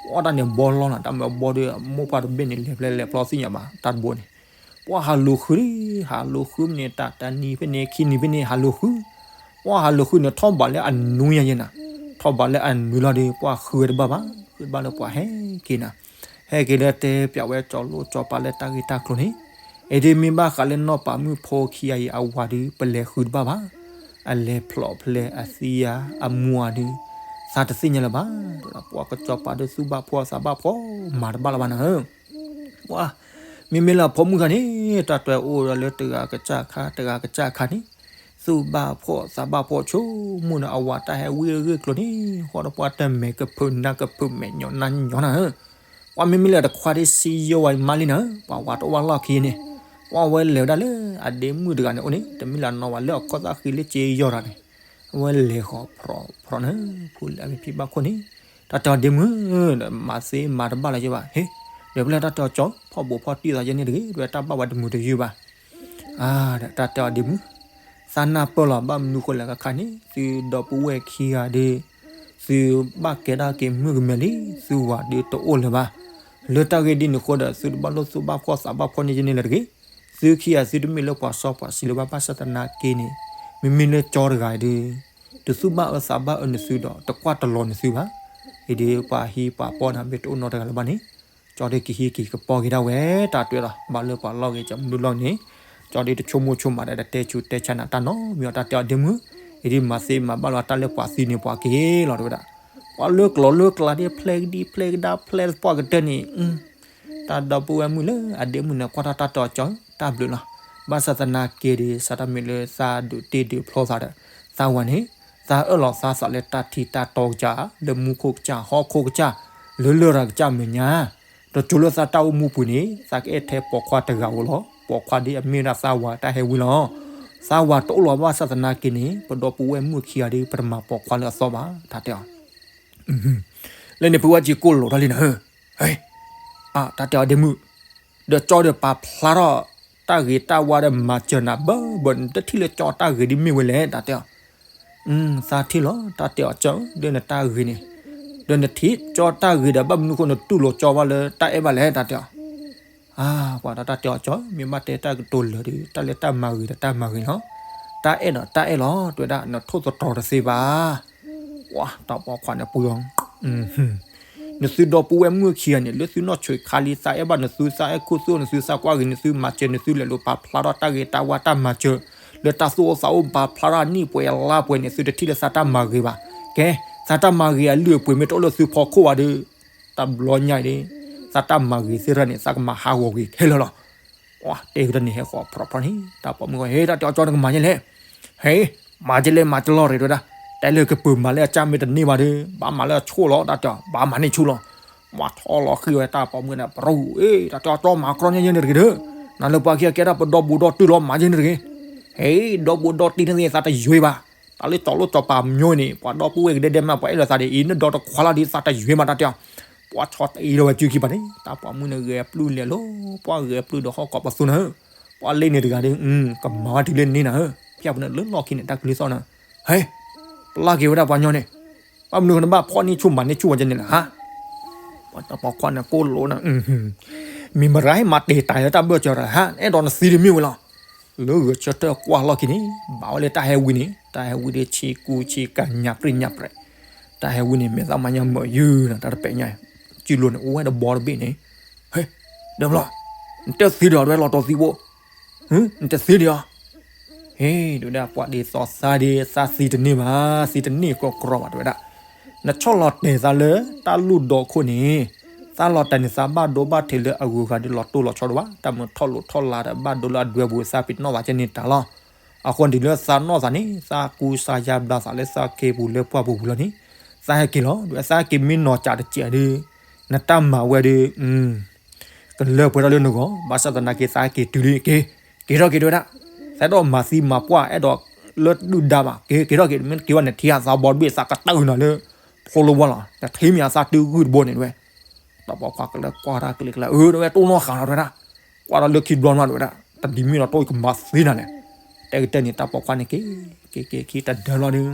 ပှၤတၢ်န့ၣ်ဘီလီၤနၤ, တၢ်မ့ၢ်ဘီဒီး မိၢ်ပှၢ်တဘ့ၣ်န့ၣ် လဲၤဖျဲလဲၤဖျီသ့ၣ်ညါဘၣ် တၢ်တဘိန့ၣ်, ပှၤဟးလိာ်ဃု, ဟးလိာ်ဃုမ့ၢ်န့ၣ် တၢ်တနံၤဖဲန့ၣ် ခံနံၤဖဲန့ၣ် ဟးလိာ်ဃု, ပှၤဟးလိာ်ဃုန့ၣ် ထီၣ်ဘးလၢအနွံယဲၢ်နၤ, ထီၣ်ဘးလၢအနွံလီၤဒီး ပှၤဃုဝဲတဘၣ်ဘၣ်, ဃုတဘၣ်လၢပှၤဟဲက့ၤနၤ ဟဲက့ၤလၢတဲပၠးဝဲကၠီၤလိၣ်ကၠီၤပၤလၢတၢ်ဂ့ၢ်တၢ်ကျိၤန့ၣ်, အံၤဒ်မ့ၢ်ဘၣ်ဃးလၢနီၢ်ပၤမုၣ်ဖိခံဂၤအံၤအဝၤဒီး ပလဲၤဃုတဘၣ်ဘၣ်, အလဲၤဖျိးဖျဲးအသံဧါ အမူဧါဒီး သးတသ့ၣ်ညါလၢၤဘၣ်, ဒီးပှၤကစီၤပၤဒီးသူၣ်ဘၣ်ဖှီၣ်သးဘၣ်ဖှီၣ် မၤတဘၣ်လၢၤဘၣ်နၤဧၢ ပှၤ, မ့မ့ၢ်လၢအဖိမုၣ်တဂၤန့ၣ် တၢ်တွဲအိၣ်ဒီးလၢတဂၤကစၢ်ခါ တဂၤကစၢ်ခါန့ၣ်, သူၣ်ဘၣ်ဖှီၣ်သးဘၣ်ဖှီၣ်ဆိကမိၣ်ဒီးအဝၤတၢ်ဟဲဝံအဂ့ၢ်အကျိၤန့ၣ်, ဃီဒီးပှၤတမဲာ်ကဖုးနါကဖုး မဲာ်ညီနါညီနၤဧၢ, ပှၤမ့မ့ၢ်လၢတခွါဒ်စံယိၤဝဲမါလံနၤဧၢ, ပှၤဝၤတအိၣ်ဘၣ်လီၢ်ခံန့ၣ်, ပှၤဝဲလဲၤဝဲဒၣ်လၢအဒ့မုၣ်တဂၤန့ၣ်အိၣ်န့ၣ် တမ့ၢ်လၢနီၢ်ဝဲလၢအခီၣ်သၣ်ဃံလၢစ့ယီၤတၢ်န့ၣ် အဝဲလဲၤဃီၤဖျိးဖျိးန့ၣ် ဖူလဲၣ်အမ့ၢ်ဖံဘၣ်ခိၣ်န့ၣ်, တၢ်တဲအီၤဒ့မုၣ်, မၤသ့မၤတဘၣ်လၢၤယဲဘၣ်, ဟ့, ဒီးဖဲလဲၣ်တၢ်တဲအီၤကၠီ ဖီၣ်ဘိးဖီၣ်တံၢ်သးယဲန့ၣ်တဂ့ၤ, ဒီးတၢ်ဘၣ်ဝဲတမုာ်တယုၢ်ဘၣ်, အါ, ဒီးတၢ်တဲအီၤဒ့မုၣ်, သးနၢ်ပၢၢ်လီၤ ဘၣ်မနုၤဃိလဲၣ်ကခါန့ၣ် သုဒီပုၢ်ဝဲၢ်ခံဂၤဒီး သုဘၣ်ကဲဒၣ်က့ၤမုၣ်ကမဲလံ, သုဝၤဒုးတအိၣ်လၢၤဘၣ်. လၢတၢ်ဂ့ၢ်ဒ်န့ၣ်အဃိဒီး သုတဘၣ်လိၣ်သူၣ်ဘၣ်ဖှီၣ်သးဘၣ်ဖှီၣ်န့ၢ်ယန့ၣ်လၢၤတဂ့ၤ. သုခံဂၤသုတမ့ၢ်လၢပှၤစီပှၤဆှံလၢၤဘၣ်, ဘၣ်ဆၣ်သနာ်က့န့ၣ် မ့မ့ၢ်လၢကၠီတဂၤအံၤဒီး တသူၣ်ဘၣ်အၢသးဘၣ်အၢနသုဒီး တကွၢ်တလီၤနသုဘၣ်. အံၤဒီးပှၤဟံးပှၤဖီၣ်န့ၣ် မ့ၢ်တအိၣ်နီတဂၤလၢၤဘၣ်န့ၣ် ကၠီဒုးကဟံးက့ၤကပီၤက့ၤဒၣ်ဝဲ တၢ်တဲဒီး ဘၣ်လၢပှၤလီၢ်ဂ့ၤကမုၢ်လီၢ်န့ၣ် ကၠီဒုးတဆိကမိၣ်ဆိကမးဒီး တတဲဆူးတဲဆါနၤတၢ်နီတမံၤအီၤ တၢ်တဲအီၤဒ့မုၣ်, အံၤဒုးမၤသ့မၤဘၣ်လီၤ တၢ်လၢပှၤသံန့ၣ်ပှၤကဟ့ၣ်လီၤ တဲဝဲဒၣ်. ပှၤလၢကျိၤလၢကျါဒ်ဖျဲးကဒံဖျဲးကဒါဖျဲးသပှၢ်ကတၢၢ်န့ၣ် တၢ်ဒီပုၢ်ဝဲၢ်မုၣ်လၢအဒ့မုၣ်န့ၣ် ကွၢ်ထီၣ်တၢ်တဲအီၤကၠီ တၢ်ဘျုးလီၤ. ဘၣ်ဆၣ်သနာ်က့ဒီး စးထီၣ်မ့ၢ်လၢသးဒုးတ့ၢ်ဒုးဖျီသးဒီး သးဝၤန့ၣ် သးအၢၣ်လီၤသးသးလၢတၢ်ထံတၢ်တီကစၢ် လၢမူခိၣ်ကစၢ် ဟီၣ်ခိၣ်ကစၢ် လၢလရာ်ကစၢ်မဲာ်ညါ တကၠိလၢသးတၢ်အိၣ်မူပူၤန့ၣ် သးကအဲၣ်ထဲပိာ်ခွါတဂၤဧိၤလီၤ. ပိာ်ခွါဒ်အမ့ၢ်ဒၣ်သးဝၤတၢ်ဟဲဝံလီၤ. သးဝၤတအိၣ်လီၤဘၣ်ဆၣ်သနာ်က့န့ၣ် ပဒီပုၢ်ဝဲၢ်မုၣ်ခံဂၤဒီး ပတမၤပိာ်ခွါလၢအသီဘၣ် တၢ်တဲအီၤ. လၢန့ၣ်ဖုဝဲက့ၤကိၢ်လိာ်ထီၣ်လံနၤဧၢ, တၢ်တဲအီၤဒ့မုၣ်, ဒီးကၠီဒီးပာ်ဖျါထီၣ် တၢ်ဂ့ၤတၢ်ဝါဒီးမၤစၢၤနၤဘၣ်ဘၣ် နတထံၣ်လၢကၠီတၢ်ဂ့ၤဒ်မ့ၢ်ဝဲလဲၣ် တၢ်တဲအီၤ. သးထံၣ်လီၤ တၢ်တဲအီၤကၠီ ဒီးနတၢ်ဂ့ၤန့ၣ်, ဒီးနထံၣ်ကၠီတၢ်ဂ့ၤဒီး ဘၣ်မနုၤဃိနတူၢ်လိာ်ကၠီဘၣ်လၢတၢ်အဲၣ်ဘၣ်လဲၣ် တၢ်တဲအီၤ. အါ ကွၢ်ဒီးတၢ်တဲအီၤကၠီ မ့ၢ်ဘၣ်တဲတၢ်ကတိၤလၢာ်ဒီး တၢ်လၢတၢ်မၤဂ့ၤဒီးတၢ်မၤဂ့ၤလီၤ. တၢ်အဲၣ်ဒီးတၢ်အဲၣ်လီၤ တဲဝဲဒၣ် နထိၣ်သတြီၤတသ့ဘၣ်. ကွၢ်တၢ်ပိာ်ခွါန့ၣ်ပှ့ၤအီၤ နသုဒီပုၢ်ဝဲၢ်မုၣ်ခံဂၤန့ၣ် လၢသုနီၢ်ဆံးခါလံ သးအဲၣ်ဘၣ်နသု သးအဲၣ်ခူသူၣ်နသု သးကွၢ်ဂ့ၤနသု မၤစၢၤနသု လဲၤလိာ်ပာ်ဖျါထီၣ်တၢ်ဂ့ၤတၢ်ဝါတၢ်မၤစၢၤ လၢတၢ်သူၣ်အိၣ်သးအိၣ် ပာ်ဖျါထီၣ်အနံၣ်ပှဲၤအလါပှဲၤန့ၣ် သုတထံၣ်လၢသးတၢ်မၤဂ့ၤဘၣ်. ကဲ သးတၢ်မၤဂ့ၤအလုၢ်အပှ့ၤမ့ၢ်တအိၣ်လၢသုဖီခိၣ်ဘၣ်ဒီး တၢ်ဘျီညါအံၤဒီး သးတၢ်မၤဂ့ၤသ့ၣ်တဖၣ်န့ၣ် သးကမၤဟးဂီၤဂ့ၤခဲလၢာ်လီၤ. တဲကတၢၢ်န့ၣ် ဟဲဃီၤဖျီဖျီန့ၣ် တၢ်ပိာ်မုၣ်ဝဲ ဟ့ တၢ်တဲအီၤကၠီ နကမၤယဲလဲၣ်. ဟ့ မၤကလဲၣ် မၤကလီၢ်ရ့ တဲဝဲဒၣ်. တဲလၢကပၢၤမၤလၢအကၢ်မ့ၢ်တန့ၢ်ဘၣ်ဒီး ဘၣ်မၤလၢအဆိၣ်လီၤ တၢ်တဲအီၤ ဘၣ်မၤန့ၢ်ဆူၣ်လီၤ. မၤထီလီၤဃံဝဲတၢ်ပိာ်မုၣ်န့ၣ် ပရူၢ် အ့ တၢ်တဲအီၤကၠီ မၤကြီညါယဲန့ၣ်တဂ့ၤဒီး နၤလၢပှၤခံဂၤကဲဒၣ်ပဒီဘူးဒီတံၢ်လီၤ မၤယဲန့ၣ်တဂ့ၤ. ဟ့ ဒီဘူးဒီတံၢ်န့ၣ်သးတယွ့ဘၣ်. တၢ်လၢကၠီလိၣ်ကၠီပာ်မညီန့ၣ် ပှၤဒီပုၢ်ဝဲၢ်ကဒဲဒဲမး ပှၤအဲၣ်လီၤသးဒ်အံၤ နဒီတခွါလီၤဒီး သးတယွ့မး တၢ်တဲအီၤ. ပှၤဆီတအံၤလီၤဝဲစုခံပၤန့ၣ် တၢ်ပိာ်မုၣ်န့ၣ် ဂဲၤပျုၢ်လဲၤလီၤ ပှၤဂဲၤပျုၢ်ဒီးဟီၣ်ကိးပသူနၤဧၢ, ပှၤလ့န့ၣ်တဂၤဒီး ကမၤဝဲတုၤလၢန့ၣ်နၤဧၢ, ဖၠၣ်ပူၤန့ၣ်လၢလီၢ်ခံန့ၣ် တၢ်ကလုၢ်သီၣ်နၤ, ဟဲ, ပျၢ်က့ၤဝဲဒၣ်ပှၤညီန့ၣ်, ဘၣ်မနုၤနဘၣ်ဖီၣ်န့ၢ်ဆူၣ်မၤန့ၢ်ဆူၣ်ဝဲကဲန့ၣ်လဲၣ်ဟါ, ပှၤတၢ်ပိာ်ခွါန့ၣ်ကိၢ်လိာ်နၤ, မ့ၢ်မရၤဟဲမၤတ့ၢ်တၢ်လၢတၢ်ဘၢၣ်စၢၤတၢ်ဟါ, အဲၣ်ဒိးနသံဒ်မ့ၢ်ဝဲလီၤ, လၢဂဲၤဆၢထၢၣ်ကွၢ်လီၢ်ခံန့ၣ်, ဘၣ်ဝဲလၢတၢ်ဟဲဝံန့ၣ်, တၢ်ဟဲဝံဒီးဆံကူဆံကၤညၣ်ပြံၣ်ညၣ်ပြဲး, တၢ်ဟဲဝံန့ၣ် မဲာ်သၣ်မါညါမၢာ်ယုၢ်နၤ တၢ်တပဲာ်ညါ, စုလိၤန့ၣ် အိၣ်ဝဲတဘီတဘ့ၣ်န့ၣ်, ဟဲ, ဒီးဘျီ, နတသံဒီးဒ်ဝဲလီၤတီၤသံဘိ, နတသံဒံးအီၤ, ဟ့ ဒ်ဝဲဒၣ်ပှၤဒ်သိးသးဒ်သးသံတန့ၢ်ဘၣ်, သံတန့ၢ်ကြီကြီဘၣ် တဲဝဲဒၣ်, နဆီၣ်လီၤတဲာ်သးလၢတၢ်လူၢ်ဒီခိၣ်န့ၣ်, သးလီၤတဲာ်န့ၣ် သးဘၣ်ဒိဘၣ်ထံးလၢအဂုၤအဂၤဒီးလီၤတိၢ်လီၤဆီဒိၣ်ဘၣ်, တၢ်မ့ၢ်ထီၣ်လိာ်ထီၣ်လါဒီး ဘၣ်ဒိလၢအဒွဲပူၤ သးပ့ၤနီၣ်သးကဲန့ၣ်တၢ်လီၤ, အဃိဒ်လၢသးနီၢ်သးန့ၣ် သးကူစါယါဘျါသးလၢသးက့ၤပူၤလၢပှၢ်ပူၤပူၤလီၤန့ၣ်, သးဟဲက့ၤလီၤ, ဒ်ဝဲသးဟဲက့ၤမ့ၢ်နီၢ်ကးတစဲးဒီး, နတၢ်မၤဝဲဒီး ကလၢပှဲၤထီၣ်လၢနဂီၢ်, ဘၣ်ဆၣ်သနာ်က့ သးဟဲက့ၤတုၤလံ, က့ၤ, က့ၤထီၣ်က့ၤ တဲဝဲဒၣ်, သးအဲၣ်ဒိးမၤသံမၤပှၢ် အဲၣ်ဒိးလၢဒုၣ်ဒါဘၣ်, က့ၤ, က့ၤထီၣ်က့ၤ, မ့ၢ်က့ၤဝဲန့ၣ် ထံၣ်အသးဘီတဘ့ၣ် သးကတၢၢ်နၤလၢ ဖျိလၢဝါလီၤ, နထံၣ်မ့ၢ်အသးတုၤဂုၢ်တဘိန့ၣ် တဲဝဲ, တၢ်ပိာ်ခွါကလဲၤကွၢ်တၢ်ကလံၤကလါ, အၢ တဲဝဲ တိၢ်နီၣ်ဃာ်လီၤ တဲဝဲဒၣ်, ကွၢ်ဒီးလၢခံဘျီနီၤ တဲဝဲဒၣ်, တဒ်မ့ၢ်လီၤ တိၢ်ကမၤသံနၤလဲၣ်, တဲကတၢၢ်န့ၣ် တၢ်ပိာ်ခွါန့ၣ်က့ၤ, က့ၤက့ၤခံတဒၢလီၤဒီး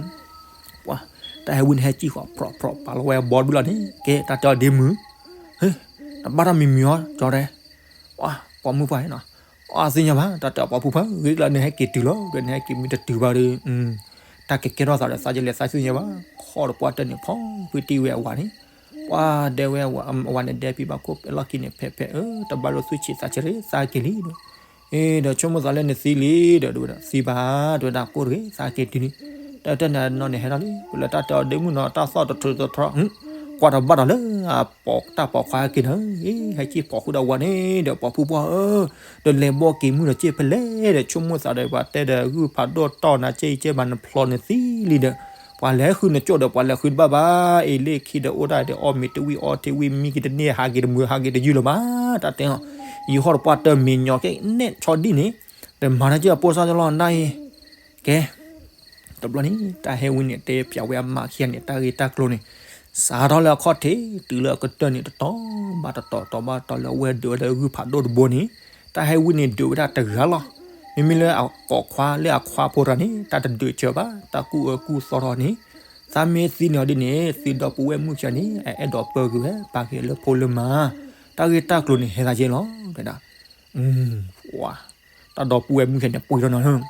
ပှၤ, တၢ်ဟဲဝံန့ၣ် ဟဲစံၣ်ဃီၤဖြီၣ်ဖြီၣ် ပာ်လီၤဝဲအဘီတဘ့ၣ်လီၤန့ၣ်, ကဲ တၢ်တဲအီၤဒ့မုၣ်, ဟ့, နဘၣ်တၢ်မံၤမံၤအီၤ ကၠီတဲ, ပှၤပိာ်မုၣ်ပှၢ်နီၤ, အီၣ်သ့ၣ်ညါဘၣ်, တၢ်တဲအီၤပိာ်မုၣ်ပှၢ် ဂ့ၤကျၢၤ နဟဲက့ၤတုၤလီၤ, ဒီးနဟဲက့ၤမ့ၢ်တတုၤဘၣ်ဒီး, တၢ်ကကဲထီၣ်သးဒီးသးကလဲၤသးသ့ၣ်ညါဘၣ်, ခီၣ်တပှၢ်တၢၢ်န့ၣ် ဖီၣ်ဃုတံၢ်ဝဲအဝၤန့ၣ်, ပှၤဒဲဝဲအဝၤန့ၣ် ဒဲဖံးဘၣ်ခိၣ်ပဲလီၢ်ခံန့ၣ် ဖဲဖဲ အၢ တဘၣ်လိာ်သူၣ်ဆံးသးဆံးရ့ သးက့ၤလံ ဒီး ဒီးဆိကမိၣ်သးလၢနသံလံဒီး ဒီးသံဘၣ် တဲဝဲဒၣ်ကိၢ်တဂ့ၤ သးက့ၤတုၤလံ, တၢ်တၢ်န့ၣ်နီၤန့ၣ်ဟဲထီၣ်လံ ပလၢတၢ်တဲအီၤဒ့မုၣ်နီၤ တၢ်သီၣ်တထြၢတထြၢ, ကွၢ်တဘၣ်ဒီးလၢ တၢ်ပိာ်ခွါဟဲက့ၤနၤ, ဟဲက့ၤဖီၣ်ဃုဒီးဝၤန့ၣ်ဒီး ပှၤဖုပှၢ်ဧၢ, ဒီးလဲၤဘီက့ၤမုၢ်ဒီးက့ၤဖဲလဲၣ်ဒီး ဆိကမိၣ်သးဒီး ပှၤတဲဒီးဂုၢ်ဖးဒိၣ်တီၢ်နၤ က့ၤက့ၤဘၣ်နဖျိးနသံလံဒီး ပှၤလဲၤဃုနကၠိၣ်ဒီး ပှၤလဲၤဃုတဘၣ်ဘၣ်, အ့ၣ်လ့ၣ်ခံဒီးအိၣ်ဒၣ်ဒီး အီၣ်မ့ၤတဝံၣ်အီထံဝံၣ် မံက့ၤတန့ၢ် ဟးက့ၤတမုာ် ဟးက့ၤတယုၢ်လၢၤဘၣ်, တၢ်တဲအီၤ, ယဟီၣ်တပှၢ်တၢၢ်မ့ၢ်ညီကဲနဲၣ်ဆီဒံၣ်န့ၣ်, ဒီးမၤတၢ်က့ၤအပိၢ်စၢ်တလီၤနၢ်အံၤ, ကဲ တဘျီန့ၣ် တၢ်ဟဲဝံန့ၣ် တဲပၠးဝဲအမါခံဂၤန့ၣ် တၢ်ဂ့ၢ်တၢ်ကျိၤန့ၣ်, စးထီၣ်လၢအခီၣ်ထံး တုၤလၢအကတၢၢ်န့ၣ် တတီၤဘၣ်တတီၤ တီၤဘၣ်တီၤလၢအဝဲဒုးဝဲဒီးဂုၢ်ဖးဒိၣ်တဘိန့ၣ်, တၢ်ဟဲဝံန့ၣ်ဒုးဝဲဒၣ်တဂၤလီၤ. မ့မ့ၢ်လၢအကိးခွါလၢအခွါဖိတဂၤန့ၣ် တၢ်တဒုးစၢၤဘၣ် တၢ်ကူၣ်အၢကူၣ်သီထီၣ်န့ၣ်, သးမ့ၢ်သံန့ၢ်အီၤဒ်န့ၣ် သုဒီပုၢ်ဝဲၢ်မုၣ်ခံဂၤန့ၣ် အအဲၣ်ဒိးပၢက့ၤဝဲ ပာ်က့ၤလၢဖိလၢမါ, တၢ်ဂ့ၢ်တၢ်ကျိၤန့ၣ် ဟဲသးယဲလီၤ တဲဒၣ်. တၢ်ဒီပုၢ်ဝဲၢ်မုၣ်ခံဂၤန့ၣ် ပှ့ၤထီၣ်နီၤ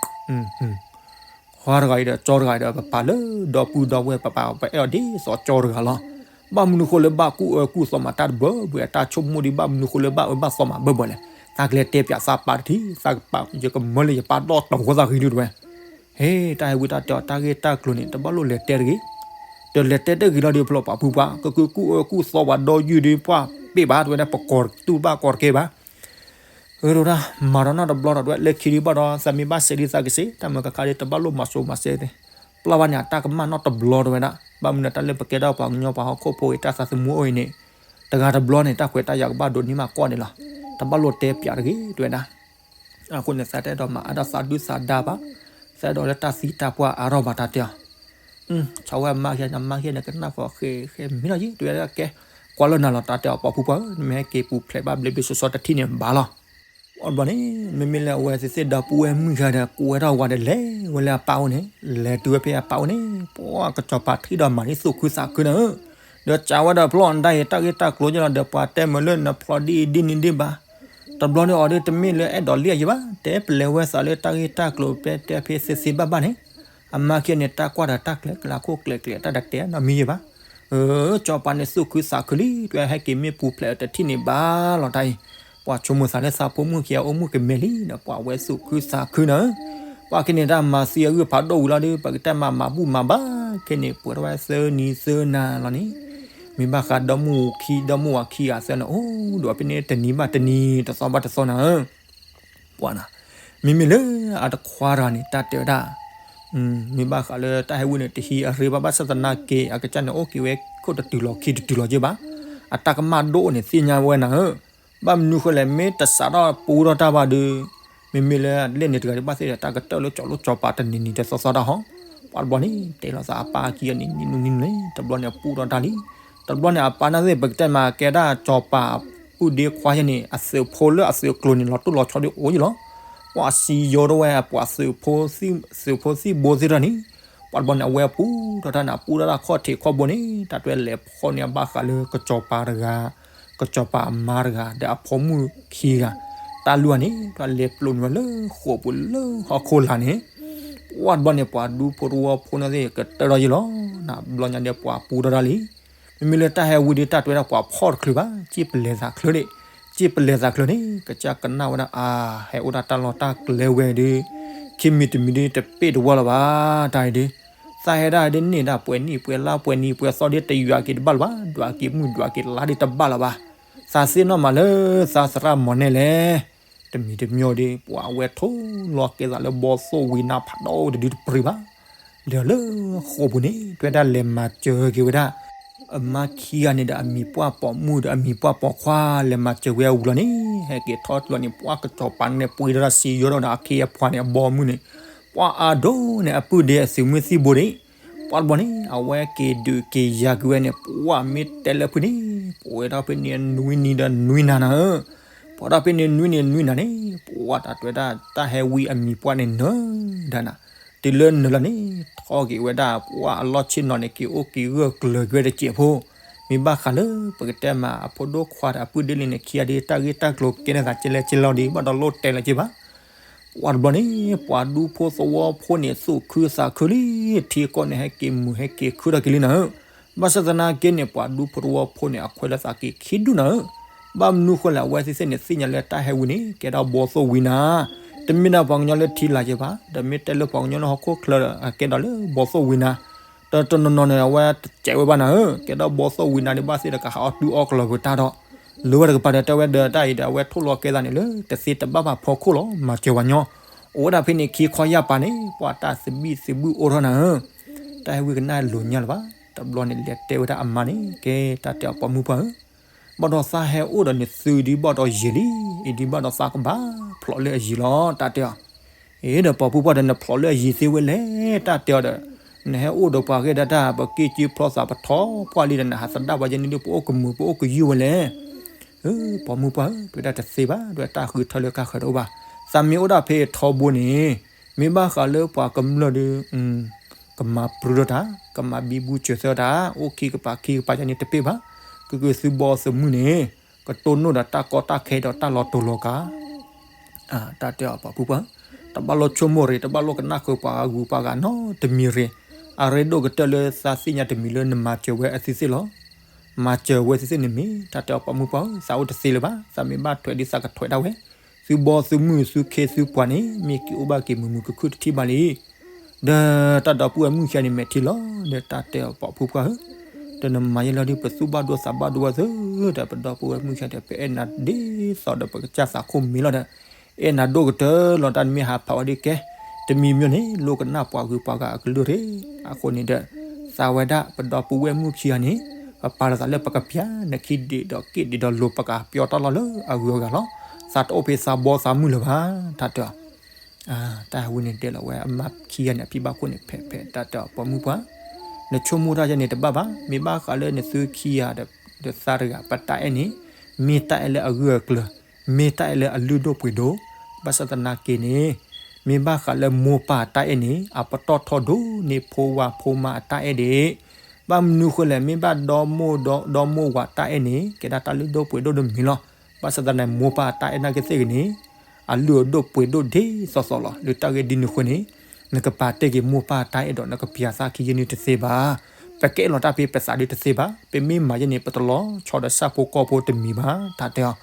ခွါတဂၤအံၤဒီးကၠီတဂၤအံၤဒီး ပပာ်လၢဒီပုၢ်ဒီဝဲၢ် ပပာ်ပအဲၣ်အီၤဒ်သိးကၠီတဂၤလီၤ. ဘၣ်မနုၤဃိလၢဘၣ်ကူၣ်အၢကူၣ်သီမးတၢ်တဘၢဘၣ် တၢ်ဆိကမိၣ်ဒ်ဘၣ်မနုၤဃိလၢဘၣ်အၢဘၣ်သီမးဘၢဘၢလဲၣ်. သးကလဲၤတဲပၠးသးပၢ်တထံၣ် သးကပာ် ယကမၢလၢယပၢ်ဒီးတဝီသးဂ့ၤဒုးတဝဲ ဟ့ တၢ်ဟဲဝံတၢ်တဲအီၤ တၢ်ဂ့ၢ်တၢ်ကျိၤန့ၣ် တဘၣ်လိၣ်လဲၤတဲတဂ့ၤ. တလဲၤတဲတဂ့ၤလီၤဒီး ဖျိပှၤဖုပှၤ ကကကူၣ်အၢကူၣ်သီပှၤဒီးယုၢ်ဒီး ပှၢ်ပ့ၢ်ဘၣ် တဝဲဒၣ် ပကိးတူၢ်ဘၣ်ကိးတကဲဘၣ်. အၢ တဝဲဒၣ် မၤဒီးနီၢ်တဘျီဒီး တဝဲ လၢခံဒုးဘၣ်ဒီး သးမ့ၢ်ဘၣ်စဲးဒ်သးကစဲး တၢ်မၤကခါဒ် တဘၣ်လိၣ်မၤစိၤမၤစဲးသ့ ပျၢ်ဘၣ်န့ၣ် အတၢ်ကမၣ်နီၢ်တဘျီတဝဲဒၣ်. ဘၣ်မနုၤတၢ်လၢပကဲထီၣ်ပှၤကညီပှၤဟီၣ်ခိၣ်ဖိအံၤ တၢ်သးသမူအိၣ်အံၤန့ၣ် တဂၤတဘျီန့ၣ် တၢ်ခွဲးတၢ်ယာ်ကဘၣ်ဒိးန့ၢ်မးကီၢ်န့ၣ်လီၤ. တဘၣ်လိၣ်တဲပၠးတဂ့ၤ တဝဲဒၣ်. အဃိန့ၣ် သးတအဲၣ်ဒိးမၤအါထီၣ်သးဒုၣ်သးဒါဘၣ်, သးအဲၣ်ဒိးလၢတၢ်သံတၢ်ပှၢ်အါထီၣ်ဘၣ် တၢ်တဲအီၤ. ဆီဝဲမါယဲန့ၣ် မါယဲန့ၣ် ကနၣ်ဃီဃဲဃဲမ့ၢ်လီၤယံၤ တဝဲဒၣ်ကဲ ကွၢ်လၢနၤလီၤ တၢ်တဲအီၤ ပှၤဖုပှၢ်ဧၢ နမ့ၢ်ဟဲက့ၤပူၤဖျဲးဘၣ်ဘျ့ဘျ့ဆှီဆှီတထံၣ်န့ၣ်ဘၣ်လီၤ. အီၤတဘျီန့ၣ် မ့မ့ၢ်လၢအဝဲသ့ၣ်သ့ၣ်ဒီပုၢ်ဝဲၢ်မုၣ်ဂၤဒီး ကွဲထီၣ်ဝဲဒီးလဲၤဝဲလၢအပၢ်အိၣ်န့ၣ်, လဲၤတုၤဝဲဖဲအပၢ်အိၣ်န့ၣ် ပှၤကစီၤပၤထံၣ်ဒီးမၤန့ၢ်သူၣ်ခုသးခုန့ၣ်ဧၢ, ဒီးကးဝဲဒီးဖျီအီၤဒၣ်အံၤ တၢ်ဂ့ၢ်တၢ်ကျိၤယဲလီၤ ဒီးပှၤတဲမုာ်လၢနဖျီဒ်အံၤဒ်န့ၣ်ဒ်ဘၣ်, တဘျီန့ၣ်အီၤဒ်တမ့ၢ်လၢအဲၣ်ဒိးလံၣ်အယံၤဘၣ်, တဲပလဲၤဝဲသးလၢတၢ်ဂ့ၢ်တၢ်ကျိၤ ပဲတဲဖဲသ့သ့ဘၣ်ဘၣ်န့ၣ်, အမါခံဂၤန့ၣ် တၢ်ကွၢ်ဒီးတၢ်ကျဲၤကျဲၤခိၣ်ကျဲၤကျဲၤ တၢ်တတဲနီတမံၤယံၤဘၣ်. စီၤပၤန့ၣ်သူၣ်ခုသးခုလံ တွဲဟဲက့ၤမ့ၢ်ပူၤဖျဲးတထံၣ်န့ၣ်ဘၣ်လီၤတၢ်အံၤ, ပှၤဆိကမိၣ်သးလၢသးဖိမုၣ်ခံဂၤအိၣ်မုၣ်ကမဲာ်လံဒီး ပှၤဝဲသူၣ်ခုသးခုန့ၣ်ဧၢ, ပှၤခဲန့ၣ်တၢ်မၤသံအဂုၢ်ဖးဒိၣ်ဝံၤလီၤဒီး ပကတဲမၤမၤဘူၣ်မၤဘါ ခဲန့ၣ် ပှဲၤထီၣ်ဝဲသၢနံၤသၢနၤလီၤန့ၣ်, မ့ၢ်ဘၣ်ဃးဒီမါဝၤခံ ဒီမါဝၤခံဂၤသၢနၤ အိၣ်ဒီးဖဲန့ၣ်တနံၤဘၣ်တနံၤ တသီဘၣ်တသီနၤဧၢ ပှၤနၤ, မ့မ့ၢ်လၢအတခွါတဂၤန့ၣ် တၢ်တဲဝဲဒၣ်, မ့ၢ်ဘၣ်ဃးလၢတၢ်ဟဲဝံန့ၣ် တဟံးအရ့ဘၣ် ဘၣ်ဆၣ်သနာ်က့ အကစၢ်န့ၣ်အိၣ်က့ၤဝဲခိၣ်တတုၤလီၤခံတတုၤလီၤက့ဘၣ်, အတၢ်ကမၣ်ဒိၣ်န့ၣ်သ့ၣ်ညါဝဲနၤဧၢ, ဘၣ်မနုၤဃိလဲၣ် မ့ၢ်တစးထီၣ်ပူထီၣ်တၢ်ဘၣ်ဒီး, မ့မ့ၢ်လၢအလဲၣ်န့ၣ်တဂၤဒံးဘၣ်သ့ၣ်ဒီး တၢ်ကတၢၢ်လၢကၠီၤလိကၠီၤပၤတနံၤနံၤတသီသီတၢ်ဟီ, ပှၤတဘျီန့ၣ် တဲလီၤသးအပၢ်ခံဂၤန့ၣ် နံၤနံၤနံၤနံၤန့ၣ် တဘျီန့ၣ်အပူထီၣ်တၢ်လံ, တဘျီန့ၣ်အပၢ်န့ၣ်သ့ၣ် ပကတဲမးကဲဒၣ်ကၠီၤပၤပုၢ်ဒ့ခွါယဲန့ၣ် အသုးဖိလၢအသုးကျိၤန့ၣ် လီၤတိၢ်လီၤဆီဒ်အိၣ်ယံၤလီၤ, ပှၤစံယိထီၣ်ဝဲပှၤသုးဖိသံၣ်ဘိသ့ၣ်တဖၣ်န့ၣ်, ပှၤတဘျီန့ၣ် အဝဲပူထီၣ်တၢ်န့ၣ် အပူထီၣ်တၢ်ခီၣ်ထံးခီၣ်ဘိန့ၣ် တၢ်တွဲလဲၤဖီၣ်န့ၢ်အဘၣ်ဃးလၢကၠီၤပၤတဂၤ, ကၠီၤပၤအမါတဂၤ ဒီးအဖိမုၣ်ခံဂၤ, တၢ်လူၤန့ၣ် တၢ်လဲၤပျိးန့ၢ်ဝဲလၢဃိာ်ပူၤလၢဟီၣ်ခိၣ်လာ်န့ၣ်, ပှၤတဘျီန့ၣ် ပှၤဒူဖိတဝီဖိန့ၣ်သ့ၣ် ကတၢၢ်ထီၣ်ယံၤလီၤ, နဘျီညါဒီးပှၤပူထီၣ်တၢ်လံ မ့မ့ၢ်လၢတၢ်ဟဲဝံဒီး တၢ်တွဲဒၣ်ပှၤဖီၣ်တချုးဘၣ်, စ့ပလဲၤသးချၢဒၣ်, စ့ပလဲၤသးချၢန့ၣ် ကစၢ်ကနၣ်ဝဲဒၣ်အါ, ဟဲအိၣ်ဒၣ်တၢ်လီၢ်တၢ်ကျဲဝဲဒီး, ခံမံၤတမံၤဒီး တပ့ၢ်တဝီလၢၤဘၣ်, တၢ်အံၤဒီး, သးဟဲဒၣ်ဒ်န့ၣ်ဒၣ် ပှဲၤနံၣ်ပှဲၤလါပှဲၤနံၤပှဲၤသီဒီး တယွၤက့ၤတဘၣ်လၢၤဘၣ်, ဒွးက့ၤမုၢ်ဒွးက့ၤလါဒီးတဘၣ်လၢၤဘၣ်, သးသ့ၣ်နီၣ်မးလၢသးသရၣ်မီၤနဲလဲၣ် တမံၤတမံၤဒီး ပှၤဝဲထိၣ်လီၤကဲသးလၢဘီသိၣ်ဝံၤနၤဖးဒိၣ်တဒုတပှ့ၤဘၣ်, လဲၤလၢဃိာ်ပူၤန့ၣ် တွဲဒၣ်လဲၤမၤစၢၤက့ၤဝဲဒၣ်, အမါခံဂၤန့ၣ်ဒီး အမံၤပှၢ်ပိာ်မုၣ်ဒီး အမံၤပှၢ်ပိာ်ခွါ လဲၤမၤစၢၤဝဲအဝံၤလီၤန့ၣ် ဟဲက့ၤထီၣ်တလီၤန့ၣ် ပှၤကစီၤပၤန့ၣ် ပှ့ၤထီၣ်တၢ်စံယိထီၣ်ဒီး အခ့အပှၤန့ၣ် အဘီမုၢ်န့ၣ်, ပှၤအါဒိၣ်န့ၣ် အပုၢ်ဒ့အသုးမုၢ်သံၣ်ဘိန့ၣ်, ပှၤတဘျီန့ၣ် အဝဲက့ၤဒုးက့ၤယၤကွံာ်ဝဲန့ၣ် ပှၤမ့ၢ်တဲလၢဖုန့ၣ်, ပှဲၤထီၣ်ဖဲန့ၣ်နွံနံၤဒီးနွံနၤနၤဧၢ, ပှဲၤထီၣ်ဖဲန့ၣ်နွံနံၤနွံနၤန့ၣ် ပှၤတၢ်တွဲဒၣ်တၢ်ဟဲဝံအမံၤပှၢ်န့ၣ်နၢၤဒၣ်နၤ, တုၤလၢနၢၤလီၤန့ၣ် ထီၣ်က့ၤဝဲဒၣ် ပှၤအလီၢ်ဆ့ၣ်နီၤန့ၣ် က့ၤအိၣ်က့ၤဂၢၢ်ကျၢၤက့ၤဝဲတစဲးဖိ, မ့ၢ်ဘၣ်ဃးလၢ ပကတဲမးအဖိဒိၣ်ခွါဒီးအပုၢ်ဒ့လံန့ၣ် ခံဂၤဒ်တၢ်ဂ့ၢ်တၢ်ကျိၤကဲန့ၢ်သးကဲလဲၣ်ကဲလီၤဒီး ဘၣ်ဒီးလိၣ်တဲလၢၤက့ဘၣ် ပှၤတဘျီန့ၣ် ပှၤဒူဖိသဝီဖိန့ၣ် သူၣ်ခုသးခုလံ, ထံကီၢ်န့ၣ် ဟဲက့ၤမုာ်ဟဲက့ၤခုထီၣ်က့ၤလံနၤဧၢ, ဘၣ်ဆၣ်သနာ်က့န့ၣ် ပှၤဒူဖိသဝီဖိန့ၣ် အခွဲးလၢသးက့ၤခံဒူၣ်နၤဧၢ, ဘၣ်မနုၤဃိလဲၣ် အဝဲသ့ၣ်သ့ၣ်န့ၣ် သ့ၣ်ညါလၢတၢ်ဟဲဝံန့ၣ် ကဲထီၣ်ဘီသိၣ်ဝံၤနၤ, တမ့ၢ်ဒၣ်ပှၤကညီလၢထံလာ်က့ဘၣ်, ဒီးမ့ၢ်တဲလၢပှၤကညီလၢဟီၣ်ခိၣ်ချၢဒီး အကဲဒီးလၢဘီသိၣ်ဝံၤနၤ, တနီၤနီၤန့ၣ် အဝဲတစဲးဝဲဘၣ်နၤဧၢ, ကဲထီၣ်ဘီသိၣ်ဝံၤနၤဒ်ဘၣ်သ့ၣ်ဒီး ကဟးအီၣ်တုၤအီၣ်ကလီၤပှၤတၢ်ဒီး လၢဝဲတကပၤဒီး တဲဝဲဒီးတၢ်အံၤဒီး အဝဲထိၣ်လီၤကဲသးန့ၣ်လၢ တသ့တဘၣ်ဘၣ်ဖီခိၣ်လီၤ မၤစၢၤဝဲညီ, အိၣ်ဝဲဒၣ်ဖဲန့ၣ်ခံခီယၢ်ပၤန့ၣ် ပှၤတၢ်သဘံၣ်သဘုၣ်အိၣ်ထီၣ်နၤဧၢ, တၢ်ဟဲဝံကနၣ်လိၤညါလၢၤဘၣ်, တဘျီန့ၣ် လဲၤတဲဝဲဒၣ်အမါန့ၣ် ကဲတၢ်တဲအီၤပိာ်မုၣ်ပှၢ်ဧၢ ဘၣ်ဒီးသးဟဲအိၣ်ဒီးန့ၣ်သုဒ်ဘၣ်ဒီးယံာ်လံ, အံၤဒ်ဘၣ်ဒီးသးကဘၣ်ဖျိးလၢအယံၤလီၤ တၢ်တဲအီၤ, အ့ဒီးပိာ်မုၣ်ပှၢ်ဒီးနဖျိးလၢအယံၤသ့ဝဲလဲၣ် တၢ်တဲအီၤဒီး, နဟဲအိၣ်ဒီးပှၤဂ့ၢ်ဒၣ်တၢ် ပက့ၢ်က့ဖျီသးပထီပှၢ်လံဒီး နဟးသဒၣ်ပှၤယဲန့ၣ်ဒီး ပအိၣ်ကမုာ်ပအိၣ်ကယုၢ်ဝဲလဲၣ်, ပိာ်မုၣ်ပှၢ်ဧၢ တဲဝဲဒၣ်တသ့ဘၣ် တဲဝဲတၢ်ဃုထၢလၢကါဃၢၤတအိၣ်ဘၣ်, သးမ့ၢ်အိၣ်ဒၣ်ဖဲထီဘိန့ၣ်, မ့ၢ်ဘၣ်ဃးလၢပှၤကမျၢၢ်ဒီး ကမၤပြူထီၣ်တၢ်, ကမၤဘံဘူစၢၤသၢတၢ်, အိၣ်ခံကပၤခံကပၤယါန့ၣ်တပ့ၢ်ဘၣ်. ကက့ၤသုဘီသုမုၢ်န့ၣ် ကတိၢ်နီၣ်ဒီးတၢ်ကီတၢ်ခဲဒီးတၢ်လီၤတူာ်လီၤကာ် တၢ်တဲအီၤပှၤဖုပှၢ်, တဘၣ်လိၣ်ဆိကမိၣ်ရ့ၣ်, တဘၣ်လိၣ်ကနၣ်ဃုာ်ပှၤဂၤဂုၤပှၤဂၤနီတမံၤရ့ၣ်. အရ့ဒိၣ်ကတၢၢ်လၢသးသ့ၣ်ညါတမံၤလၢနမၤစၢၤဝဲအသုသ့ၣ်လီၤ. မၤစၢၤဝဲသုသ့ၣ်န့ၣ်မ့ၢ် တၢ်တဲအီၤပှၤမုၢ်ပှၢ်ဧၢ, သးအိၣ်တသ့လၢၤဘၣ်, သးမ့ၢ်ဘၣ်ထွဲဒ်သးကထွဲဒၣ်ဝဲ, သုဘီသုမုၢ်သုခ့သုပှၤန့ၣ် မ့ၢ်က့ၤအိၣ်ဘၣ်က့ၤမုာ်မုာ်ခုၣ်ခုၣ်တထံၣ်ဘၣ်လံ. ဒီးတၢ်ဒီပုၢ်ဝဲၢ်မုၣ်ခံဂၤန့ၣ်မဲာ်ထံလီၤ, ဒီးတၢ်တဲအီၤပှၤဖုပှၢ်ဧၢ, ဒီးနမၤယဲလီၤဒ်ပသူၣ်ဘၣ်ဒိသးဘၣ်ဒိဝဲသၢ, ဒီးပဒီပုၢ်ဝဲၢ်မုၣ်ခံဂၤဒီး ပအဲၣ်နၤဒ်သိးဒီးပကစၢ်သးခိၣ်မ့ၢ်လီၤဒီး အဲၣ်နၤဒိၣ်ကတၢၢ်လီၤ. တၢ်နမ့ၢ်ဟးဖးဝဲဒ်ကဲ, တမံၤမ့ၢ်န့ၣ် လိၣ်ကနၣ်ပှၤဂုၤပှၤဂၤအကလုၢ်ရ့ၣ်. အဃိန့ၣ်ဒီး သးဝဲဒၣ်ပဒီပုၢ်ဝဲၢ်မုၣ်ခံဂၤန့ၣ် ပပာ်လီၤသးလၢပကပျၢ်နခံဒံးဒီးက့ၣ်ဒံးဒီးလိၤ ပကပျီတၢ်လီၢ်လၢအဂုၤအဂၤလီၤ. သးတအိၣ်ဖဲသးဘီသးမုၢ်လၢၤဘၣ်, တၢ်တဲအီၤ တၢ်ဝဲန့ၣ်တဲလီၤဝဲအမါခံဂၤန့ၣ် အဖံဘၣ်ခိၣ်န့ၣ် ဖဲးဖဲး တၢ်တဲအီၤပှၤမုၢ်ပှၢ်, နဆိကမိၣ်တၢ်ယဲန့ၣ်တဘၣ်ဘၣ်. မ့ၢ်ဘၣ်ဃးလၢနသုခံဂၤဒီးသးတဂၤ ပတၢ်အဲၣ်န့ၣ် မ့ၢ်တၢ်အဲၣ်လၢအဂၢၢ်အကျၢၤ, မ့ၢ်တၢ်အဲၣ်လၢအလုၢ်ဒိၣ်ပှ့ၤဒိၣ်. ဘၣ်ဆၣ်သနာ်က့န့ၣ် မ့ၢ်ဘၣ်ဃးလၢမိၢ်ပၢ်အတၢ်အဲၣ်န့ၣ် အပတီၢ်ထီဒိၣ်န့ၢ်ဖိဝၤဖိမါအတၢ်အဲၣ်ဒံး. ဘၣ်မနုၤဃိလဲၣ်, မ့ၢ်ဘၣ်ဒီမိၢ်ဒီမိၢ်ဝၤတၢ်အဲၣ်န့ၣ် ကဲဒၣ်တၢ်လုၢ်ဒိၣ်ပှ့ၤဒိၣ်တမံၤလီၤ. ဘၣ်ဆၣ်သနာ်က့ မိၢ်ပၢ်အတၢ်အဲၣ်နာ်က့သ့ၣ်ဂ့ၤန့ၣ် အလုၢ်အဒိၣ်ပှ့ၤဒိၣ်ဒ်သိးသိးလီၤ. လၢတၢ်ဂ့ၢ်ဒ်န့ၣ်အဃိန့ၣ် နကပာ်တ့ၢ်က့ၤမိၢ်ပၢ်အတၢ်အဲၣ်ဒီးနကပျၢ်သးခံယဲၢ်န့ၣ်တသ့ဘၣ်. ပကအဲၣ်လီၤတၢ်ဖဲပသးဒ်တသ့ဘၣ်. ပမ့ၢ်မၤယဲၢ်န့ၣ် ပတလီၤဆီဒီးဆၣ်ဖိကီၢ်ဖိတမံၤဘၣ်, တၢ်တဲအီၤ.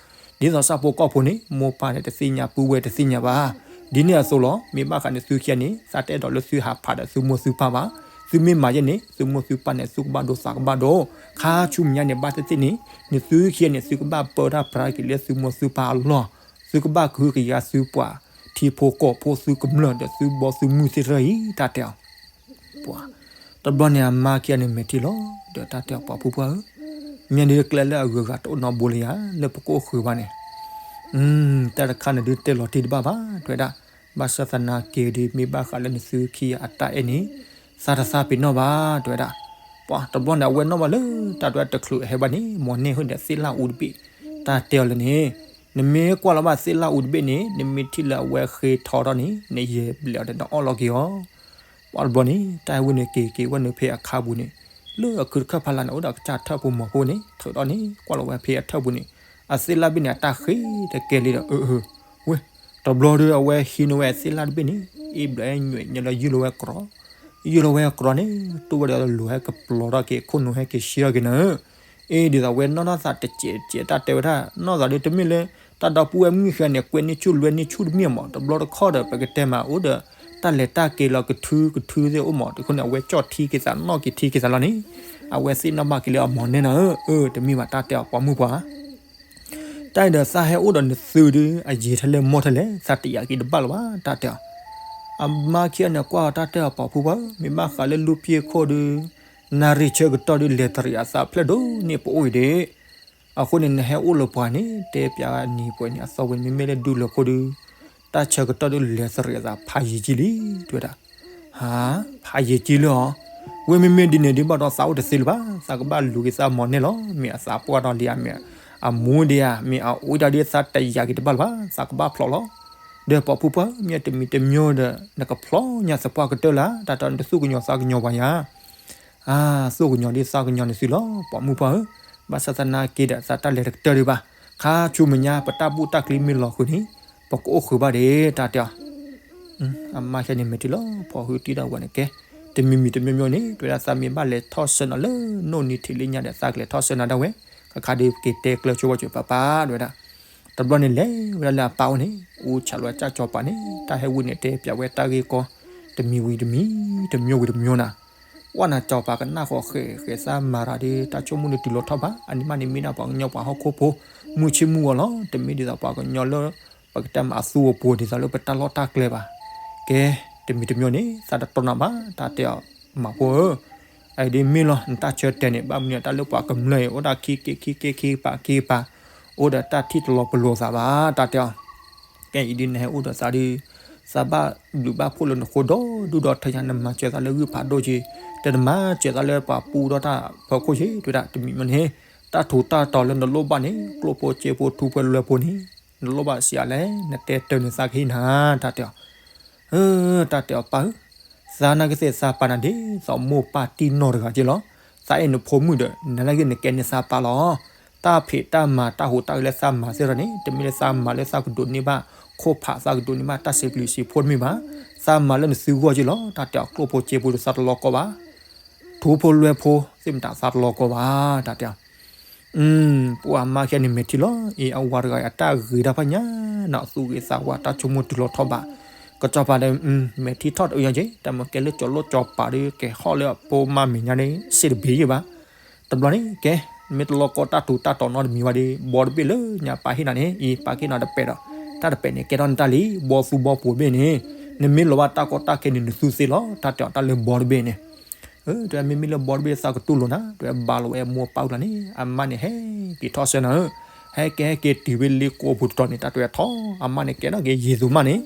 ဒ်သိးဆၣ်ဖိကီၢ်ဖိန့ၣ် မိၢ်ပၢ်န့ၣ်တသ့ၣ်ညါပုၢ်ဝဲၢ်တသ့ၣ်ညါဘၣ်. ဒ်န့ၣ်အသိးလီၤ. မ့ၢ်ဘၣ်ဃးန့ၣ် သုခံဂၤန့ၣ် သးတအဲၣ်ဒိးလၢသုဟးဖးဒီးသုမိၢ်သုပၢ်ဘၣ်. သုမ့ၢ်မၤယဲၢ်န့ၣ် သုမိၢ်သုပၢ်န့ၣ် သူၣ်ကဘၣ်ဒိသးကဘၣ်ဒိ. ခါဆူမဲာ်ညါန့ၣ် ဘၣ်သ့ၣ်သ့ၣ်န့ၣ် နသုခံဂၤန့ၣ် သုကဘၣ်ပၢတၢ်ပြးက့ၤလၢသုမိၢ်သုပၢ်အလီၢ်, သုကဘၣ်ကဟုကယာ်သုပှၤထံဖိကီၢ်ဖိသုကမျၢၢ်ဒီးသုဘီသုမုၢ်သ့ၣ်တဖၣ်အံၤ, တၢ်တဲအီၤ. ပှၤ တဘျီန့ၣ်အမါခံဂၤန့ၣ်မဲာ်ထံလီၤ, ဒီးတၢ်တဲအီၤပှၤဖုပှၢ်ဧၢ, မ့ၢ်ဒ်ကျဲလၢအဂုၤအဂၤတအိၣ်နီတဘိလၢၤယၤ လၢပကအိၣ်ဃုာ်ဘၣ်န့ၣ်, တၢ်တခါန့ၣ်ဒုးတဲလီၤတ့ၢ်တဘၣ်ဘၣ် တဲဝဲဒၣ်. ဘၣ်ဆၣ်သနာ်က့ဒီး မ့ၢ်ဘၣ်ဃးလၢနသုခံဂၤအတၢ်အဲၣ်န့ၣ် သးတသးပ့ၤနီၣ်ဘၣ် တဲဝဲဒၣ်. ပှၤတဘျီန့ၣ် အဝဲနီၣ်ဘၣ်လၢတၢ်ဒွဲတချုးအဟဲဘၣ်န့ၣ် မ့ၢ်န့ၢ်ဟူဒီးသ့ၣ်လၣ်အူတဘ့ၣ်, တၢ်တဲအီၤလၢန့ၣ်, နမ့ၢ်ကွၢ်လီၤဘၣ်သ့ၣ်လၣ်အူတဘ့ၣ်န့ၣ် နမ့ၢ်ထံၣ်လၢအဝဲဃ့ထီထီၣ်န့ၣ် နယဲၢ်ဘျဲးအီၤဒီးနအီၣ်လီၤက့ၤအီၤ. ပှၤတဘျီန့ၣ် တၢ်ဟဲဝဲန့ၣ်က့ၤက့ၤဝဲန့ၣ်ဖဲအခါပူၤန့ၣ်, လၢအခုတခါဖးလၢ်န့ၣ် အိၣ်ဒီးကစၢ်ထၢၣ်ဖိမီၤဖိန့ၣ် ထုးထီၣ်န့ၣ် ကွၢ်လီၤဝဲဖဲအထၢၣ်ပူၤန့ၣ်, အသ့ၣ်လၣ်ဘ့ၣ်န့ၣ် အတၢ်ဃ့တကဲလံဒီး အၢ အၢ ဝဲ, တဘျီဒီးအဝဲဟံးန့ၢ်ဝဲအသ့ၣ်လၣ်တဘ့ၣ်န့ၣ် အ့ၣ်ဘျဲးညွဲးညါလၢယုၢ်လီၤဝဲကြီ, ယုၢ်လီၤဝဲကြီန့ၣ် တူၢ်ဝဲဒီးလိၤဟဲကပျီထီၣ်က့ၤ ခိၣ်နူာ်ဟဲက့ၤဆှံထီၣ်က့ၤနၤဧၢ. အ့ၣ်ဒ်သိးဝဲနီၢ်နီၢ်သးတစဲးတစဲး တၢ်တဲဝဲဒၣ် နီၢ်သးဒ်တမ့ၢ်လၢ တၢ်ဒီပုၢ်ဝဲၢ်မုၣ်ခံဂၤန့ၣ် ကွဲန့ၢ်ဆူၣ်လွဲန့ၢ်ဆူၣ်တမ့ၢ်မး, တဘျီတခီဒီး ပကတဲမးအိၣ်ဒီး တၢ်လဲၤတၢ်က့ၤလီၤကထုကထုသ့ၣ်အိၣ်မး, တခီန့ၣ် အဝဲကၠီၣ်ထံက့ၤသး နီၣ်က့ၤထံက့ၤသးလီၤန့ၣ်, အဝဲသ့ၣ်နီၣ်ဘၣ်က့ၤလၢအမီၤနဲၣ်နၤဧၢ, အၢ တမ့ၢ်ဘၣ် တၢ်တဲအီၤပှၤမုၣ်ပှၢ် တၢ်အံၤဒီးသးဟဲအိၣ်ဒီးနသုဒုး အယံာ်ထဲလဲၣ်မီၢ်ထဲလဲၣ် သးတယာ်က့ၤတဘၣ်လၢၤဘၣ် တၢ်တဲအီၤ. အမါခံဂၤန့ၣ်ကွၢ်အီၤ တၢ်တဲအီၤပှၤဖုပှၢ်ဧၢ, မ့ၢ်ဘၣ်ဃးလၢလူၤပျ့ၤခိၣ်ဒီး နၣ်ရံၣ်ဆၢကတီၢ်ဒုး လဲၤတရံးအသးဖျၢၣ်ဒိၣ်န့ၢ်ပအိၣ်အံၤဒၣ်. အဃိန့ၣ် နဟဲအိၣ်လၢပှၤန့ၣ် တဲပျးနံၤပှဲၤနံၤအသီဝဲန့ၣ် မ့မ့ၢ်လၢဒုးလၢခိၣ်ဒီး တၢ်ဆၢကတီၢ်ဒုးလဲၤတရံးအသးဖးယံာ်ကံလံ တဲဝဲဒၣ်. ဟါ, ဖးယံာ်ကံလၢအီၤ, ဝဲမ့မ့ၢ်ဒ်န့ၣ်ဒုးဘၣ်ဒီးသးအိၣ်တသ့လၢၤဘၣ်, သးကဘၣ်လူၤက့ၤသးမီၤနဲၣ်လီၤ. မ့ၢ်အသးပှၢ်ဒီးလံဧါ, မ့ၢ်အမူဒံးဧါ, မ့ၢ်အအိၣ်ဒၣ်ဒ်သးတယာ်က့ၤတဘၣ်လၢၤဘၣ်, သးကဘၣ်ဖျိးလီၤ. ဒီးပှၤဖုပှၢ်ဧၢ, မ့ၢ်တမံၤတမံၤဒီး နကဖျိညါသပှၢ်ကတၢၢ်လၢ်, တၢ်တီနသူၣ်ကညီၤသးကညီၤပှၤယၤ အါ, သူၣ်ကညီၤဒ်သးကညီၤန့ၣ်သုလီၤ ပှၤမုၣ်ပှၢ်ဧၢ, ဘၣ်ဆၣ်သနာ်က့ဒီး သးတၢ်လဲၤတကတၢၢ်ဒံးဘၣ်, ခါဆူမဲာ်ညါ ပတၢ်ဘူၣ်တၢ်ကျံမ့ၢ်လီၤဃုာ်န့ၣ် ပကအိၣ်ဃုာ်ဘၣ်ဒံး တၢ်တဲအီၤ. အမါဆဲန့ၣ်မဲာ်ထံလီၤ, ဖီၣ်ဟုတံၢ်ဒၣ်ဝဲန့ၣ်ကဲ, တမံၤမံၤတမံၤမံၤန့ၣ် တဲဝဲဒၣ် သးမ့ၢ်ဘၣ်လဲၤထီၣ်ဆၢနၤလၢ နိၣ်နံၤထံးလၢညါဒီး သးကလဲၤထီၣ်ဆၢနၤဒၣ်ဝဲ, ခါခါဒုးက့ၤတဲကျၢၤဆိဝဲဆိပာ်ပာ် တဲဝဲဒၣ်. တဘျီန့ၣ်လဲၤဝဲဒၣ်လၢအပၢ်အိၣ်န့ၣ် အူဆးလီၤဝဲကၢ်စီၤပၤန့ၣ် တၢ်ဟဲဝံၤန့ၣ် တဲပျးဝဲတၢ်ဂ့ၢ်ကီ တမံၤဝံၤတမံၤ, တမံၤဝံၤတမံၤနၤ, ကွၢ်နၤစီၤပၤကနၣ်ဃီၤဃဲၤဃဲၤသးမၤရၤဒီး တၢ်ဆိကမိၣ်န့ၣ်တုၤလီၤထီၣ်ဘၣ်, အန့ၣ်မးန့ၣ်မ့ၢ်ဒၣ်ပှၤကညီပှၤဟီၣ်ခိၣ်ဖိ မုၢ်ဆ့ၣ်မုၢ်ဂီၤလီၤ, တမ့ၢ်ဒ်သိးပှၤကညီလၢ ပကတဲမးအသူအပူၤဒ်သိးလၢပတၢ်လီၢ်တၢ်ကျဲဘၣ်. ကဲ, တမံၤတမံၤန့ၣ် သးတတီၢ်နၤဘၣ် တၢ်တဲအီၤ, မၤဖိဧၢ, အအံၤဒ်မ့ၢ်လီၤ နတၢ်ဆၢတဲာ်န့ၣ် ဘၣ်မနုၤတၢ်လၢပှၤကမျၢၢ်အံၤ အိၣ်ဒၣ်ခံက့ခံက့ခံကပၤခံကပၤ, အိၣ်ဒီးတၢ်ထံၣ်တလီၤပလိာ်သးဘၣ် တၢ်တဲအီၤ. ကဲအံၤဒ်နဟဲအိၣ်ဒီးသးဒီး သးဘၣ်ဘျုးဘၣ်ဖှိၣ်လၢနဃိဒီး ဒုၣ်ဒီးထၢညါ နမၤစၢၤသးလၢဂုၢ်ဖးဒိၣ်က့ၤ, တနမၤစၢၤသးလၢပှၤပူဒီးတၢ်ဖီခိၣ်က့ၤ တဲဝဲဒၣ် တမံၤမ့ၢ်န့ၣ်, တၢ်ထူးတၢ်တီၤလၢနလိၣ်ဘၣ်န့ၣ် ကျိၣ်ဖိစ့ဖိထူဖိလွဲဖိန့ၣ် နလိၣ်ဘၣ်စံးအါလဲၣ် နတဲတၢ်န့ၣ်သးကဟ့ၣ်နၤ တၢ်တဲအီၤ. တၢ်တဲအီၤပၢ်ဧၢ, သးနာ်က့သ့ၣ်သးပာ်နၤဒ်သိးမိၢ်ပၢ်တံၢ်နီၢ်တဂၤက့လီၤ. သးအဲၣ်နဖိမုၣ်ဒီး နနာ်က့နကဲန့ၢ်သးပၢ်လီၤ. တၢ်ဖံးတၢ်မၤတၢ်ဟူးတၢ်ဂဲၤလၢသးမၤသ့ၣ်ဒီးန့ၣ် တမ့ၢ်လၢသးမၤလၢသးကဒိးန့ၢ်ဘၣ် ခိၣ်ဖးသးကဒိးန့ၢ်ဘၣ် တၢ်စံးပျံၤစံးဖှိၣ်တမ့ၢ်ဘၣ်. သးမၤလၢနသုဂီၢ်က့လီၤ. တၢ်တဲအီၤကျိၣ်ဖိစ့ဖိဒီးသးတလီၤကီဘၣ် ထူဖိလွဲဖိ သ့ၣ်မတၤသးတလီၤကီဘၣ် တၢ်တဲအီၤ ပှၤမါခဲန့ၣ်မဲာ်ထံလီၤ. အ့ အဝၤတဂၤအံၤ အတၢ်ဂ့ၤတၢ်ဖးညါနီၤ သူၣ်ဂ့ၤသးဝါ တၢ်ဆိကမိၣ်တုၤလီၤထီၣ်ဘး ကစီၤပၤဒီး မဲာ်ထံထီၣ်တအုၣ်ညါက့ တၢ်မ့ၢ်ကဲလၢကၠီၤလိၣ်ကၠီၤပၤဒီး ကဲဟီၣ်လၢအဖိမါမဲာ်ညါန့ၣ် စ့တဘ့ၣ်ယဲၢ်ဘၣ်. တဘျီန့ၣ် ကဲ မ့ၢ်တလီၤကီတၢ်ထူးတၢ်တီၤနီတမံၤဘၣ်ဒီး ဘီတဘ့ၣ်လၢညါပာ်ဟ့ၣ်နၤန့ၣ် အံၤ ပာ်က့ၤနၤတပဲာ်ဒီး တၢ်တပဲာ်န့ၣ် ကဲထီၣ်နတၢ်လံ ဘီသူဘီပူၤတဘ့ၣ်န့ၣ် နမ့ၢ်လီၤဘၣ်တၢ်ကီတၢ်ခဲန့ၣ် နသူသ့လီၤ တၢ်တဲအီၤတၢ်လၢဘီတဘ့ၣ်န့ၣ် တဲမ့မ့ၢ်လၢဘီတဘ့ၣ်သးကတူၢ်လိာ်နၤ တဲဘၣ်လီၤဝဲအမိၢ်အပၢ်အိၣ်ဘျီန့ၣ် အမါန့ၣ်ဟဲက့ၤထီၣ်ဆၢနၤဧၢ, ဟဲက့ၤဟဲက့ၤတုၤဝဲလ့ကိးပူၤတတီၤန့ၣ် တၢ်တဲဝဲထီၣ် အမါန့ၣ်ကဲထီၣ်က့ၤယံာ်သူမးန့ၣ်,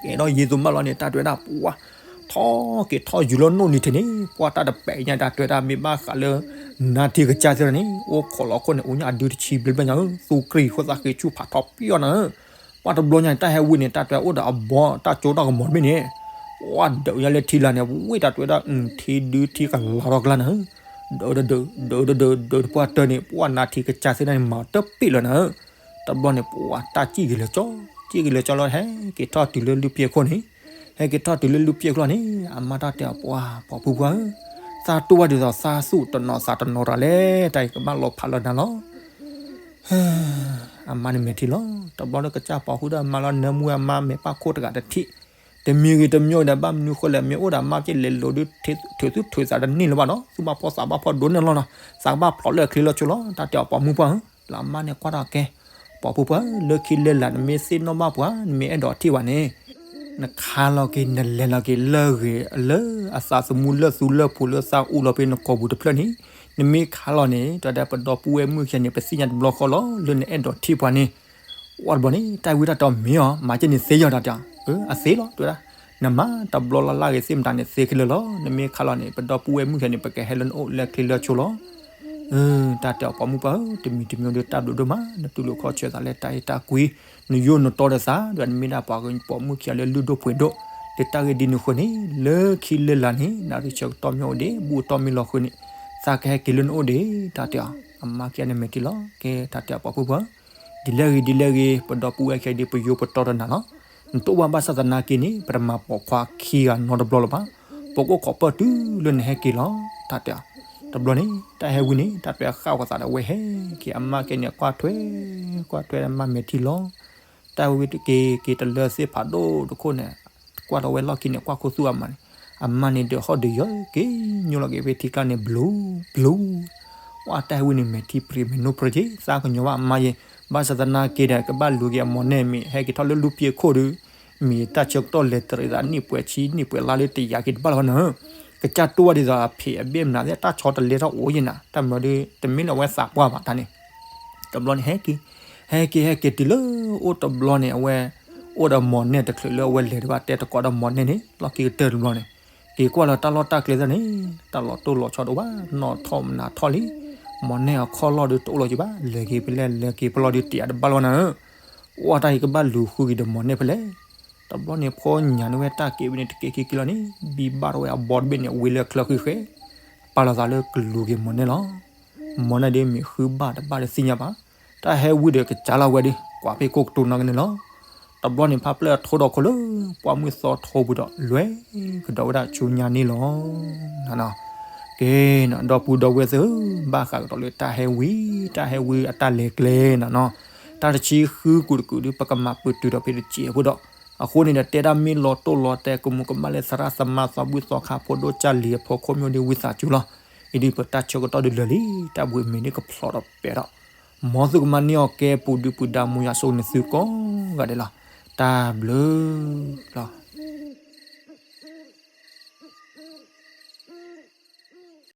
ကဲထီၣ်ယံာ်သူမးလီၤန့ၣ် တၢ်တဲဝဲဒၣ်ပှၤ ထီၣ်က့ၤထီၣ်ယူၤလၢနိၣ်နံၤထံးန့ၣ် ပှၤတၢ်တပဲာ်ညါ တၢ်တဲဝဲဒၣ်မ့ၢ်ဘၣ်ဃးလၢ နါထံကစၢ်သ့ၣ်န့ၣ် အိၣ်ခိးလီၤခိၣ်န့ၣ် အိၣ်ညါအဒုတဆံဘျဲၣ်ဘျဲၣ်ညါဧၢ, သူကြံာ်ခိၣ်သးဃ့ဆူၣ်ဖးထီပယီၣ်နၤဧၢ ပှၤတဘျီညါန့ၣ် တၢ်ဟဲဝံၤန့ၣ် တၢ်တဲဝဲအိၣ်ဒီးအဘီတၢ်ကၠိတၢ်ကမီၤတဘ့ၣ်န့ၣ်, ပှၤဒုးညါလၢထံလာ်န့ၣ် ဝံၣ်တၢ်တဲဝဲဒၣ် ထံဒုထံကလၤထီၣ်ကျါနၤဧၢ, ဒုးဒုးဒုး ဒုးဒုးဒုး ဒုးတပှၢ်တၢၢ်န့ၣ် ပှၤနါထံကစၢ်သ့ၣ်န့ၣ် မၤတပ့ၢ်လၢၤနၤဧၢ, တဘျီန့ၣ် ပှၤတၢ်စံၣ်က့ၤလၢာ်ကၠီ, စံၣ်က့ၤလၢာ်ကၠီလီၤ ဟဲက့ၤထီၣ်တုၤလၢလုၢ်ဖျဲၣ်ခိၣ်န့ၣ်, ဟဲက့ၤထီၣ်တုၤလၢလုၢ်ဖျဲၣ်ခိၣ်န့ၣ် အမါတၢ်တဲအီၤပှၤ ပိာ်ဖုပှၢ်ဧၢ, သးတူၢ်ဘၣ်ဒ်သိးသးသူၣ်တနီၤသးတနီၤတၢ်လဲၣ် တၢ်အံၤကဘၣ်လီၤဖးလၢနၤလီၤ အမါန့ၣ်မဲာ်ထံလီၤ, တဘျီလၢကစၢ်ပိာ်ဖုဒီးအမါလီၤ နၢမူအမါမဲာ်ပၢ်ခိၣ်တဂၤတထံၣ်, တမံၤဂ့ၤတမံၤဒီး ဘၣ်မနုၤဃိလဲၣ် မ့ၢ်အိၣ်ဒီးအမါက့လဲၤလိၤဒုး ထုးသူၣ်ထုးသးတန့ၢ်လၢၤဘၣ်နီၤ, သူၣ်ဘၣ်ဖှီၣ်သးဘၣ်ဖှီၣ်ဒိၣ်န့ၣ်လီၤနီၤ, သးကဘၣ်ဖျိးလၢအချ့လၢဆိလီၤ, တၢ်တဲအီၤပိာ်မုၣ်ပှၢ်ဧၢ, လၢအမါန့ၣ်ကွၢ်ထီၣ်ကဲ, ပိာ်ဖုပှၢ်ဧၢ လၢခံလၢလာ် နမ့ၢ်သ့ၣ်နီၣ်ဘၣ်ပှၤ နမ့ၢ်အဲၣ်ဒိးထံၣ်ပှၤန့ၣ် နခါလီၤက့ၤ နလဲၤလီၤက့ၤလၢအဂ့ၤ လၢအသးသမူလၢသူလၢဖိးလၢသးအူလီၤဖဲနကိာ်ပူၤတဖျၢၣ်န့ၣ်, နမ့ၢ်ခါလီၤန့ၣ် တၢ်ဒၣ်ပဒီပုၢ်ဝဲၢ်မုၣ်ခံဂၤန့ၣ် ပသ့ၣ်ညါတဘျီဃီလီၤ လၢနအဲၣ်ဒိးထံၣ်ပှၤန့ၣ်, ဝံၤတဘျီန့ၣ် တၢ်ဝံတၢ်တီၤမ့ၢ်အီၤ မၤက့န့ၣ်သ့ယီၤတၢ်တဲ, အသ့လီၤ တဲဝဲဒၣ်, နမၤတဘျီလၢ်လၢ်ဂ့ၤသ့ၣ်မတၤန့ၣ်သ့ခဲလၢာ်လီၤ, နမ့ၢ်ခါလီၤန့ၣ် ပဒီပုၢ်ဝဲၢ်မုၣ်ခံဂၤန့ၣ် ပကဟဲလၢနအိၣ်လၢချ့လၢဆိလီၤ တၢ်တဲအီၤပိာ်မုၣ်ပှၢ်ဧၢ, တမံၤတမံၤဒီးတၢ်ဘျုးဒိၣ်မး နတူၢ်လိာ်ခီၣ်ဆၢသးလၢတၢ်အဲၣ်တၢ်ကွံ, နယိနတီဒီးသး ဒီးနမ့ၢ်ဒၣ်ပှၤပိာ်မုၣ်ခံဂၤလၢလုၢ်ဒိၣ်ပှ့ၤဒိၣ်, လၢတၢ်ဂ့ၢ်ဒ်န့ၣ်အဃိန့ၣ် လၢခံလၢလာ်န့ၣ် နၤရံၣ်ဆၢကတီၢ်မ့ၢ်အိၣ်ဒံး ဘူးကတီၢ်မ့ၢ်လီၤဃုာ်န့ၣ် သးကဟဲက့ၤလၢနအိၣ်ဒံး တၢ်တဲအီၤ, အမါခံဂၤန့ၣ်မဲာ်ထံလီၤ, ကဲတၢ်တဲအီၤပိာ်မုၣ်ပှၢ်ဧၢ, ဒ်လဲၣ်ဂ့ၤဒ်လဲၣ်ဂ့ၤ ပဒီပုၢ်ဝဲၢ်ခံဂၤဒ်ပယိပတီဒီးနၤလီၤ, နတအိၣ်ဘၣ်ဘၣ်ဆၣ်သနာ်က့န့ၣ် ပတမၤပိာ်ခွါခံဂၤနီတဘျီလၢၤဘၣ်, ပကအိၣ်ခိးပၢၢ်တုၤလၢနဟဲက့ၤလီၤ တၢ်တဲအီၤ, တဘျီန့ၣ် တၢ်ဟဲဝံန့ၣ် တၢ်တဲအီၤဃၣ်ဝဲသးဒီးဝဲဟဲက့ၤ အမါကဲန့ၣ်ကွၢ်ထွဲ, ကွၢ်ထွဲအမါမဲာ်ထံလီၤ, တၢ်ဝံတက့ၤက့ၤတလၢသ့ၣ်ဖးဒိၣ်တခိၣ်န့ၣ်, ကွၢ်လီၤဝဲလီၢ်ခံန့ၣ် ကွၢ်ခိၣ်သူၣ်အမါန့ၣ်, အမါန့ၣ်ဒုးဟီၣ်ဒုးယီၤက့ၤညိလီၤက့ၤဖဲထံကျါန့ၣ် ဘျူး, ဘျူး, ဝဲတၢ်ဟဲဝံန့ၣ် မဲာ်ထံပြံၤမဲာ်နိပြၢၤက့ၤ သးကညီၤဘၣ်အမါယဲ, ဘၣ်ဆၣ်သနာ်က့ဒီး ကဘၣ်လူၤက့ၤအမိၢ်နဲၣ်မ့ၢ်ဟဲက့ၤထီၣ်လၢလူၢ်ဖျဲၣ်ခိၣ်ဒီး မ့ၢ်တၢ်ဆၢကတီၢ်လဲၤတရံးသးနံၣ်ပှဲၤဆံနံၣ်ပှဲၤလါလၢတယာ်က့ၤတဘၣ်လီၤနၤ, ကစၢ်တူၢ်ဘၣ်ဒ်သိးအဖံးအဘ့ၣ်မနုၤသ့ၣ် တၢ်ဆီတလဲထီၣ်အိၣ်ယဲနၤ တၢ်မၤဒီး တမ့ၢ်လၢအဝဲသးပှၢ်ဘၣ်တၢ်န့ၣ်, တဘျီန့ၣ်ဟဲက့ၤ, ဟဲက့ၤဟဲက့ၤတုၤလၢအိၣ်တဘျီန့ၣ် အဝဲ အိၣ်ဒီးမိၢ်နဲၣ်တချုးလၢအဝဲလဲၤတဘၣ် တဲတကိးဒီးမိၢ်နဲၣ်န့ၣ် လီၢ်ခံကတၢၢ်တဘျီန့ၣ်, က့ၤကွၢ်လၢတၢ်လီၢ်တၢ်ကျဲသ့ၣ်န့ၣ် တၢ်လီၤတိၢ်လီၤဆီတအိၣ်ဘၣ် နီၣ်ထီၣ်မနၤထီၣ်လံ, မိၢ်နဲၣ်အခီၣ်လီၢ်ဒီးတအိၣ်လီၤက့ၤဘၣ် လဲၤက့ၤဖဲလဲၣ်လဲၤက့ၤဖဲလဲၣ်ဒီးတယာ်တဘၣ်လီၤနၤဧၢ ဝဲတၢ်အံၤကဘၣ်လူၤဃုက့ၤဒီးမိၢ်နဲၣ်ဖဲလဲၣ်, တဘျီန့ၣ်ဖီညါန့ၢ်ဝဲတၢ်က့ၤဝဲန့ၣ် တက့ၤခံခံလီၤန့ၣ် ဘံဘၣ်ထီၣ်ဝဲအဘီတဘ့ၣ်န့ၣ် ဝံၤလၢချၢဃံဃဲ, ပာ်လီၤသးလၢကလူၤက့ၤမိၢ်နဲၣ်လီၤ. မိၢ်နဲၣ်ဒ်မ့ၢ်ဃုဘၣ်တဘၣ်ဒီးသ့ၣ်ညါဘၣ်, တၢ်ဟဲဝံဒီးကစၢ်လီၤဝဲဒီး ကွၢ်ဖဲခိၣ်ကတိၤနီၢ်ကန့ၣ်လီၤ. တဘျီန့ၣ်ဖးဖျၢၣ်အထိဒီးခိၣ်လၢ ပှၢ်မုၢ်သီထိပူၤဒီး လဲၤကဒီးဝဲဒၣ်ဆူညါန့ၣ်လီၤ. ကဲနီၤ ဒီပုၢ်ဒီဝဲၢ်သ့ၣ်ဧၢ, ဘၣ်ဃးကဒီးလၢတၢ်ဟဲဝံ တၢ်ဟဲဝံအတၢ်လဲၤကျဲနီၤနီၤ, တၢ်တဆံဃုကူးတကူးဒီး ပကမၤပတုာ်ဒီးဖဲတစဲးဖိဒီး, အဃိန့ၣ်ဒီး တဲဒၣ်မ့ၢ်လီၤတိၢ်လီၤတဲာ် ကမူၤကမၣ်လၢသရၣ်သမါသီဘူၣ်သီခါ ဖိဒိၣ်ကၢ်လံၤအဖီခိၣ်မ့ၢ်ဒ်ဝံသးစူၤလီၤ. အံၤဒ်ပတၢ်ဆၢကတီၢ်ဒုးလၢာ်လံ, တၢ်ဘှံးမ့ၢ်ဒ်ကဖျိးဒီးပဲာ်ဒီး, မ်သုကမၤန့ၢ်အီၤကဲပူၤဒုပူၤဒါ မ်ယွၤဆိၣ်ဂ့ၤန့ၢ်သုကိးဂၤဒဲးလီၤ. တၢ်ဘျုးလီၤ.